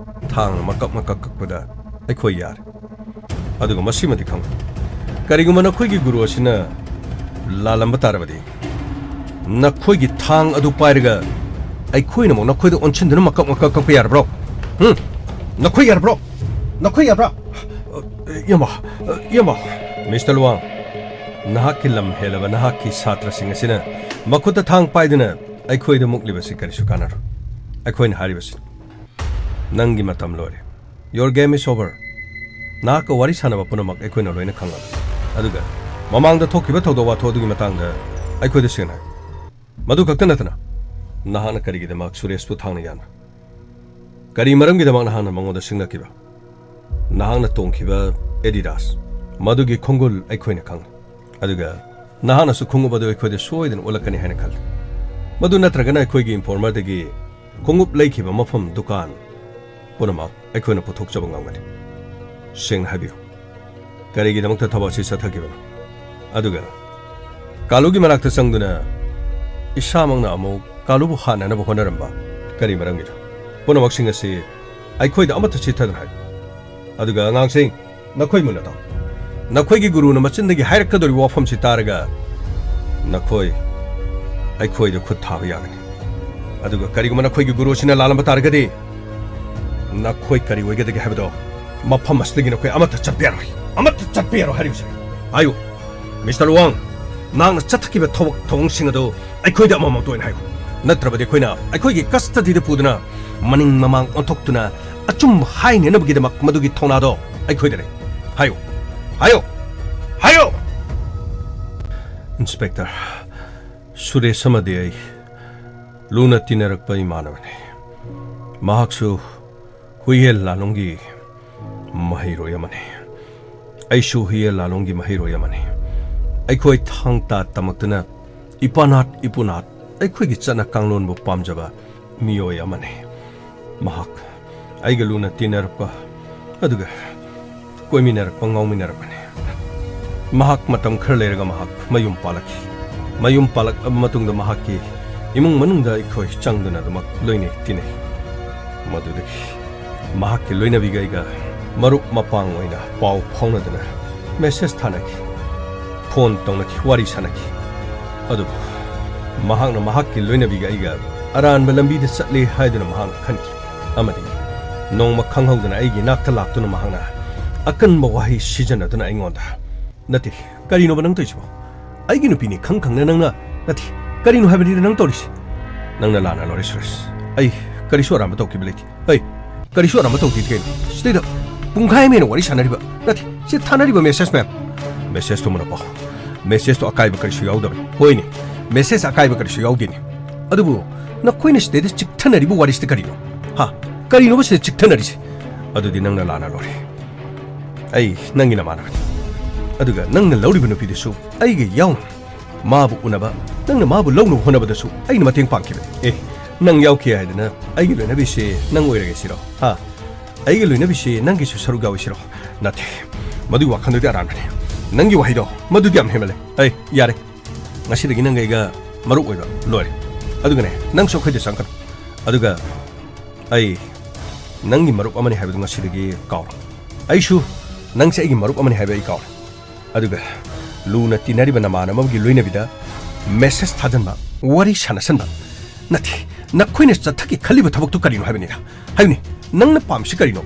ꯊꯥꯡꯅ ꯃꯀꯛ ꯃꯀꯛ ꯀꯛꯄꯗ ꯑꯩꯈꯣꯏ ꯌꯥꯔꯦ꯫ ꯑꯗꯨꯒ ꯃꯁꯤꯃꯗꯤ ꯈꯪꯉꯨ, ꯀꯔꯤꯒꯨꯝꯕ ꯅꯈꯣꯏꯒꯤ ꯒꯨꯔꯨ ꯑꯁꯤꯅ ꯂꯥꯜꯂꯝꯕ ꯇꯥꯔꯕꯗꯤ, ꯅꯈꯣꯏꯒꯤ ꯊꯥꯡ ꯑꯗꯨ ꯄꯥꯏꯔꯒ ꯑꯩꯈꯣꯏꯅ ꯑꯃꯨꯛ ꯅꯈꯣꯏꯗ ꯑꯣꯟꯁꯤꯟꯗꯨꯅ ꯃꯀꯛ ꯃꯀꯛ ꯀꯛꯄ ꯌꯥꯔꯕ꯭ꯔꯣ? ꯎꯝ? ꯅꯈꯣꯏ ꯌꯥꯔꯕ꯭ꯔꯣ? ꯅꯈꯣꯏ ꯌꯥꯔꯕ꯭ꯔꯥ? ꯏꯌꯥꯝꯕ, ꯏꯌꯥꯝꯕ꯫ ꯃꯤꯁꯇꯔ ꯋꯥꯡ, ꯅꯍꯥꯛꯀꯤ ꯂꯝ ꯍꯦꯜꯂꯕ ꯅꯍꯥꯛꯀꯤ ꯁꯥꯇ꯭ꯔꯁꯤꯡ ꯑꯁꯤꯅ ꯃꯈꯨꯠꯇ ꯊꯥꯡ ꯄꯥꯏꯗꯨꯅ ꯑꯩꯈꯣꯏꯗ ꯃꯨꯛꯂꯤꯕꯁꯤ ꯀꯔꯤꯁꯨ ꯀꯥꯟꯅꯔꯣꯏ꯫ ꯑꯩꯈꯣꯏꯅ ꯍꯥꯏꯔꯤꯕꯁꯤ, ꯅꯪꯒꯤ ꯃꯇꯝ ꯂꯣꯏꯔꯦ꯫ Your game is over. ꯅꯍꯥꯛꯀ ꯋꯥꯔꯤ ꯁꯥꯟꯅꯕ ꯄꯨꯝꯅꯃꯛ ꯑꯩꯈꯣꯏꯅ ꯂꯣꯏꯅ ꯈꯪꯂꯕꯅꯤ꯫ ꯑꯗꯨꯒ ꯃꯃꯥꯡꯗ ꯊꯣꯛꯈꯤꯕ ꯊꯧꯗꯣꯛ ꯋꯥꯊꯣꯛ ꯑꯗꯨꯒꯤ ꯃꯇꯥꯡꯗ ꯑꯩꯈꯣꯏꯗ ꯁꯦꯡꯅ ꯍꯥꯏꯌꯨ꯫ ꯃꯗꯨ ꯈꯛꯇ ꯅꯠꯇꯅ, ꯅꯍꯥꯛꯅ ꯀꯔꯤꯒꯤꯗꯃꯛ ꯁꯨꯔꯦꯁꯄꯨ ꯊꯥꯡꯅ ꯌꯥꯟꯕ? ꯀꯔꯤ ꯃꯔꯝꯒꯤꯗꯃꯛ ꯅꯍꯥꯛꯅ ꯃꯉꯣꯟꯗ ꯁꯤꯡꯅꯈꯤꯕ? ꯅꯍꯥꯛꯅ ꯇꯣꯡꯈꯤꯕ Adidas, ꯃꯗꯨꯒꯤ ꯈꯣꯡꯒꯨꯜ ꯑꯩꯈꯣꯏꯅ ꯈꯪꯂꯦ꯫ ꯑꯗꯨꯒ ꯅꯍꯥꯛꯅꯁꯨ ꯈꯣꯡꯎꯞ ꯑꯗꯨ ꯑꯩꯈꯣꯏꯗ ꯁꯣꯏꯗꯅ ꯎꯠꯂꯛꯀꯅꯤ ꯍꯥꯏꯅ ꯈꯜꯂꯤ꯫ ꯃꯗꯨ ꯅꯠꯇ꯭ꯔꯒꯅ ꯑꯩꯈꯣꯏꯒꯤ informerꯗꯒꯤ ꯈꯣꯡꯎꯞ ꯂꯩꯈꯤꯕ ꯃꯐꯝ, ꯗꯨꯀꯥꯟ ꯄꯨꯝꯅꯃꯛ ꯑꯩꯈꯣꯏꯅ ꯄꯨꯊꯣꯛꯆꯕ ꯉꯝꯒꯅꯤ꯫ ꯁꯦꯡꯅ ꯍꯥꯏꯕꯤꯌꯨ, ꯀꯔꯤꯒꯤꯗꯃꯛꯇ ꯊꯕꯛ ꯑꯁꯤ ꯆꯠꯊꯈꯤꯕꯅꯣ? ꯑꯗꯨꯒ ꯀꯥꯂꯨꯒꯤ ꯃꯅꯥꯛꯇ ꯆꯪꯗꯨꯅ ꯏꯁꯥꯃꯛꯅ ꯑꯃꯨꯛ ꯀꯥꯂꯨꯕꯨ ꯍꯥꯠꯅꯅꯕ ꯍꯣꯠꯅꯔꯝꯕ ꯀꯔꯤ ꯃꯔꯝꯒꯤꯅꯣ? ꯄꯨꯝꯅꯃꯛꯁꯤꯡ ꯑꯁꯤ ꯑꯩꯈꯣꯏꯗ ꯑꯃꯠꯇ ꯆꯤꯠꯊꯗꯅ ꯍꯥꯏꯌꯨ꯫ ꯑꯗꯨꯒ ꯑꯉꯥꯡꯁꯤꯡ, ꯅꯈꯣꯏ ꯃꯨꯟꯅ ꯇꯥꯎ꯫ ꯅꯈꯣꯏꯒꯤ ꯒꯨꯔꯨꯅ ꯃꯆꯤꯟꯗꯒꯤ ꯍꯥꯏꯔꯛꯀꯗꯧꯔꯤꯕ ꯋꯥꯐꯝꯁꯤ ꯇꯥꯔꯒ ꯅꯈꯣꯏ ꯑꯩꯈꯣꯏꯗ ꯈꯨꯠ ꯊꯥꯕ ꯌꯥꯒꯅꯤ꯫ ꯑꯗꯨꯒ ꯀꯔꯤꯒꯨꯝꯕ ꯅꯈꯣꯏꯒꯤ ꯒꯨꯔꯨ ꯑꯁꯤꯅ ꯂꯥꯜꯂꯝꯕ ꯇꯥꯔꯒꯗꯤ, ꯅꯈꯣꯏ ꯀꯔꯤ ꯑꯣꯏꯒꯗꯒꯦ ꯍꯥꯏꯕꯗꯣ, ꯃꯐꯝ ꯑꯁꯤꯗꯒꯤ ꯅꯈꯣꯏ ꯑꯃꯠꯇ ꯆꯠꯄ ꯌꯥꯔꯣꯏ꯫ ꯑꯃꯠꯇ ꯆꯠꯄ ꯌꯥꯔꯣꯏ ꯍꯥꯏꯔꯤꯕꯁꯤꯅꯤ꯫ ꯍꯥꯏꯌꯨ, ꯃꯤꯁꯇꯔ ꯋꯥꯡ, ꯅꯍꯥꯛꯅ ꯆꯠꯊꯈꯤꯕ ꯊꯕꯛ ꯊꯧꯑꯣꯡꯁꯤꯡ ꯑꯗꯨ ꯑꯩꯈꯣꯏꯗ ꯑꯃꯃꯝꯇ ꯑꯣꯏꯅ ꯍꯥꯏꯌꯨ꯫ ꯅꯠꯇ꯭ꯔꯕꯗꯤ ꯑꯩꯈꯣꯏꯅ ꯑꯩꯈꯣꯏꯒꯤ custody ꯗ ꯄꯨꯗꯨꯅ ꯃꯅꯤꯡ ꯃꯃꯥꯡ ꯑꯣꯟꯊꯣꯛꯇꯨꯅ ꯑꯆꯨꯝꯕ ꯍꯥꯏꯅꯅꯕꯒꯤꯗꯃꯛ ꯃꯗꯨꯒꯤ ꯊꯧꯅꯥꯗꯣ ꯑꯩꯈꯣꯏꯗ ꯂꯩ꯫ ꯍꯥꯏꯌꯨ, ꯍꯥꯏꯌꯨ, ꯍꯥꯏꯌꯨ! ꯏꯟꯁꯄꯦꯛꯇꯔ, ꯁꯨꯔꯦꯁ ꯑꯃꯗꯤ ꯑꯩ ꯂꯨꯅ ꯇꯤꯟꯅꯔꯛꯄ ꯏꯃꯥꯟꯅꯕꯅꯤ꯫ ꯃꯍꯥꯛꯁꯨ ꯍꯨꯏꯌꯦꯟ ꯂꯥꯂꯣꯡꯒꯤ ꯃꯍꯩꯔꯣꯏ ꯑꯃꯅꯤ꯫ ꯑꯩꯁꯨ ꯍꯨꯏꯌꯦꯟ ꯂꯥꯂꯣꯡꯒꯤ ꯃꯍꯩꯔꯣꯏ ꯑꯃꯅꯤ꯫ ꯑꯩꯈꯣꯏ ꯊꯥꯡ ꯇꯥ ꯇꯝꯃꯛꯇꯨꯅ ꯏꯄꯥꯅꯥꯠ ꯏꯄꯨꯅꯥꯠ ꯑꯩꯈꯣꯏꯒꯤ ꯆꯠꯅ ꯀꯥꯡꯂꯣꯟꯕꯨ ꯄꯥꯝꯖꯕ ꯃꯤꯑꯣꯏ ꯑꯃꯅꯤ꯫ ꯃꯍꯥꯛ ꯑꯩꯒ ꯂꯨꯅ ꯇꯤꯟꯅꯔꯛꯄ, ꯑꯗꯨꯒ ꯀꯣꯏꯃꯤꯟꯅꯔꯛꯄ, ꯉꯥꯎꯃꯤꯟꯅꯔꯛꯄꯅꯤ꯫ ꯃꯍꯥꯛ ꯃꯇꯝ ꯈꯔ ꯂꯩꯔꯒ ꯃꯍꯥꯛ ꯃꯌꯨꯝ ꯄꯥꯜꯂꯛꯈꯤ꯫ ꯃꯌꯨꯝ ꯄꯥꯜꯂꯛꯂꯕ ꯃꯇꯨꯡꯗ ꯃꯍꯥꯛꯀꯤ ꯏꯃꯨꯡ ꯃꯅꯨꯡꯗ ꯑꯩꯈꯣꯏ ꯆꯪꯗꯨꯅ ꯑꯗꯨꯃꯛ ꯂꯣꯏꯅꯩ ꯇꯤꯟꯅꯩ꯫ ꯃꯗꯨꯗꯒꯤ ꯃꯍꯥꯛꯀꯤ ꯂꯣꯏꯅꯕꯤꯒ ꯑꯩꯒ ꯃꯔꯨꯞ ꯃꯄꯥꯡ ꯑꯣꯏꯅ ꯄꯥꯎ ꯐꯥꯎꯅꯗꯨꯅ ꯃꯦꯁꯦꯖ ꯊꯥꯅꯈꯤ, ꯐꯣꯟ ꯇꯧꯅꯈꯤ, ꯋꯥꯔꯤ ꯁꯥꯅꯈꯤ꯫ ꯑꯗꯨꯕꯨ ꯃꯍꯥꯛꯅ ꯃꯍꯥꯛꯀꯤ ꯂꯣꯏꯅꯕꯤꯒ ꯑꯩꯒ ꯑꯔꯥꯟꯕ ꯂꯝꯕꯤꯗ ꯆꯠꯂꯦ ꯍꯥꯏꯗꯨꯅ ꯃꯍꯥꯛꯅ ꯈꯟꯈꯤ꯫ ꯑꯃꯗꯤ ꯅꯣꯡꯃ ꯈꯪꯍꯧꯗꯅ ꯑꯩꯒꯤ ꯏꯅꯥꯛꯇ ꯂꯥꯛꯇꯨꯅ ꯃꯍꯥꯛꯅ ꯑꯀꯟꯕ ꯋꯥꯍꯩ ꯁꯤꯖꯤꯟꯅꯗꯨꯅ ꯑꯩꯉꯣꯟꯗ, "ꯅꯠꯇꯦ, ꯀꯔꯤꯅꯣꯕ ꯅꯪ ꯇꯧꯔꯤꯁꯤꯕꯣ? ꯑꯩꯒꯤ ꯅꯨꯄꯤꯅꯤ ꯈꯪ ꯈꯪꯅ ꯅꯪꯅ, ꯅꯠꯇꯦ, ꯀꯔꯤꯅꯣ ꯍꯥꯏꯕꯅꯤꯗ ꯅꯪ ꯇꯧꯔꯤꯁꯤ? ꯅꯪꯅ ꯂꯥꯟꯅ ꯂꯧꯔꯦ ꯁꯨꯔꯦꯁ꯫ ꯑꯩ ꯀꯔꯤꯁꯨ ꯑꯔꯥꯟꯕ ꯇꯧꯈꯤꯕ ꯂꯩꯇꯦ꯫ ꯑꯩ ꯀꯔꯤꯁꯨ ꯑꯔꯥꯟꯕ ꯇꯧꯈꯤꯗꯦ ꯀꯩꯅꯣ? ꯁꯤꯗꯩꯗ ꯄꯨꯡꯈꯥꯏ ꯑꯃ ꯍꯦꯟꯅ ꯋꯥꯔꯤ ꯁꯥꯟꯅꯔꯤꯕ, ꯅꯠꯇꯦ, ꯁꯤ ꯊꯥꯅꯔꯤꯕ ꯃꯦꯁꯦꯖ ꯃꯌꯥꯝ꯫ ꯃꯦꯁꯦꯖꯇꯣ ꯃꯨꯟꯅ ꯄꯥꯎ꯫ ꯃꯦꯁꯦꯖꯇꯣ ꯑꯀꯥꯏꯕ ꯀꯔꯤꯁꯨ ꯌꯥꯎꯗꯕꯅꯤ꯫ ꯍꯣꯏꯅꯦ, ꯃꯦꯁꯦꯖ ꯑꯀꯥꯏꯕ ꯀꯔꯤꯁꯨ ꯌꯥꯎꯗꯦꯅꯦ꯫ ꯑꯗꯨꯕꯨ ꯅꯈꯣꯏꯅ ꯁꯤꯗꯩꯗ ꯆꯤꯛꯊꯅꯔꯤꯕ ꯋꯥꯔꯤꯁꯤꯗ ꯀꯔꯤꯅꯣ? ꯍꯥ? ꯀꯔꯤꯅꯣꯕ ꯁꯤꯗ ꯆꯤꯛꯊꯅꯔꯤꯁꯦ?" "ꯑꯗꯨꯗꯤ ꯅꯪꯅ ꯂꯥꯟꯅ ꯂꯧꯔꯦ꯫ ꯑꯩ ꯅꯪꯒꯤ ꯅꯃꯥꯟꯅꯕꯅꯤ꯫ ꯑꯗꯨꯒ ꯅꯪꯅ ꯂꯧꯔꯤꯕ ꯅꯨꯄꯤꯗꯨꯁꯨ ꯑꯩꯒ ꯌꯥꯎꯅ ꯃꯥꯕꯨ ꯎꯅꯕ, ꯅꯪꯅ ꯃꯥꯕꯨ ꯂꯧꯅꯕ ꯍꯣꯠꯅꯕꯗꯁꯨ ꯑꯩꯅ ꯃꯇꯦꯡ ꯄꯥꯡꯈꯤꯕꯅꯤ꯫ ꯑꯦ, ꯅꯪ ꯌꯥꯎꯈꯤ ꯍꯥꯏꯗꯅ ꯑꯩꯒꯤ ꯂꯣꯏꯅꯕꯤꯁꯦ ꯅꯪ ꯑꯣꯏꯔꯒꯦ ꯁꯤꯔꯣ? ꯍꯥ? ꯑꯩꯒꯤ ꯂꯣꯏꯅꯕꯤꯁꯦ ꯅꯪꯒꯤꯁꯨ ꯁꯔꯨꯛ ꯌꯥꯎꯏ ꯁꯤꯔꯣ?" "ꯅꯠꯇꯦ, ꯃꯗꯨꯒꯤ ꯋꯥꯈꯜꯗꯨꯗꯤ ꯑꯔꯥꯟꯕꯅꯤ꯫ ꯅꯪꯒꯤ ꯋꯥꯍꯩꯗꯣ ꯃꯗꯨꯗꯤ ꯌꯥꯝ ꯍꯦꯟꯃꯜꯂꯦ꯫ ꯑꯩ ꯌꯥꯔꯦ, ꯉꯁꯤꯗꯒꯤ ꯅꯪꯒ ꯑꯩꯒ ꯃꯔꯨꯞ ꯑꯣꯏꯕ ꯂꯣꯏꯔꯦ꯫ ꯑꯗꯨꯒꯅꯦ, ꯅꯪꯁꯨ ꯑꯩꯈꯣꯏꯗ ꯆꯪꯒꯅꯨ꯫ ꯑꯗꯨꯒ ꯑꯩ ꯅꯪꯒꯤ ꯃꯔꯨꯞ ꯑꯃꯅꯤ ꯍꯥꯏꯕꯗꯨ ꯉꯁꯤꯗꯒꯤ ꯀꯥꯎꯔꯣ꯫ ꯑꯩꯁꯨ ꯅꯪꯁꯦ ꯑꯩꯒꯤ ꯃꯔꯨꯞ ꯑꯃꯅꯤ ꯍꯥꯏꯕ ꯑꯩ ꯀꯥꯎꯔꯦ꯫ ꯑꯗꯨꯒ ꯂꯨꯅ ꯇꯤꯟꯅꯔꯤꯕ ꯅꯃꯥꯟꯅꯕ ꯑꯃꯒꯤ ꯂꯣꯏꯅꯕꯤꯗ ꯃꯦꯁꯦꯖ ꯊꯥꯖꯟꯕ, ꯋꯥꯔꯤ ꯁꯥꯟꯅꯁꯟꯕ, ꯅꯠꯇꯦ, ꯅꯈꯣꯏꯅ ꯆꯠꯊꯒꯦ ꯈꯜꯂꯤꯕ ꯊꯕꯛꯇꯨ ꯀꯔꯤꯅꯣ ꯍꯥꯏꯕꯅꯤꯗ? ꯍꯥꯏꯕꯅꯤ, ꯅꯪꯅ ꯄꯥꯝꯃꯤꯁꯤ ꯀꯔꯤꯅꯣ?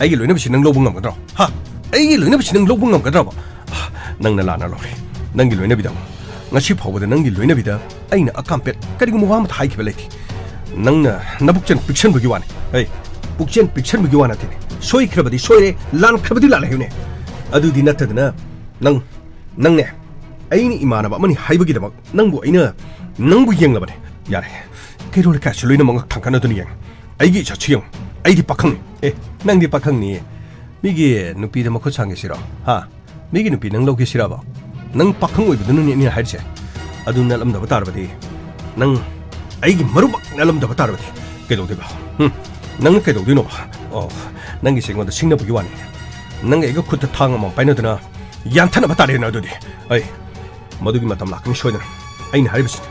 ꯑꯩꯒꯤ ꯂꯣꯏꯅꯕꯤꯁꯤ ꯅꯪ ꯂꯧꯕ ꯉꯝꯒꯗ꯭ꯔꯣ? ꯍꯥ? ꯑꯩꯒꯤ ꯂꯣꯏꯅꯕꯤꯁꯤ ꯅꯪ ꯂꯧꯕ ꯉꯝꯒꯗ꯭ꯔꯕ? ꯑꯥ, ꯅꯪꯅ ꯂꯥꯟꯅ ꯂꯧꯔꯦ꯫ ꯅꯪꯒꯤ ꯂꯣꯏꯅꯕꯤꯗ ꯑꯃꯨꯛ, ꯉꯁꯤ ꯐꯥꯎꯕꯗ ꯅꯪꯒꯤ ꯂꯣꯏꯅꯕꯤꯗ ꯑꯩꯅ ꯑꯀꯥꯝꯄꯦꯠ ꯀꯔꯤꯒꯨꯝꯕ ꯋꯥ ꯑꯃꯠꯇ ꯍꯥꯏꯈꯤꯕ ꯂꯩꯇꯦ꯫ ꯅꯪꯅ ꯅꯕꯨꯛꯆꯦꯟ ꯄꯤꯛꯁꯟꯕꯒꯤ ꯋꯥꯅꯤ꯫ ꯑꯩ ꯄꯨꯛꯆꯦꯟ ꯄꯤꯛꯁꯟꯕꯒꯤ ꯋꯥ ꯅꯠꯇꯦꯅꯦ꯫ ꯁꯣꯏꯈ꯭ꯔꯕꯗꯤ ꯁꯣꯏꯔꯦ, ꯂꯥꯟꯈ꯭ꯔꯕꯗꯤ ꯂꯥꯜꯂꯦ ꯍꯥꯏꯕꯅꯦ꯫ ꯑꯗꯨꯗꯤ ꯅꯠꯇꯗꯅ ꯅꯪ, ꯅꯪꯅꯦ, ꯑꯩꯅ ꯏꯃꯥꯟꯅꯕ ꯑꯃꯅꯤ ꯍꯥꯏꯕꯒꯤꯗꯃꯛ ꯅꯪꯕꯨ ꯑꯩꯅ, ꯅꯪꯕꯨ ꯌꯦꯡꯂꯕꯅꯦ꯫ ꯌꯥꯔꯦ, ꯀꯩꯔꯣꯜ ꯂꯩꯀꯥꯏꯁꯨ ꯂꯣꯏꯅꯃꯛ ꯊꯥꯡꯒꯠꯅꯗꯨꯅ ꯌꯦꯡꯉꯦ꯫ ꯑꯩꯒꯤ ꯏꯖꯠꯁꯨ ꯌꯦꯡꯉꯨ꯫ ꯑꯩꯗꯤ ꯄꯥꯈꯪꯅꯤ꯫ ꯑꯦ, ꯅꯪꯗꯤ ꯄꯥꯈꯪꯅꯤ꯫ ꯃꯤꯒꯤ ꯅꯨꯄꯤꯗ ꯃꯈꯨꯠ ꯁꯥꯡꯒꯦ ꯁꯤꯔꯣ? ꯍꯥ? ꯃꯤꯒꯤ ꯅꯨꯄꯤ ꯅꯪ ꯂꯧꯒꯦ ꯁꯤꯔꯕ? ꯅꯪ ꯄꯥꯈꯪ ꯑꯣꯏꯕꯗꯨꯅꯅꯦ ꯑꯩꯅ ꯍꯥꯏꯔꯤꯁꯦ꯫ ꯑꯗꯨ ꯅꯠꯂꯝꯗꯕ ꯇꯥꯔꯕꯗꯤ, ꯅꯪ ꯑꯩꯒꯤ ꯃꯔꯨꯞꯃꯛ ꯅꯠꯂꯝꯗꯕ ꯇꯥꯔꯕꯗꯤ ꯀꯩꯗꯧꯗꯣꯏꯕ? ꯍꯨꯝ? ꯅꯪꯅ ꯀꯩꯗꯧꯗꯣꯏꯅꯣꯕ? ꯑꯣ, ꯅꯪꯒꯤꯁꯦ ꯑꯩꯉꯣꯟꯗ ꯁꯤꯡꯅꯕꯒꯤ ꯋꯥꯅꯤ꯫ ꯅꯪꯒ ꯑꯩꯒ ꯈꯨꯠꯇ ꯊꯥꯡ ꯑꯃꯃꯝ ꯄꯥꯏꯅꯗꯨꯅ ꯌꯥꯟꯊꯅꯕ ꯇꯥꯔꯦꯅ ꯑꯗꯨꯗꯤ꯫ ꯑꯩ ꯃꯗꯨꯒꯤ ꯃꯇꯝ ꯂꯥꯛꯀꯅꯤ ꯁꯣꯏꯗꯅ꯫ ꯑꯩꯅ ꯍꯥꯏꯔꯤꯕꯁꯤꯅꯤ,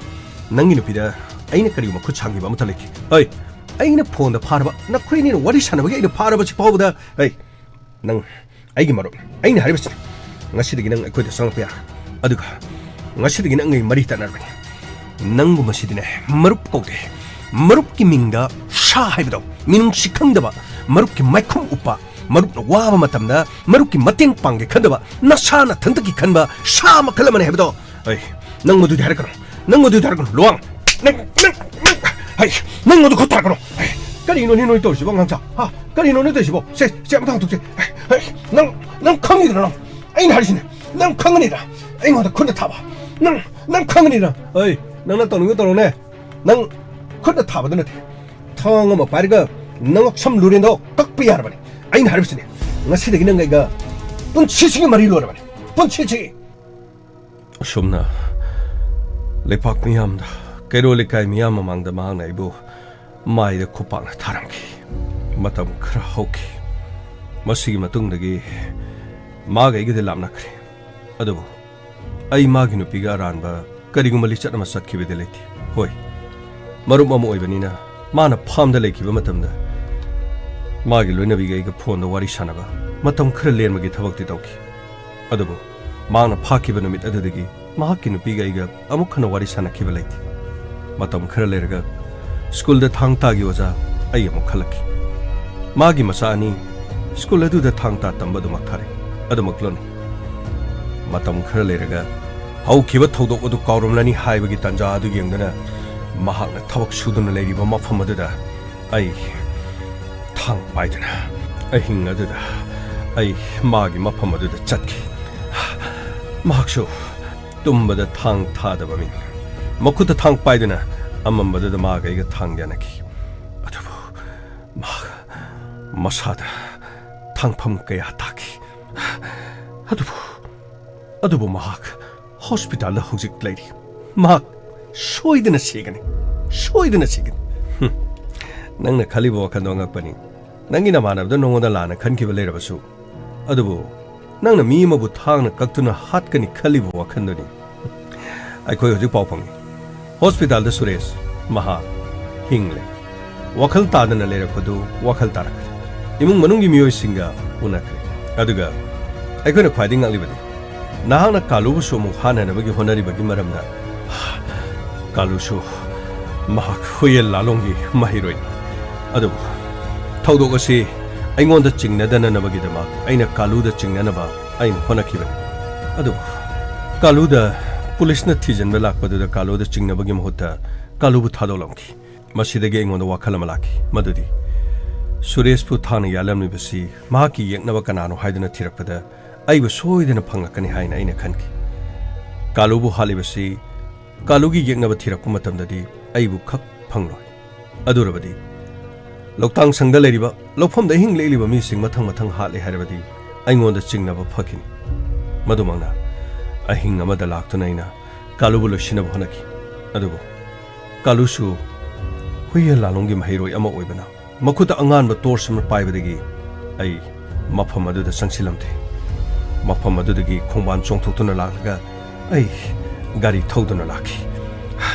ꯅꯪꯒꯤ ꯅꯨꯄꯤꯗ ꯑꯩꯅ ꯀꯔꯤꯒꯨꯝꯕ ꯈꯨꯠ ꯁꯥꯡꯈꯤꯕ ꯑꯃꯠꯇ ꯂꯩꯇꯦ꯫ ꯑꯩ, ꯑꯩꯅ ꯐꯣꯟꯗ ꯐꯥꯔꯕ, ꯅꯈꯣꯏ ꯑꯅꯤꯅ ꯋꯥꯔꯤ ꯁꯥꯟꯅꯕꯒꯤ ꯑꯩꯅ ꯐꯥꯔꯕꯁꯤ ꯐꯥꯎꯕꯗ, ꯑꯩ, ꯅꯪ ꯑꯩꯒꯤ ꯃꯔꯨꯞꯅꯤ꯫ ꯑꯩꯅ ꯍꯥꯏꯔꯤꯕꯁꯤꯅꯤ, ꯉꯁꯤꯗꯒꯤ ꯅꯪ ꯑꯩꯈꯣꯏꯗ ꯆꯪꯂꯛꯄ ꯌꯥꯔꯣꯏ꯫ ꯑꯗꯨꯒ ꯉꯁꯤꯗꯒꯤ ꯅꯪ ꯑꯩ ꯃꯔꯤ ꯇꯠꯅꯔꯕꯅꯤ꯫ ꯅꯪꯕꯨ ꯃꯁꯤꯗꯤꯅꯦ ꯃꯔꯨꯞ ꯀꯧꯗꯦ꯫ ꯃꯔꯨꯞꯀꯤ ꯃꯤꯡꯗ ꯁꯥ ꯍꯥꯏꯕꯗꯣ, ꯃꯤꯅꯨꯡꯁꯤ ꯈꯪꯗꯕ, ꯃꯔꯨꯞꯀꯤ ꯃꯥꯏꯈꯨꯝ ꯎꯞꯄ, ꯃꯔꯨꯞꯅ ꯋꯥꯕ ꯃꯇꯝꯗ ꯃꯔꯨꯞꯀꯤ ꯃꯇꯦꯡ ꯄꯥꯡꯒꯦ ꯈꯟꯗꯕ, ꯅꯁꯥ ꯅꯊꯟꯇꯒꯤ ꯈꯟꯕ ꯁꯥ ꯃꯈꯜ ꯑꯃꯅꯤ ꯍꯥꯏꯕꯗꯣ꯫ ꯑꯩ, ꯅꯪ ꯃꯗꯨꯗꯤ ꯍꯥꯏꯔꯛꯀꯅꯨ꯫ ꯅꯪ ꯃꯗꯨꯗꯤ ꯍꯥꯏꯔꯛꯀꯅꯨ꯫ ꯂꯨꯋꯥꯡ, ꯅꯪ, ꯅꯪ, ꯅꯪ, ꯍꯩ, ꯅꯪ ꯃꯗꯨ ꯈꯨꯠ ꯊꯥꯔꯛꯀꯅꯨ꯫ ꯍꯩ, ꯀꯔꯤꯅꯣꯅꯦ ꯅꯣꯏ ꯇꯧꯔꯤꯁꯤꯕꯣ, ꯑꯉꯥꯡꯁꯥ? ꯍꯥ? ꯀꯔꯤꯅꯣꯅꯦ ꯇꯧꯔꯤꯁꯤꯕꯣ? ꯁꯦ, ꯁꯦ, ꯑꯝꯇ ꯍꯥꯡꯗꯣꯛꯁꯦ꯫ ꯍꯩ, ꯍꯩ, ꯅꯪ, ꯅꯪ ꯈꯪꯉꯤꯗꯅ ꯅꯪ? ꯑꯩꯅ ꯍꯥꯏꯔꯤꯁꯤꯅꯦ, ꯅꯪ ꯈꯪꯒꯅꯤꯗ꯫ ꯑꯩꯉꯣꯟꯗ ꯈꯨꯠꯅ ꯊꯥꯕ꯫ ꯅꯪ, ꯅꯪ ꯈꯪꯒꯅꯤꯗ꯫ ꯑꯩ, ꯅꯪꯅ ꯇꯧꯅꯤꯡꯕ ꯇꯧꯔꯣꯅꯦ꯫ ꯅꯪ ꯈꯨꯠꯅ ꯊꯥꯕꯗ ꯅꯠꯇꯦ꯫ ꯊꯥꯡ ꯑꯃ ꯄꯥꯏꯔꯒ ꯅꯉꯛꯁꯝ ꯂꯨꯔꯦꯟꯗꯣ ꯀꯛꯄ ꯌꯥꯔꯕꯅꯤ꯫ ꯑꯩꯅ ꯍꯥꯏꯔꯤꯕꯁꯤꯅꯦ, ꯉꯁꯤꯗꯒꯤ ꯅꯪ ꯑꯩꯒ ꯄꯨꯟꯁꯤꯁꯤꯒꯤ ꯃꯔꯤ ꯂꯣꯏꯔꯕꯅꯤ꯫ ꯄꯨꯟꯁꯤꯁꯤꯒꯤ꯫ ꯑꯁꯨꯝꯅ ꯂꯩꯄꯥꯛ ꯃꯤꯌꯥꯝꯗ, ꯀꯩꯔꯣꯜ ꯂꯩꯀꯥꯏ ꯃꯤꯌꯥꯝ ꯃꯃꯥꯡꯗ ꯃꯍꯥꯛꯅ ꯑꯩꯕꯨ ꯃꯥꯏꯗ ꯈꯨꯄꯥꯛꯅ ꯊꯥꯔꯝꯈꯤ꯫ ꯃꯇꯝ ꯈꯔ ꯍꯧꯈꯤ꯫ ꯃꯁꯤꯒꯤ ꯃꯇꯨꯡꯗꯒꯤ ꯃꯥꯒ ꯑꯩꯒꯗꯤ ꯂꯥꯞꯅꯈ꯭ꯔꯦ꯫ ꯑꯗꯨꯕꯨ ꯑꯩ ꯃꯥꯒꯤ ꯅꯨꯄꯤꯒ ꯑꯔꯥꯟꯕ ꯀꯔꯤꯒꯨꯝꯕ ꯂꯤꯆꯠ ꯑꯃ ꯆꯠꯈꯤꯕꯗꯤ ꯂꯩꯇꯦ꯫ ꯍꯣꯏ, ꯃꯔꯨꯞ ꯑꯃ ꯑꯣꯏꯕꯅꯤꯅ ꯃꯥꯅ ꯐꯥꯝꯗ ꯂꯩꯈꯤꯕ ꯃꯇꯝꯗ ꯃꯥꯒꯤ ꯂꯣꯏꯅꯕꯤꯒ ꯑꯩꯒ ꯐꯣꯟꯗ ꯋꯥꯔꯤ ꯁꯥꯟꯅꯕ, ꯃꯇꯝ ꯈꯔ ꯂꯦꯟꯕꯒꯤ ꯊꯕꯛꯇꯤ ꯇꯧꯈꯤ꯫ ꯑꯗꯨꯕꯨ ꯃꯍꯥꯛꯅ ꯐꯥꯈꯤꯕ ꯅꯨꯃꯤꯠ ꯑꯗꯨꯗꯒꯤ ꯃꯍꯥꯛꯀꯤ ꯅꯨꯄꯤꯒ ꯑꯩꯒ ꯑꯃꯨꯛ ꯍꯟꯅ ꯋꯥꯔꯤ ꯁꯥꯟꯅꯈꯤꯕ ꯂꯩꯇꯦ꯫ ꯃꯇꯝ ꯈꯔ ꯂꯩꯔꯒ ꯁ꯭ꯀꯨꯜꯗ ꯊꯥꯡ ꯇꯥꯒꯤ ꯑꯣꯖꯥ ꯑꯩ ꯑꯃꯨꯛ ꯈꯜꯂꯛꯈꯤ꯫ ꯃꯥꯒꯤ ꯃꯆꯥ ꯑꯅꯤ ꯁ꯭ꯀꯨꯜ ꯑꯗꯨꯗ ꯊꯥꯡ ꯇꯥ ꯇꯝꯕ ꯑꯗꯨꯃꯛ ꯊꯥꯔꯛꯏ꯫ ꯑꯗꯨꯃꯛꯂꯣꯅꯤ꯫ ꯃꯇꯝ ꯈꯔ ꯂꯩꯔꯒ ꯍꯧꯈꯤꯕ ꯊꯧꯗꯣꯛ ꯑꯗꯨ ꯀꯥꯎꯔꯝꯂꯅꯤ ꯍꯥꯏꯕꯒꯤ ꯇꯥꯟꯖꯥ ꯑꯗꯨ ꯌꯦꯡꯗꯨꯅ ꯃꯍꯥꯛꯅ ꯊꯕꯛ ꯁꯨꯗꯨꯅ ꯂꯩꯔꯤꯕ ꯃꯐꯝ ꯑꯗꯨꯗ ꯑꯩ ꯊꯥꯡ ꯄꯥꯏꯗꯨꯅ ꯑꯍꯤꯡ ꯑꯗꯨꯗ ꯑꯩ ꯃꯥꯒꯤ ꯃꯐꯝ ꯑꯗꯨꯗ ꯆꯠꯈꯤ꯫ ꯃꯍꯥꯛꯁꯨ ꯇꯨꯝꯕꯗ ꯊꯥꯡ ꯊꯥꯗꯕ ꯃꯤꯅꯤ꯫ ꯃꯈꯨꯠꯇ ꯊꯥꯡ ꯄꯥꯏꯗꯨꯅ ꯑꯃꯝꯕꯗꯨꯗ ꯃꯥꯒ ꯑꯩꯒ ꯊꯥꯡ ꯌꯥꯅꯈꯤ꯫ ꯑꯗꯨꯕꯨ ꯃꯍꯥꯛ ꯃꯁꯥꯗ ꯊꯥꯡꯐꯝ ꯀꯌꯥ ꯇꯥꯈꯤ꯫ ꯑꯗꯨꯕꯨ, ꯑꯗꯨꯕꯨ ꯃꯍꯥꯛ ꯍꯣꯁꯄꯤꯇꯥꯜꯗ ꯍꯧꯖꯤꯛ ꯂꯩꯔꯤ꯫ ꯃꯍꯥꯛ ꯁꯣꯏꯗꯅ ꯁꯤꯒꯅꯤ꯫ ꯁꯣꯏꯗꯅ ꯁꯤꯒꯅꯤ꯫ ꯍꯨꯝ꯫ ꯅꯪꯅ ꯈꯜꯂꯤꯕ ꯋꯥꯈꯜꯗꯣ ꯑꯉꯛꯄꯅꯤ꯫ ꯅꯪꯒꯤ ꯅꯃꯥꯟꯅꯕꯗ ꯅꯉꯣꯟꯗ ꯂꯥꯟꯅ ꯈꯟꯈꯤꯕ ꯂꯩꯔꯕꯁꯨ, ꯑꯗꯨꯕꯨ ꯅꯪꯅ ꯃꯤ ꯑꯃꯕꯨ ꯊꯥꯡꯅ ꯀꯛꯇꯨꯅ ꯍꯥꯠꯀꯅꯤ ꯈꯜꯂꯤꯕ ꯋꯥꯈꯜꯗꯨꯅꯤ꯫ ꯑꯩꯈꯣꯏ ꯍꯧꯖꯤꯛ ꯄꯥꯎ ꯐꯪꯉꯤ꯫ ꯍꯣꯁꯄꯤꯇꯥꯜꯗ ꯁꯨꯔꯦꯁ, ꯃꯍꯥꯛ ꯍꯤꯡꯂꯦ꯫ ꯋꯥꯈꯜ ꯇꯥꯗꯅ ꯂꯩꯔꯛꯄꯗꯨ ꯋꯥꯈꯜ ꯇꯥꯔꯛꯈ꯭ꯔꯦ꯫ ꯏꯃꯨꯡ ꯃꯅꯨꯡꯒꯤ ꯃꯤꯑꯣꯏꯁꯤꯡꯒ ꯎꯅꯈ꯭ꯔꯦ꯫ ꯑꯗꯨꯒ ꯑꯩꯈꯣꯏꯅ ꯈ꯭ꯋꯥꯏꯗꯒꯤ ꯉꯛꯂꯤꯕꯗꯤ, ꯅꯍꯥꯛꯅ ꯀꯥꯂꯨꯕꯨꯁꯨ ꯑꯃꯨꯛ ꯍꯥꯠꯅꯅꯕꯒꯤ ꯍꯣꯠꯅꯔꯤꯕꯒꯤ ꯃꯔꯝꯗ꯫ ꯀꯥꯂꯨꯁꯨ ꯃꯍꯥꯛ ꯍꯨꯏꯌꯦꯟ ꯂꯥꯂꯣꯡꯒꯤ ꯃꯍꯩꯔꯣꯏꯅꯤ꯫ ꯑꯗꯨꯕꯨ ꯊꯧꯗꯣꯛ ꯑꯁꯤ ꯑꯩꯉꯣꯟꯗ ꯆꯤꯡꯅꯗꯅꯅꯕꯒꯤꯗꯃꯛ ꯑꯩꯅ ꯀꯥꯂꯨꯗ ꯆꯤꯡꯅꯅꯕ ꯑꯩꯅ ꯍꯣꯠꯅꯈꯤꯕꯅꯤ꯫ ꯑꯗꯨꯕꯨ ꯀꯥꯂꯨꯗ ꯄꯨꯂꯤꯁꯅ ꯊꯤꯖꯤꯟꯕ ꯂꯥꯛꯄꯗꯨꯗ ꯀꯥꯂꯨꯗ ꯆꯤꯡꯅꯕꯒꯤ ꯃꯍꯨꯠꯇ ꯀꯥꯂꯨꯕꯨ ꯊꯥꯗꯣꯛꯂꯝꯈꯤ꯫ ꯃꯁꯤꯗꯒꯤ ꯑꯩꯉꯣꯟꯗ ꯋꯥꯈꯜ ꯑꯃ ꯂꯥꯛꯈꯤ, ꯃꯗꯨꯗꯤ ꯁꯨꯔꯦꯁꯄꯨ ꯊꯥꯡꯅ ꯌꯥꯜꯂꯝꯂꯤꯕꯁꯤ ꯃꯍꯥꯛꯀꯤ ꯌꯦꯛꯅꯕ ꯀꯅꯥꯅꯣ ꯍꯥꯏꯗꯨꯅ ꯊꯤꯔꯛꯄꯗ ꯑꯩꯕꯨ ꯁꯣꯏꯗꯅ ꯐꯪꯂꯛꯀꯅꯤ ꯍꯥꯏꯅ ꯑꯩꯅ ꯈꯟꯈꯤ꯫ ꯀꯥꯂꯨꯕꯨ ꯍꯥꯠꯂꯤꯕꯁꯤ ꯀꯥꯂꯨꯒꯤ ꯌꯦꯛꯅꯕ ꯊꯤꯔꯛꯄ ꯃꯇꯝꯗꯗꯤ ꯑꯩꯕꯨ ꯈꯛ ꯐꯪꯂꯣꯏ꯫ ꯑꯗꯨꯔꯕꯗꯤ ꯂꯧꯇꯥꯡ ꯁꯪꯗ ꯂꯩꯔꯤꯕ, ꯂꯧꯐꯝꯗ ꯑꯍꯤꯡ ꯂꯦꯛꯂꯤꯕ ꯃꯤꯁꯤꯡ ꯃꯊꯪ ꯃꯊꯪ ꯍꯥꯠꯂꯦ ꯍꯥꯏꯔꯕꯗꯤ ꯑꯩꯉꯣꯟꯗ ꯆꯤꯡꯅꯕ ꯐꯈꯤꯅꯤ꯫ ꯃꯗꯨꯃꯛꯅ ꯑꯍꯤꯡ ꯑꯃꯗ ꯂꯥꯛꯇꯨꯅ ꯑꯩꯅ ꯀꯥꯂꯨꯕꯨ ꯂꯣꯏꯁꯤꯟꯅꯕ ꯍꯣꯠꯅꯈꯤ꯫ ꯑꯗꯨꯕꯨ ꯀꯥꯂꯨꯁꯨ ꯍꯨꯏꯌꯦꯟ ꯂꯥꯂꯣꯡꯒꯤ ꯃꯍꯩꯔꯣꯏ ꯑꯃ ꯑꯣꯏꯕꯅ ꯃꯈꯨꯠꯇ ꯑꯉꯥꯟꯕ ꯇꯣꯔꯆ ꯑꯃ ꯄꯥꯏꯕꯗꯒꯤ ꯑꯩ ꯃꯐꯝ ꯑꯗꯨꯗ ꯆꯪꯁꯤꯜꯂꯝꯗꯦ꯫ ꯃꯐꯝ ꯑꯗꯨꯗꯒꯤ ꯈꯣꯡꯕꯥꯟ ꯆꯣꯡꯊꯣꯛꯇꯨꯅ ꯂꯥꯛꯂꯒ ꯑꯩ ꯒꯥꯔꯤ ꯊꯧꯗꯨꯅ ꯂꯥꯛꯈꯤ꯫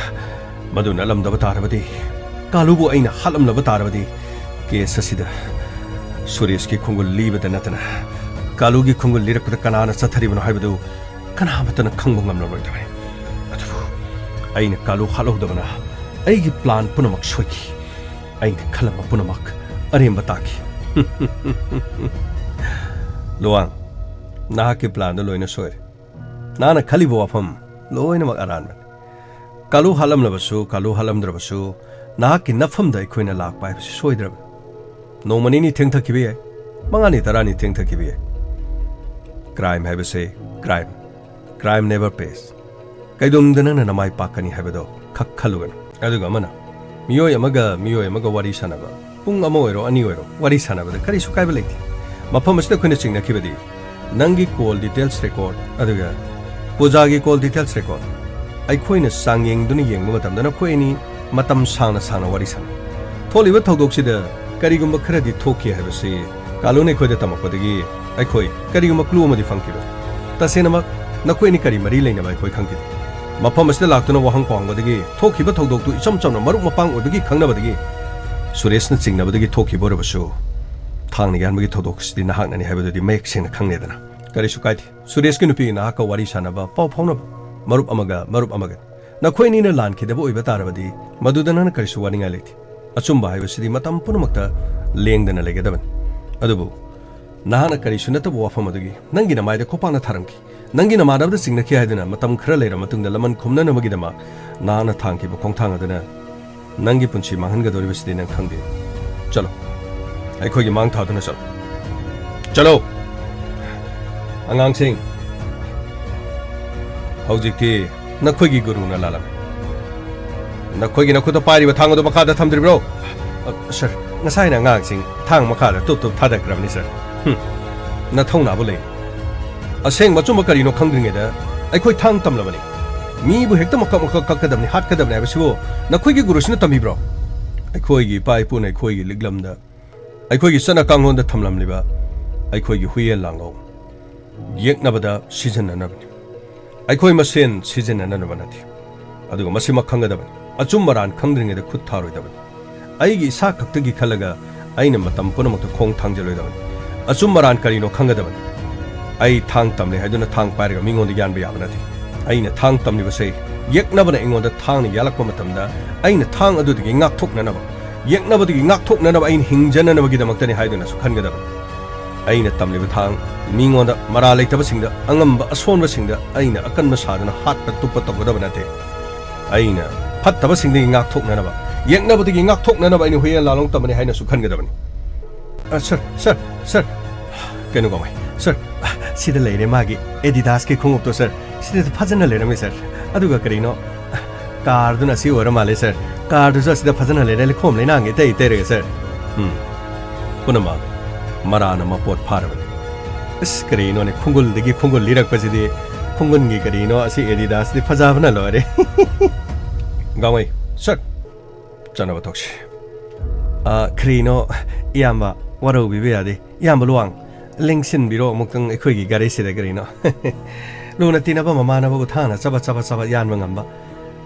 ꯃꯗꯨ ꯅꯠꯂꯝꯗꯕ ꯇꯥꯔꯕꯗꯤ, ꯀꯥꯂꯨꯕꯨ ꯑꯩꯅ ꯍꯥꯠꯂꯝꯂꯕ ꯇꯥꯔꯕꯗꯤ, ꯀꯦꯁ ꯑꯁꯤꯗ ꯁꯨꯔꯦꯁꯀꯤ ꯈꯣꯡꯒꯨꯜ ꯂꯤꯕꯗ ꯅꯠꯇꯅ ꯀꯥꯂꯨꯒꯤ ꯈꯣꯡꯒꯨꯜ ꯂꯤꯔꯛꯄꯗ ꯀꯅꯥꯅ ꯆꯠꯊꯔꯤꯕꯅꯣ ꯍꯥꯏꯕꯗꯨ ꯀꯅꯥꯃꯠꯇꯅ ꯈꯪꯕ ꯉꯝꯂꯔꯣꯏꯗꯕꯅꯤ꯫ ꯑꯗꯨꯕꯨ ꯑꯩꯅ ꯀꯥꯂꯨ ꯍꯥꯠꯍꯧꯗꯕꯅ ꯑꯩꯒꯤ ꯄ꯭ꯂꯥꯟ ꯄꯨꯝꯅꯃꯛ ꯁꯣꯏꯈꯤ꯫ ꯑꯩꯅ ꯈꯜꯂꯝꯕ ꯄꯨꯝꯅꯃꯛ ꯑꯔꯦꯝꯕ ꯇꯥꯈꯤ꯫ ꯂꯨꯋꯥꯡ, ꯅꯍꯥꯛꯀꯤ ꯄ꯭ꯂꯥꯟꯗꯨ ꯂꯣꯏꯅ ꯁꯣꯏꯔꯦ꯫ ꯅꯍꯥꯛꯅ ꯈꯜꯂꯤꯕ ꯋꯥꯐꯝ ꯂꯣꯏꯅꯃꯛ ꯑꯔꯥꯟꯕꯅꯤ꯫ ꯀꯥꯂꯨ ꯍꯥꯠꯂꯝꯂꯕꯁꯨ, ꯀꯥꯂꯨ ꯍꯥꯠꯂꯝꯗ꯭ꯔꯕꯁꯨ, ꯅꯍꯥꯛꯀꯤ ꯅꯐꯝꯗ ꯑꯩꯈꯣꯏꯅ ꯂꯥꯛꯄ ꯍꯥꯏꯕꯁꯤ ꯁꯣꯏꯗ꯭ꯔꯕꯅꯤ꯫ ꯅꯣꯡꯃ ꯅꯤꯅꯤ ꯊꯦꯡꯊꯈꯤꯕ ꯌꯥꯏ, ꯃꯉꯥꯅꯤ ꯇꯔꯥꯅꯤ ꯊꯦꯡꯊꯈꯤꯕ ꯌꯥꯏ꯫ ꯀ꯭ꯔꯥꯏꯝ ꯍꯥꯏꯕꯁꯦ ꯀ꯭ꯔꯥꯏꯝ, ꯀ꯭ꯔꯥꯏꯝ ꯅꯦꯚꯔ ꯄꯦꯁ꯫ ꯀꯩꯗꯧꯅꯨꯡꯗ ꯅꯪꯅ ꯅꯃꯥꯏ ꯄꯥꯛꯀꯅꯤ ꯍꯥꯏꯕꯗꯣ ꯈꯛ ꯈꯜꯂꯨꯒꯅꯨ꯫ ꯑꯗꯨꯒ ꯑꯃꯅ, ꯃꯤꯑꯣꯏ ꯑꯃꯒ ꯃꯤꯑꯣꯏ ꯑꯃꯒ ꯋꯥꯔꯤ ꯁꯥꯟꯅꯕ, ꯄꯨꯡ ꯑꯃ ꯑꯣꯏꯔꯣ ꯑꯅꯤ ꯑꯣꯏꯔꯣ, ꯋꯥꯔꯤ ꯁꯥꯟꯅꯕꯗ ꯀꯔꯤꯁꯨ ꯀꯥꯏꯕ ꯂꯩꯇꯦ꯫ ꯃꯐꯝ ꯑꯁꯤꯗ ꯑꯩꯈꯣꯏꯅ ꯆꯤꯡꯅꯈꯤꯕꯗꯤ, ꯅꯪꯒꯤ ꯀꯣꯜ ꯗꯤꯇꯦꯜꯁ ꯔꯦꯀꯣꯔꯗ ꯑꯗꯨꯒ ꯄꯨꯖꯥꯒꯤ ꯀꯣꯜ ꯗꯤꯇꯦꯜꯁ ꯔꯦꯀꯣꯔꯗ ꯑꯩꯈꯣꯏꯅ ꯆꯥꯡꯌꯦꯡꯗꯨꯅ ꯌꯦꯡꯕ ꯃꯇꯝꯗ ꯅꯈꯣꯏ ꯑꯅꯤ ꯃꯇꯝ ꯁꯥꯡꯅ ꯁꯥꯡꯅ ꯋꯥꯔꯤ ꯁꯥꯟꯅꯩ꯫ ꯊꯣꯛꯂꯤꯕ ꯊꯧꯗꯣꯛꯁꯤꯗ ꯀꯔꯤꯒꯨꯝꯕ ꯈꯔꯗꯤ ꯊꯣꯛꯈꯤ ꯍꯥꯏꯕꯁꯤ ꯀꯥꯂꯨꯅ ꯑꯩꯈꯣꯏꯗ ꯇꯝꯃꯛꯄꯗꯒꯤ ꯑꯩꯈꯣꯏ ꯀꯔꯤꯒꯨꯝꯕ ꯀ꯭ꯂꯨ ꯑꯃꯗꯤ ꯐꯪꯈꯤꯕꯅꯤ꯫ ꯇꯁꯦꯡꯅꯃꯛ ꯅꯈꯣꯏ ꯑꯅꯤ ꯀꯔꯤ ꯃꯔꯤ ꯂꯩꯅꯕ ꯑꯩꯈꯣꯏ ꯈꯪꯈꯤꯗꯦ꯫ ꯃꯐꯝ ꯑꯁꯤꯗ ꯂꯥꯛꯇꯨꯅ ꯋꯥꯍꯪ ꯄꯥꯎꯍꯪꯕꯗꯒꯤ ꯊꯣꯛꯈꯤꯕ ꯊꯧꯗꯣꯛꯇꯨ ꯏꯆꯝ ꯆꯝꯅ ꯃꯔꯨꯞ ꯃꯄꯥꯡ ꯑꯣꯏꯕꯒꯤ ꯈꯪꯅꯕꯗꯒꯤ ꯁꯨꯔꯦꯁꯅ ꯆꯤꯡꯅꯕꯗꯒꯤ ꯊꯣꯛꯈꯤꯕ ꯑꯣꯏꯔꯕꯁꯨ, ꯊꯥꯡꯅ ꯌꯥꯟꯕꯒꯤ ꯊꯧꯗꯣꯛꯁꯤꯗꯤ ꯅꯍꯥꯛꯅꯅꯤ ꯍꯥꯏꯕꯗꯨꯗꯤ ꯃꯌꯦꯛ ꯁꯦꯡꯅ ꯈꯪꯂꯦꯗꯅ꯫ ꯀꯔꯤꯁꯨ ꯀꯥꯏꯗꯦ꯫ ꯁꯨꯔꯦꯁꯀꯤ ꯅꯨꯄꯤ ꯅꯍꯥꯛꯀ ꯋꯥꯔꯤ ꯁꯥꯟꯅꯕ, ꯄꯥꯎ ꯐꯥꯎꯅꯕ, ꯃꯔꯨꯞ ꯑꯃꯒ ꯃꯔꯨꯞ ꯑꯃꯒ꯫ ꯅꯈꯣꯏꯅꯤꯅ ꯂꯥꯟꯈꯤꯗꯕ ꯑꯣꯏꯕ ꯇꯥꯔꯕꯗꯤ, ꯃꯗꯨꯗ ꯅꯪꯅ ꯀꯔꯤꯁꯨ ꯋꯥꯅꯤꯡꯉꯥꯏ ꯂꯩꯇꯦ꯫ ꯑꯆꯨꯝꯕ ꯍꯥꯏꯕꯁꯤꯗꯤ ꯃꯇꯝ ꯄꯨꯝꯅꯃꯛꯇ ꯂꯦꯡꯗꯅ ꯂꯩꯒꯗꯕꯅꯤ꯫ ꯑꯗꯨꯕꯨ ꯅꯍꯥꯛꯅ ꯀꯔꯤꯁꯨ ꯅꯠꯇꯕ ꯋꯥꯐꯝ ꯑꯗꯨꯒꯤ ꯅꯪꯒꯤ ꯅꯃꯥꯏꯗ ꯈꯣꯡꯄꯥꯛꯅ ꯊꯥꯔꯝꯈꯤ꯫ ꯅꯪꯒꯤ ꯅꯃꯥꯟꯅꯕꯗ ꯆꯤꯡꯅꯈꯤ ꯍꯥꯏꯗꯨꯅ ꯃꯇꯝ ꯈꯔ ꯂꯩꯔ ꯃꯇꯨꯡꯗ ꯂꯃꯟ ꯈꯨꯝꯅꯅꯕꯒꯤꯗꯃꯛ ꯅꯍꯥꯛꯅ ꯊꯥꯡꯈꯤꯕ ꯈꯣꯡꯊꯥꯡ ꯑꯗꯨꯅ ꯅꯪꯒꯤ ꯄꯨꯟꯁꯤ ꯃꯥꯡꯍꯟꯒꯗꯧꯔꯤꯕꯁꯤꯗꯤ ꯅꯪ ꯈꯪꯗꯦ꯫ ꯆꯠꯂꯣ, ꯑꯩꯈꯣꯏꯒꯤ ꯃꯥꯡ ꯊꯥꯗꯨꯅ ꯆꯠꯂꯣ꯫ ꯆꯠꯂꯣ! ꯑꯉꯥꯡꯁꯤꯡ, ꯍꯧꯖꯤꯛꯇꯤ ꯅꯈꯣꯏꯒꯤ ꯒꯨꯔꯨꯅ ꯂꯥꯜꯂꯝꯃꯤ꯫ ꯅꯈꯣꯏꯒꯤ ꯅꯈꯨꯠꯇ ꯄꯥꯏꯔꯤꯕ ꯊꯥꯡ ꯑꯗꯨ ꯃꯈꯥꯗ ꯊꯝꯗ꯭ꯔꯤꯕ꯭ꯔꯣ? ꯑ, ꯁꯔ, ꯉꯁꯥꯏꯅ ꯑꯉꯥꯡꯁꯤꯡ ꯊꯥꯡ ꯃꯈꯥꯗ ꯇꯨꯞ ꯇꯨꯞ ꯊꯥꯗꯈ꯭ꯔꯕꯅꯤ, ꯁꯔ꯫ ꯍꯨꯝ, ꯅꯊꯧꯅꯥꯕꯨ ꯂꯩ꯫ ꯑꯁꯦꯡꯕ ꯑꯆꯨꯝꯕ ꯀꯔꯤꯅꯣ ꯈꯪꯗ꯭ꯔꯤꯉꯩꯗ ꯑꯩꯈꯣꯏ ꯊꯥꯡ ꯇꯝꯂꯕꯅꯤ꯫ ꯃꯤꯕꯨ ꯍꯦꯛꯇ ꯃꯀꯛ ꯃꯀꯛ ꯀꯛꯀꯗꯕꯅꯤ, ꯍꯥꯠꯀꯗꯕꯅꯤ ꯍꯥꯏꯕꯁꯤꯕꯨ ꯅꯈꯣꯏꯒꯤ ꯒꯨꯔꯨꯁꯤꯅ ꯇꯝꯕꯤꯕ꯭ꯔꯣ? ꯑꯩꯈꯣꯏꯒꯤ ꯏꯄꯥ ꯏꯄꯨꯅ ꯑꯩꯈꯣꯏꯒꯤ ꯂꯤꯛꯂꯝꯗ, ꯑꯩꯈꯣꯏꯒꯤ ꯆꯠꯅ ꯀꯥꯡꯂꯣꯟꯗ ꯊꯝꯂꯝꯂꯤꯕ ꯑꯩꯈꯣꯏꯒꯤ ꯍꯨꯏꯌꯦꯟ ꯂꯥꯡꯂꯧ ꯌꯦꯛꯅꯕꯗ ꯁꯤꯖꯤꯟꯅꯅꯕꯅꯤ꯫ ꯑꯩꯈꯣꯏ ꯃꯁꯦꯟ ꯁꯤꯖꯤꯟꯅꯅꯕ ꯅꯠꯇꯦ꯫ ꯑꯗꯨꯒ ꯃꯁꯤꯃꯛ ꯈꯪꯒꯗꯕꯅꯤ, ꯑꯆꯨꯝ ꯑꯔꯥꯟ ꯈꯪꯗ꯭ꯔꯤꯉꯩꯗ ꯈꯨꯠ ꯊꯥꯔꯣꯏꯗꯕꯅꯤ꯫ ꯑꯩꯒꯤ ꯏꯁꯥ ꯈꯛꯇꯒꯤ ꯈꯜꯂꯒ ꯑꯩꯅ ꯃꯇꯝ ꯄꯨꯝꯅꯃꯛꯇ ꯈꯣꯡ ꯊꯥꯡꯖꯤꯜꯂꯣꯏꯗꯕꯅꯤ꯫ ꯑꯆꯨꯝ ꯑꯔꯥꯟ ꯀꯔꯤꯅꯣ ꯈꯪꯒꯗꯕꯅꯤ꯫ ꯑꯩ ꯊꯥꯡ ꯇꯝꯂꯦ ꯍꯥꯏꯗꯨꯅ ꯊꯥꯡ ꯄꯥꯏꯔꯒ ꯃꯤꯉꯣꯟꯗ ꯌꯥꯟꯕ ꯌꯥꯕ ꯅꯠꯇꯦ꯫ ꯑꯩꯅ ꯊꯥꯡ ꯇꯝꯂꯤꯕꯁꯦ ꯌꯦꯛꯅꯕꯅ ꯑꯩꯉꯣꯟꯗ ꯊꯥꯡꯅ ꯌꯥꯜꯂꯛꯄ ꯃꯇꯝꯗ ꯑꯩꯅ ꯊꯥꯡ ꯑꯗꯨꯗꯒꯤ ꯉꯥꯛꯊꯣꯛꯅꯅꯕ, ꯌꯦꯛꯅꯕꯗꯒꯤ ꯉꯥꯛꯊꯣꯛꯅꯅꯕ ꯑꯩꯅ ꯍꯤꯡꯖꯅꯅꯕꯒꯤꯗꯃꯛꯇꯅꯤ ꯍꯥꯏꯗꯨꯅꯁꯨ ꯈꯟꯒꯗꯕꯅꯤ꯫ ꯑꯩꯅ ꯇꯝꯂꯤꯕ ꯊꯥꯡ ꯃꯤꯉꯣꯟꯗ, ꯃꯔꯥ ꯂꯩꯇꯕꯁꯤꯡꯗ, ꯑꯉꯝꯕ ꯑꯁꯣꯟꯕꯁꯤꯡꯗ ꯑꯩꯅ ꯑꯀꯟꯕ ꯁꯥꯗꯨꯅ ꯍꯥꯠꯄ ꯇꯨꯞꯄ ꯇꯧꯒꯗꯕ ꯅꯠꯇꯦ꯫ ꯑꯩꯅ ꯐꯠꯇꯕꯁꯤꯡꯗꯒꯤ ꯉꯥꯛꯊꯣꯛꯅꯅꯕ, ꯌꯦꯛꯅꯕꯗꯒꯤ ꯉꯥꯛꯊꯣꯛꯅꯅꯕ ꯑꯩꯅ ꯍꯨꯏꯌꯦꯟ ꯂꯥꯂꯣꯡ ꯇꯝꯕꯅꯤ ꯍꯥꯏꯅꯁꯨ ꯈꯟꯒꯗꯕꯅꯤ꯫ ꯑ, ꯁꯔ, ꯁꯔ, ꯁꯔ, ꯀꯩꯅꯣ ꯒꯥꯡꯃꯩ, ꯁꯔ, ꯁꯤꯗ ꯂꯩꯔꯦ ꯃꯥꯒꯤ ꯑꯦꯗꯤꯗꯥꯁꯀꯤ ꯈꯣꯡꯎꯞꯇꯣ, ꯁꯔ, ꯁꯤꯗ ꯐꯖꯅ ꯂꯩꯔꯝꯃꯤ, ꯁꯔ꯫ ꯑꯗꯨꯒ ꯀꯔꯤꯅꯣ, ꯀꯥꯔꯗꯨꯅ ꯑꯁꯤ ꯑꯣꯏꯔ ꯃꯥꯜꯂꯦ, ꯁꯔ꯫ ꯀꯥꯔꯗꯨꯁꯨ ꯑꯁꯤꯗ ꯐꯖꯅ ꯂꯩꯔꯦ, ꯂꯩꯈꯣꯝ ꯂꯩꯅꯥꯡ ꯏꯇꯩ ꯏꯇꯩꯔꯒ, ꯁꯔ꯫ ꯎꯝ, ꯄꯨꯝꯅꯃꯛ ꯃꯔꯥꯅ ꯃꯄꯣꯠ ꯐꯥꯔꯕꯅꯤ꯫ ꯑꯁ, ꯀꯔꯤꯅꯣꯅꯦ, ꯈꯣꯡꯒꯨꯜꯗꯒꯤ ꯈꯣꯡꯒꯨꯜ ꯂꯤꯔꯛꯄꯁꯤꯗꯤ, ꯈꯣꯡꯒꯨꯜꯒꯤ ꯀꯔꯤꯅꯣ, ꯑꯁꯤ ꯑꯦꯗꯤꯗꯥꯁꯇꯤ ꯐꯖꯕꯅ ꯂꯣꯏꯔꯦ꯫ ꯒꯥꯡꯃꯩ, ꯁꯠ ꯆꯠꯅꯕ ꯇꯧꯁꯤ꯫ ꯑ, ꯀꯔꯤꯅꯣ, ꯏꯌꯥꯝꯕ, ꯋꯥꯔꯧꯕꯤꯕ ꯌꯥꯗꯦ꯫ ꯏꯌꯥꯝꯕ ꯂꯨꯋꯥꯡ, ꯂꯦꯡꯁꯤꯟꯕꯤꯔꯣ ꯑꯃꯨꯛꯇꯪ ꯑꯩꯈꯣꯏꯒꯤ ꯒꯥꯔꯤꯁꯤꯗ, ꯀꯔꯤꯅꯣ꯫ ꯂꯨꯅ ꯇꯤꯟꯅꯕ ꯃꯃꯥꯟꯅꯕꯕꯨ ꯊꯥꯡꯅ ꯆꯕ ꯆꯕ ꯆꯕ ꯌꯥꯟꯕ ꯉꯝꯕ꯫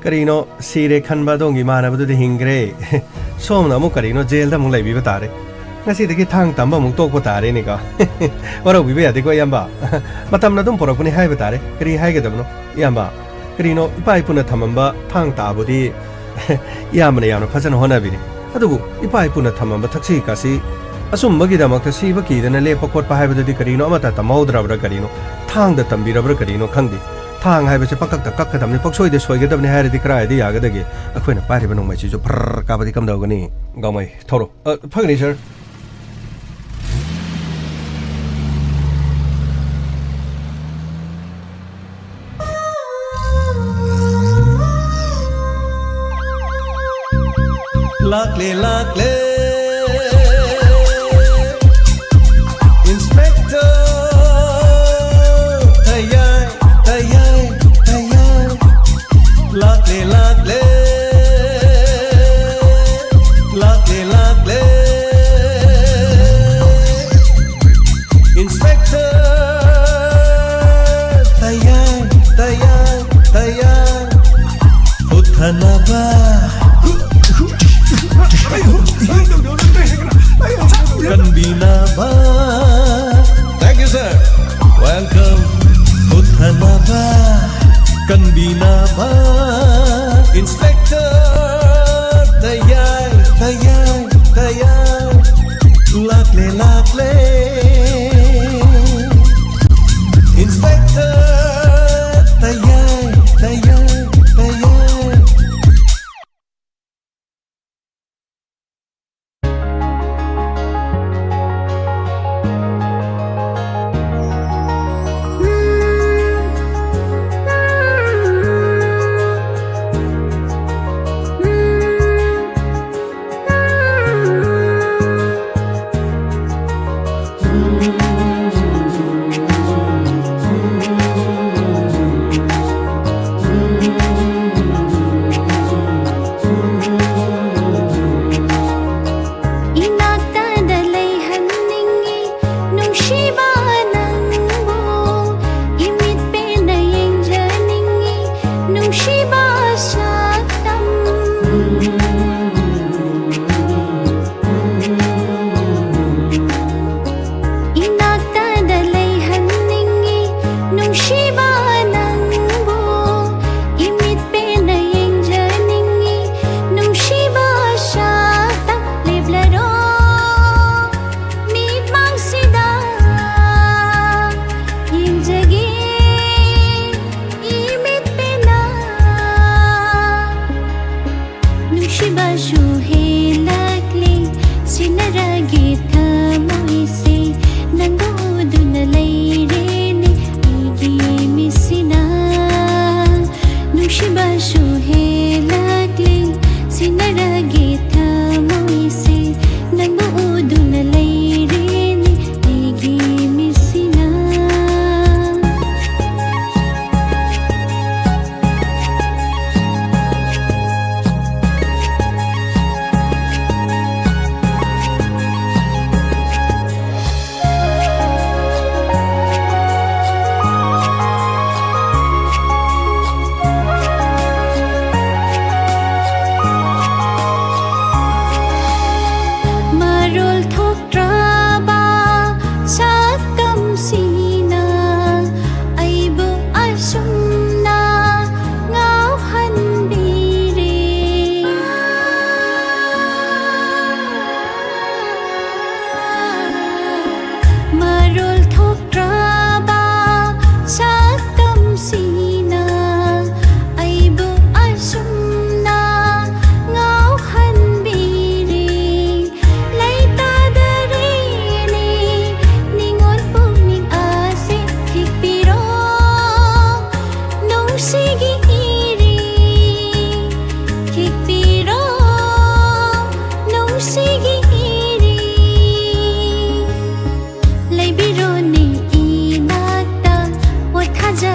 ꯀꯔꯤꯅꯣ, ꯁꯤꯔꯦ ꯈꯟꯕ ꯑꯗꯣꯝꯒꯤ ꯏꯃꯥꯟꯅꯕꯗꯨꯗꯤ ꯍꯤꯡꯈ꯭ꯔꯦ꯫ ꯁꯣꯝꯅ ꯑꯃꯨꯛ ꯀꯔꯤꯅꯣ, ꯖꯦꯜꯗ ꯑꯃꯨꯛ ꯂꯩꯕꯤꯕ ꯇꯥꯔꯦ꯫ ꯉꯁꯤꯗꯒꯤ ꯊꯥꯡ ꯇꯝꯕ ꯑꯃꯨꯛ ꯇꯣꯛꯄ ꯇꯥꯔꯦꯅꯦꯀꯣ꯫ ꯋꯥꯔꯧꯕꯤꯕ ꯌꯥꯗꯦꯀꯣ, ꯏꯌꯥꯝꯕ꯫ ꯃꯇꯝꯅ ꯑꯗꯨꯝ ꯄꯨꯔꯛꯄꯅꯤ ꯍꯥꯏꯕ ꯇꯥꯔꯦ꯫ ꯀꯔꯤ ꯍꯥꯏꯒꯗꯕꯅꯣ, ꯏꯌꯥꯝꯕ? ꯀꯔꯤꯅꯣ, ꯏꯄꯥ ꯏꯄꯨꯅ ꯊꯝꯃꯝꯕ ꯊꯥꯡ ꯇꯥꯕꯨꯗꯤ ꯏꯌꯥꯝꯕꯅ ꯌꯥꯝꯅ ꯐꯖꯅ ꯍꯣꯠꯅꯕꯤꯔꯤ꯫ ꯑꯗꯨꯕꯨ ꯏꯄꯥ ꯏꯄꯨꯅ ꯊꯝꯃꯝꯕ ꯊꯛꯁꯤ ꯈꯥꯁꯤ ꯑꯆꯨꯝꯕꯒꯤꯗꯃꯛꯇ ꯁꯤꯕ ꯀꯤꯗꯅ ꯂꯦꯞꯄ ꯈꯣꯠꯄ ꯍꯥꯏꯕꯗꯨꯗꯤ ꯀꯔꯤꯅꯣ, ꯑꯃꯠꯇ ꯇꯝꯍꯧꯗ꯭ꯔꯕ꯭ꯔꯥ ꯀꯔꯤꯅꯣ? ꯊꯥꯡꯗ ꯇꯝꯕꯤꯔꯕ꯭ꯔꯥ ꯀꯔꯤꯅꯣ ꯈꯪꯗꯦ꯫ ꯊꯥꯡ ꯍꯥꯏꯕꯁꯦ ꯄꯪꯀꯛꯇ ꯀꯛꯀꯗꯕꯅꯤ, ꯄꯪꯁꯣꯏꯗ ꯁꯣꯏꯒꯗꯕꯅꯤ ꯍꯥꯏꯔꯗꯤ ꯀꯗꯥꯏꯗ ꯌꯥꯒꯗꯒꯦ? ꯑꯩꯈꯣꯏꯅ ꯄꯥꯏꯔꯤꯕ ꯅꯣꯡꯃꯩꯁꯤꯁꯨ ꯐꯔꯔ ꯀꯥꯞꯄꯗꯤ ꯀꯝꯗꯧꯒꯅꯤ? ꯒꯥꯡꯃꯩ, ꯊꯧꯔꯣ꯫ ꯑ, ꯐꯒꯅꯤ, ꯁꯥꯔ꯫ ꯂꯥꯛꯂꯦ, ꯂꯥꯛꯂꯦ, ꯏꯟꯁꯄꯦꯛꯇꯔ ꯇꯌꯥꯏ, ꯇꯌꯥꯏ, ꯇꯌꯥꯏ꯫ ꯂꯥꯛꯂꯦ, ꯂꯥꯛꯂꯦ, ꯂꯥꯛꯂꯦ, ꯂꯥꯛꯂꯦ, ꯏꯟꯁꯄꯦꯛꯇꯔ ꯇꯌꯥꯏ, ꯇꯌꯥꯏ, ꯇꯌꯥꯏ꯫ ꯍꯨꯠꯊꯅꯕ, ꯀꯟꯕꯤꯅꯕ꯫ Thank you, sir. Welcome. ꯍꯨꯠꯊꯅꯕ, ꯀꯟꯕꯤꯅꯕ, ꯏꯟꯁꯄꯦꯛꯇꯔ ꯇꯌꯥꯏ, ꯇꯌꯥꯏ, ꯇꯌꯥꯏ꯫ ꯂꯥꯛꯂꯦ, ꯂꯥꯛꯂꯦ, ꯏꯟꯁꯄꯦꯛꯇꯔ ꯇꯌꯥꯏ, ꯇꯌꯥꯏ, ꯇꯌꯥꯏ꯫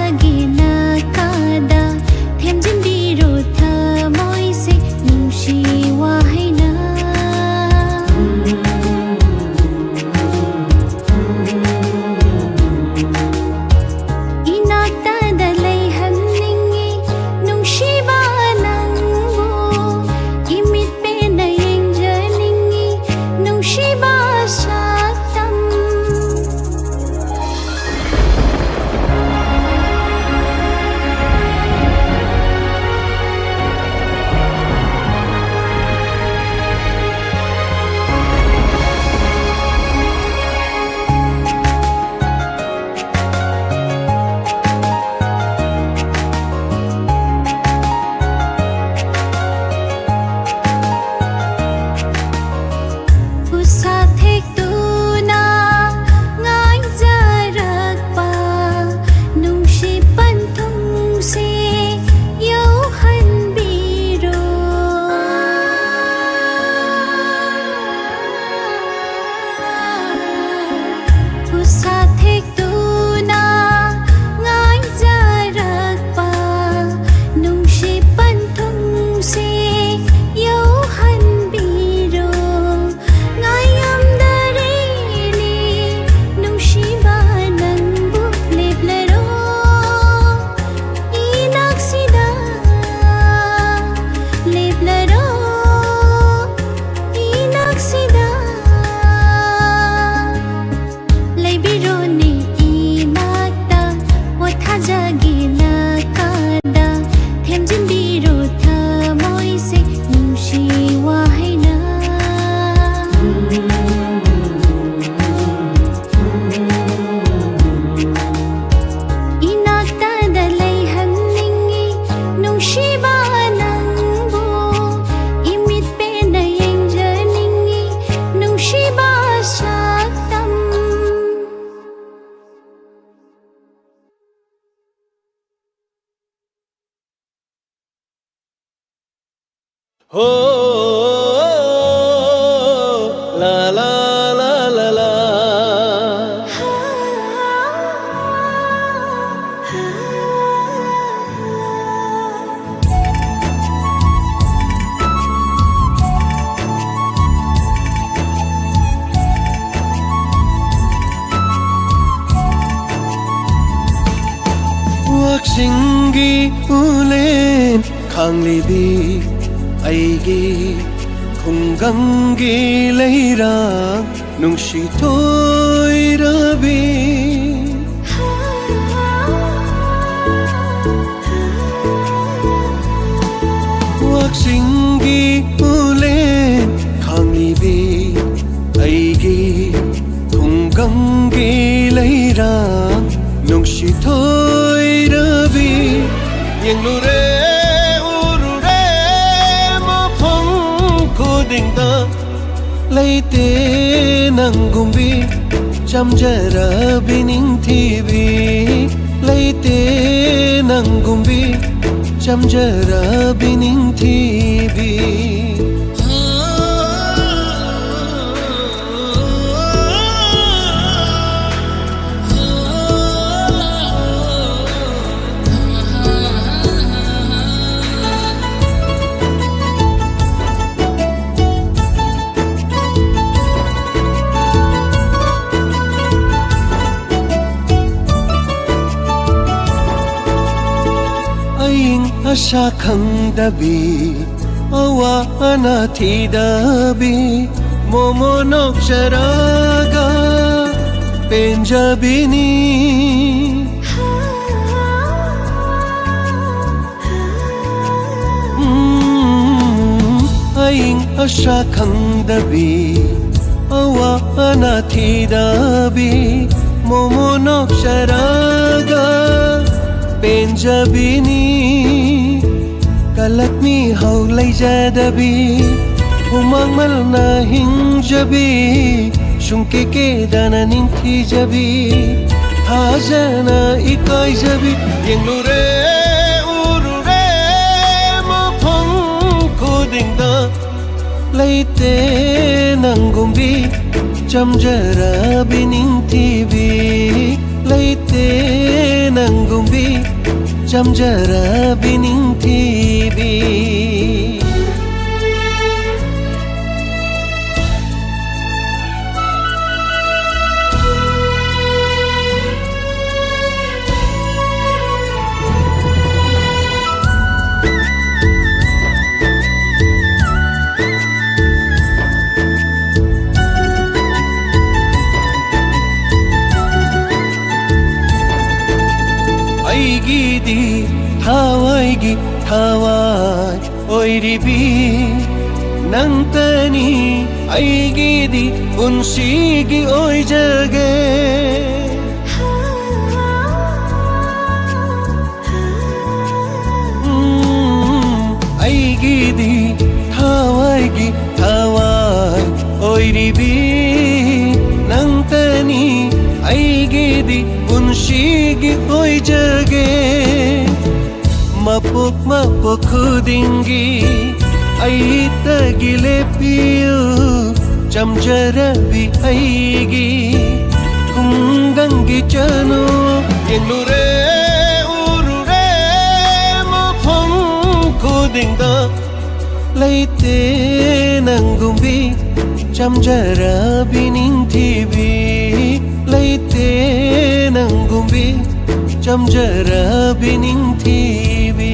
ꯊꯥꯖꯒꯦꯅ ꯀꯥꯗ ꯊꯦꯝꯖꯤꯟꯕꯤꯔꯣ ꯊꯃꯣꯏꯁꯦ ꯅꯨꯡꯁꯤ ꯋꯥꯍꯩꯅ꯫ ꯏꯅꯥꯛꯇꯗ ꯂꯩꯍꯟꯅꯤꯡꯉꯤ ꯅꯨꯡꯁꯤꯕ ꯅꯪꯕꯨ, ꯏꯃꯤꯠ ꯄꯦꯟꯅ ꯌꯦꯡꯖꯅꯤꯡꯉꯤ ꯅꯨꯡꯁꯤꯕ ꯁꯛꯇꯝ꯫ ꯎꯁꯥ ꯊꯦꯛꯇꯨꯅ ꯉꯥꯏꯖꯔꯛꯄ ꯅꯨꯡꯁꯤ ꯄꯟꯊꯨꯡꯁꯦ ꯌꯧꯍꯟꯕꯤꯔꯣ꯫ ꯎꯁꯥ ꯊꯦꯛꯇꯨꯅ ꯉꯥꯏꯖꯔꯛꯄ ꯅꯨꯡꯁꯤ ꯄꯟꯊꯨꯡꯁꯦ ꯌꯧꯍꯟꯕꯤꯔꯣ꯫ ꯉꯥꯏꯉꯝꯗꯔꯦꯅꯦ ꯅꯨꯡꯁꯤꯕ ꯅꯪꯕꯨ, ꯂꯦꯞꯂꯔꯣ ꯏꯅꯥꯛꯁꯤꯗ, ꯂꯦꯞꯂꯔꯣ ꯏꯅꯥꯛꯁꯤꯗ꯫ ꯂꯩꯕꯤꯔꯣꯅꯦ ꯏꯅꯥꯛꯇ, ꯄꯣꯊꯥꯖꯒꯦꯅ ꯀꯥꯗ ꯊꯦꯝꯖꯤꯟꯕꯤꯔꯣ ꯊꯃꯣꯏꯁꯦ ꯅꯨꯡꯁꯤ ꯋꯥꯍꯩꯅ꯫ ꯏꯅꯥꯛꯇꯗ ꯂꯩꯍꯟꯅꯤꯡꯉꯤ ꯅꯨꯡꯁꯤꯕ ꯅꯪꯕꯨ, ꯏꯃꯤꯠ ꯄꯦꯟꯅ ꯌꯦꯡꯖꯅꯤꯡꯉꯤ ꯅꯨꯡꯁꯤꯕ ꯁꯛꯇꯝ꯫ ꯍꯣ, ꯂꯥ, ꯂꯥ, ꯂꯥ, ꯂꯥ, ꯂꯥ꯫ ꯆꯤꯡꯒꯤ ꯎꯂꯦꯟ ꯈꯥꯡꯂꯤꯕꯤ ꯑꯩꯒꯤ ꯈꯨꯡꯒꯪꯒꯤ ꯂꯩꯔꯥꯡ ꯅꯨꯡꯁꯤꯊꯣꯏꯔꯕꯤ꯫ ꯋꯥꯛꯆꯤꯡꯒꯤ ꯎꯂꯦꯟ ꯈꯥꯡꯂꯤꯕꯤ ꯑꯩꯒꯤ ꯈꯨꯡꯒꯪꯒꯤ ꯂꯩꯔꯥꯡ ꯅꯨꯡꯁꯤꯊꯣꯏꯔꯕꯤ꯫ ꯌꯦꯡꯂꯨꯔꯦ ꯎꯔꯨꯔꯦ ꯃꯐꯝ ꯈꯨꯗꯤꯡꯗ ꯂꯩꯇꯦ ꯅꯪꯒꯨꯝꯕꯤ ꯆꯝꯖꯔꯕꯤ ꯅꯤꯡꯊꯤꯕꯤ꯫ ꯂꯩꯇꯦ ꯅꯪꯒꯨꯝꯕꯤ ꯆꯝꯖꯔꯕꯤ ꯅꯤꯡꯊꯤꯕꯤ꯫ ꯑꯏꯪ ꯑꯁꯥ ꯈꯪꯗꯕꯤ ꯑꯋꯥ ꯑꯅꯥ ꯊꯤꯗꯕꯤ ꯃꯣꯃꯣ ꯅꯣꯛꯆꯔꯒ ꯄꯦꯟꯖꯕꯤꯅꯤ꯫ ꯎꯝ, ꯑꯏꯪ ꯑꯁꯥ ꯈꯪꯗꯕꯤ ꯑꯋꯥ ꯑꯅꯥ ꯊꯤꯗꯕꯤ ꯃꯣꯃꯣ ꯅꯣꯛꯆꯔꯒ ꯄꯦꯟꯖꯕꯤꯅꯤ꯫ ꯀꯂꯛ ꯃꯤꯍꯧ ꯂꯩꯖꯗꯕꯤ ꯍꯨꯃꯥꯡ ꯃꯜꯅ ꯍꯤꯡꯖꯕꯤ ꯁꯨꯡꯀꯦ ꯀꯦꯗꯅ ꯅꯤꯡꯊꯤꯖꯕꯤ ꯊꯥꯖꯅ ꯏꯀꯥꯏꯖꯕꯤ꯫ ꯌꯦꯡꯂꯨꯔꯦ ꯎꯔꯨꯔꯦ ꯃꯐꯝ ꯈꯨꯗꯤꯡꯗ ꯂꯩꯇꯦ ꯅꯪꯒꯨꯝꯕꯤ ꯆꯝꯖꯔꯕꯤ ꯅꯤꯡꯊꯤꯕꯤ꯫ ꯂꯩꯇꯦ ꯅꯪꯒꯨꯝꯕꯤ ꯆꯝꯖꯔꯕꯤ ꯅꯤꯡꯊꯤꯕꯤ꯫ ꯊꯋꯥꯏꯒꯤ ꯊꯋꯥꯏ ꯑꯣꯏꯔꯤꯕꯤ ꯅꯪꯇꯅꯤ ꯑꯩꯒꯤꯗꯤ ꯄꯨꯟꯁꯤꯒꯤ ꯑꯣꯏꯖꯒꯦ꯫ ꯎꯝ, ꯑꯩꯒꯤꯗꯤ ꯊꯋꯥꯏꯒꯤ ꯊꯋꯥꯏ ꯑꯣꯏꯔꯤꯕꯤ ꯅꯪꯇꯅꯤ ꯑꯩꯒꯤꯗꯤ ꯄꯨꯟꯁꯤꯒꯤ ꯑꯣꯏꯖꯒꯦ꯫ ꯃꯄꯣꯛ ꯃꯄꯣꯛ ꯈꯨꯗꯤꯡꯒꯤ ꯑꯩꯇꯒꯤ ꯂꯦꯞꯄꯤꯌꯨ ꯆꯝꯖꯔꯕꯤ ꯑꯩꯒꯤ ꯈꯨꯡꯒꯪꯒꯤ ꯆꯅꯨ꯫ ꯌꯦꯡꯂꯨꯔꯦ ꯎꯔꯨꯔꯦ ꯃꯐꯝ ꯈꯨꯗꯤꯡꯗ ꯂꯩꯇꯦ ꯅꯪꯒꯨꯝꯕꯤ ꯆꯝꯖꯔꯕꯤ ꯅꯤꯡꯊꯤꯕꯤ꯫ ꯂꯩꯇꯦ ꯅꯪꯒꯨꯝꯕꯤ ꯆꯝꯖꯔꯕꯤ ꯅꯤꯡꯊꯤꯕꯤ꯫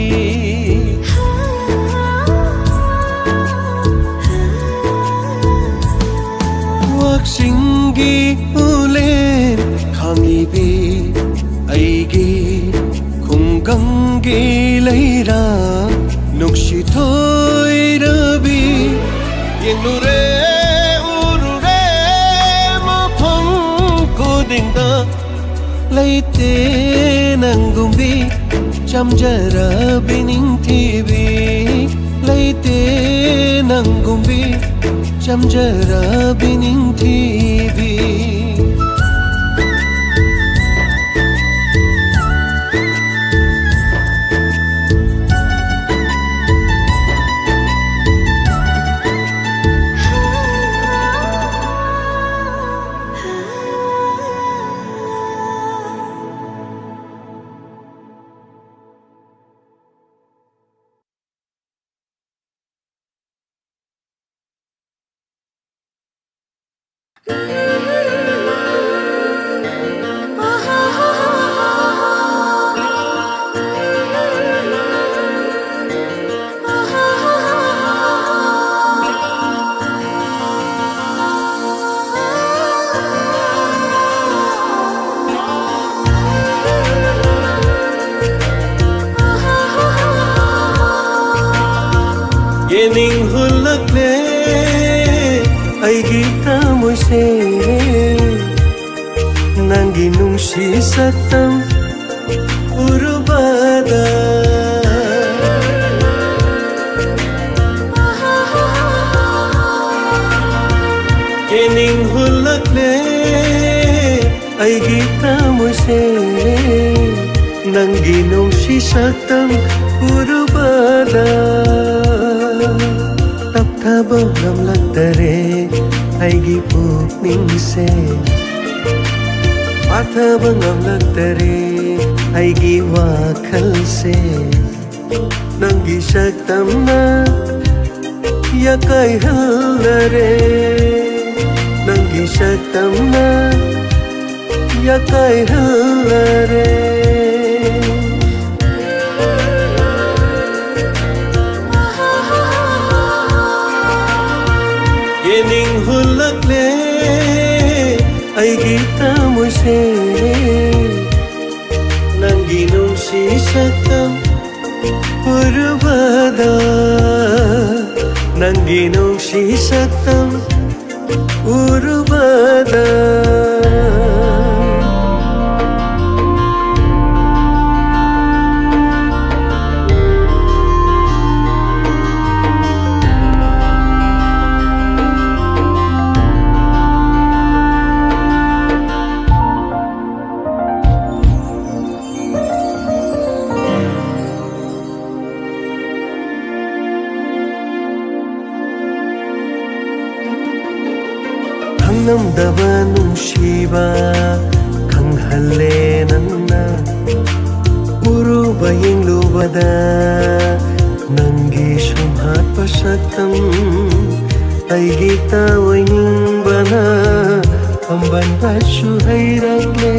ꯋꯥꯛꯆꯤꯡꯒꯤ ꯎꯂꯦꯟ ꯈꯥꯡꯂꯤꯕꯤ ꯑꯩꯒꯤ ꯈꯨꯡꯒꯪꯒꯤ ꯂꯩꯔꯥ ꯅꯨꯡꯁꯤ ꯊꯣꯏꯔꯕꯤ꯫ ꯌꯦꯡꯂꯨꯔꯦ ꯎꯔꯨꯔꯦ ꯃꯐꯝ ꯈꯨꯗꯤꯡꯗ ꯂꯩꯇꯦ ꯅꯪꯒꯨꯝꯕꯤ ꯆꯝꯖꯔꯕꯤ ꯅꯤꯡꯊꯤꯕꯤ꯫ ꯂꯩꯇꯦ ꯅꯪꯒꯨꯝꯕꯤ ꯆꯝꯖꯔꯕꯤ ꯅꯤꯡꯊꯤꯕꯤ꯫ ꯑꯩꯒꯤ ꯊꯃꯣꯏꯁꯦ ꯅꯪꯒꯤ ꯅꯨꯡꯁꯤ ꯁꯛꯇꯝ ꯎꯔꯨꯕꯗ ꯌꯦꯡꯅꯤꯡ ꯍꯨꯜꯂꯛꯂꯦ꯫ ꯑꯩꯒꯤ ꯊꯃꯣꯏꯁꯦ ꯅꯪꯒꯤ ꯅꯨꯡꯁꯤ ꯁꯛꯇꯝ ꯎꯔꯨꯕꯗ ꯇꯞꯊꯕ ꯉꯝꯂꯛꯇꯔꯦ꯫ ꯑꯩꯒꯤ ꯄꯨꯛꯅꯤꯡꯁꯦ ꯄꯥꯊꯕ ꯉꯝꯂꯛꯇꯔꯦ꯫ ꯑꯩꯒꯤ ꯋꯥꯈꯜꯁꯦ ꯅꯪꯒꯤ ꯁꯛꯇꯝꯅ ꯌꯥꯀꯥꯏꯍꯜꯂꯔꯦ꯫ ꯅꯪꯒꯤ ꯁꯛꯇꯝꯅ ꯌꯥꯀꯥꯏꯍꯜꯂꯔꯦ꯫ ꯌꯦꯡꯅꯤꯡ ꯍꯨꯜꯂꯛꯂꯦ ꯑꯩꯒꯤ ꯊꯃꯣꯏꯁꯦ ꯅꯪꯒꯤ ꯅꯨꯡꯁꯤ ꯁꯛꯇꯝ ꯎꯔꯨꯕꯗ ꯅꯪꯒꯤ ꯅꯨꯡꯁꯤ ꯁꯛꯇꯝ ꯎꯔꯨꯕꯗ ꯈꯪꯂꯝꯗꯕ ꯅꯨꯡꯁꯤꯕ ꯈꯪꯍꯜꯂꯦ ꯅꯪꯅ ꯎꯔꯨꯕ ꯌꯦꯡꯂꯨꯕꯗ ꯅꯪꯒꯤ ꯁꯨꯝꯍꯠꯄ ꯁꯛꯇꯝ ꯑꯩꯒꯤ ꯇꯥꯑꯣꯏꯅꯤꯡꯕꯅ ꯄꯥꯝꯕꯟꯕꯁꯨ ꯍꯩꯔꯛꯂꯦ꯫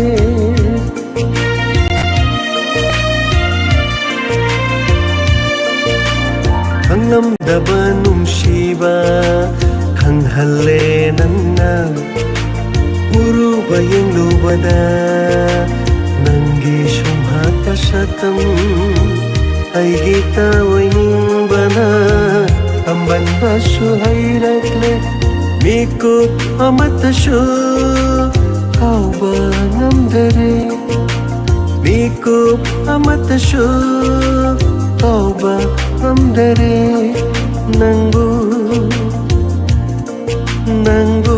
ꯈꯪꯂꯝꯗꯕ ꯅꯨꯡꯁꯤꯕ ꯈꯪꯍꯜꯂꯦ ꯅꯪꯅ ꯎꯔꯨꯕ ꯌꯦꯡꯂꯨꯕꯗ ꯅꯪꯒꯤ ꯁꯨꯝꯍꯠꯄ ꯁꯛꯇꯝ ꯑꯩꯒꯤ ꯇꯥꯑꯣꯏꯅꯤꯡꯕꯅ ꯄꯥꯝꯕꯟꯕꯁꯨ ꯍꯩꯔꯛꯂꯦ꯫ ꯃꯤꯀꯨꯞ ꯑꯃꯠꯇꯁꯨ ꯀꯥꯎꯕ ꯉꯝꯗꯔꯦ, ꯃꯤꯀꯨꯞ ꯑꯃꯠꯇꯁꯨ ꯀꯥꯎꯕ ꯉꯝꯗꯔꯦ ꯅꯪꯕꯨ, ꯅꯪꯕꯨ꯫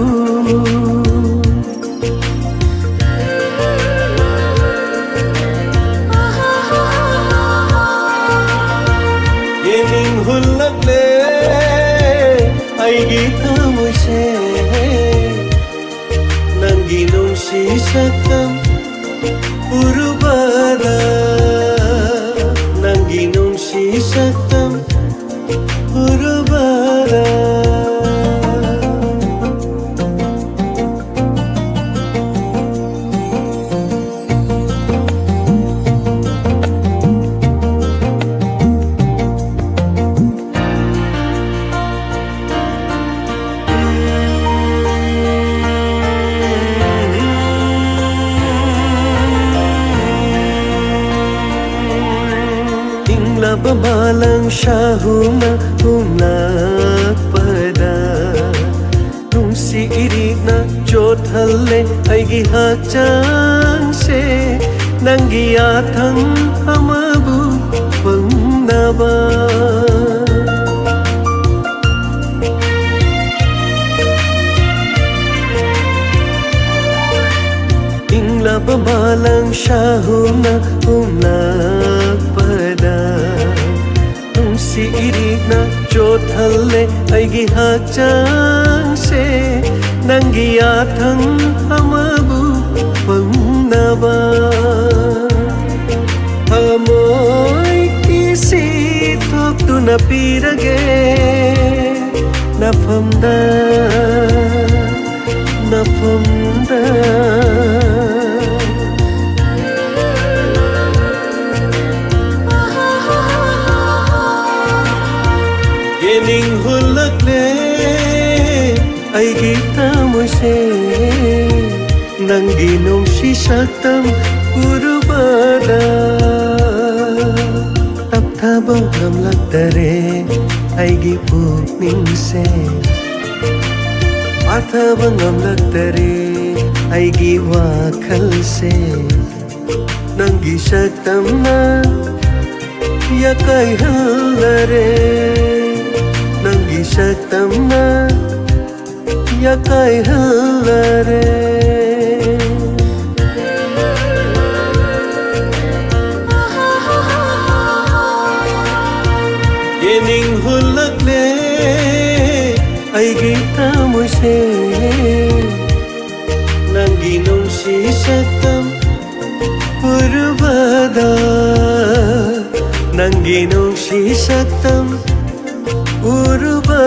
ꯌꯦꯡꯅꯤꯡ ꯍꯨꯜꯂꯛꯂꯦ ꯑꯩꯒꯤ ꯊꯃꯣꯏꯁꯦ, ꯅꯪꯒꯤ ꯅꯨꯡꯁꯤ ꯁꯛꯇꯝ ꯎꯔꯨꯕꯗ, ꯅꯪꯒꯤ ꯅꯨꯡꯁꯤ ꯁꯛꯇꯝ ꯎꯔꯨꯕꯗ꯫ ꯏꯪꯂꯕ ꯃꯥꯂꯪ ꯁꯥꯍꯨꯅ ꯍꯨꯝꯂꯛꯄꯗ, ꯅꯨꯡꯁꯤ ꯏꯔꯤꯅ ꯆꯣꯠꯍꯜꯂꯦ ꯑꯩꯒꯤ ꯍꯛꯆꯥꯡꯁꯦ, ꯅꯪꯒꯤ ꯌꯥꯊꯪ ꯑꯃꯕꯨ ꯐꯪꯅꯕ꯫ ꯏꯪꯂꯕ ꯃꯥꯂꯪ ꯁꯥꯍꯨꯅ ꯍꯨꯝꯂꯛꯄꯗ, ꯅꯨꯡꯁꯤ ꯏꯔꯤꯅ ꯆꯣꯠꯍꯜꯂꯦ ꯑꯩꯒꯤ ꯍꯛꯆꯥꯡꯁꯦ, ꯅꯪꯒꯤ ꯌꯥꯊꯪ ꯑꯃꯕꯨ ꯐꯪꯅꯕ꯫ ꯊꯃꯣꯏ ꯀꯤꯁꯤ ꯊꯣꯛꯇꯨꯅ ꯄꯤꯔꯒꯦ ꯅꯐꯝꯗ, ꯅꯐꯝꯗ꯫ ꯌꯦꯡꯅꯤꯡ ꯍꯨꯜꯂꯛꯂꯦ ꯑꯩꯒꯤ ꯊꯃꯣꯏꯁꯦ, ꯅꯪꯒꯤ ꯅꯨꯡꯁꯤ ꯁꯛꯇꯝ ꯎꯔꯨꯕꯗ꯫ ꯇꯞꯊꯕ ꯉꯝꯂꯛꯇꯔꯦ ꯑꯩꯒꯤ ꯄꯨꯛꯅꯤꯡꯁꯦ, ꯆꯥꯊꯕ ꯉꯝꯂꯛꯇꯔꯦ ꯑꯩꯒꯤ ꯋꯥꯈꯜꯁꯦ꯫ ꯅꯪꯒꯤ ꯁꯛꯇꯝꯅ ꯌꯥꯀꯥꯏꯍꯜꯂꯔꯦ, ꯅꯪꯒꯤ ꯁꯛꯇꯝꯅ ꯌꯥꯀꯥꯏꯍꯜꯂꯔꯦ꯫ ꯌꯦꯡꯅꯤꯡ ꯍꯨꯜꯂꯛꯂꯦ ꯑꯩꯒꯤ ꯊꯃꯣꯏꯁꯦ, ꯅꯪꯒꯤ ꯅꯨꯡꯁꯤ ꯁꯛꯇꯝ ꯎꯔꯨꯕꯗ, ꯅꯪꯒꯤ ꯅꯨꯡꯁꯤ ꯁꯛꯇꯝ ꯎꯔꯨꯕ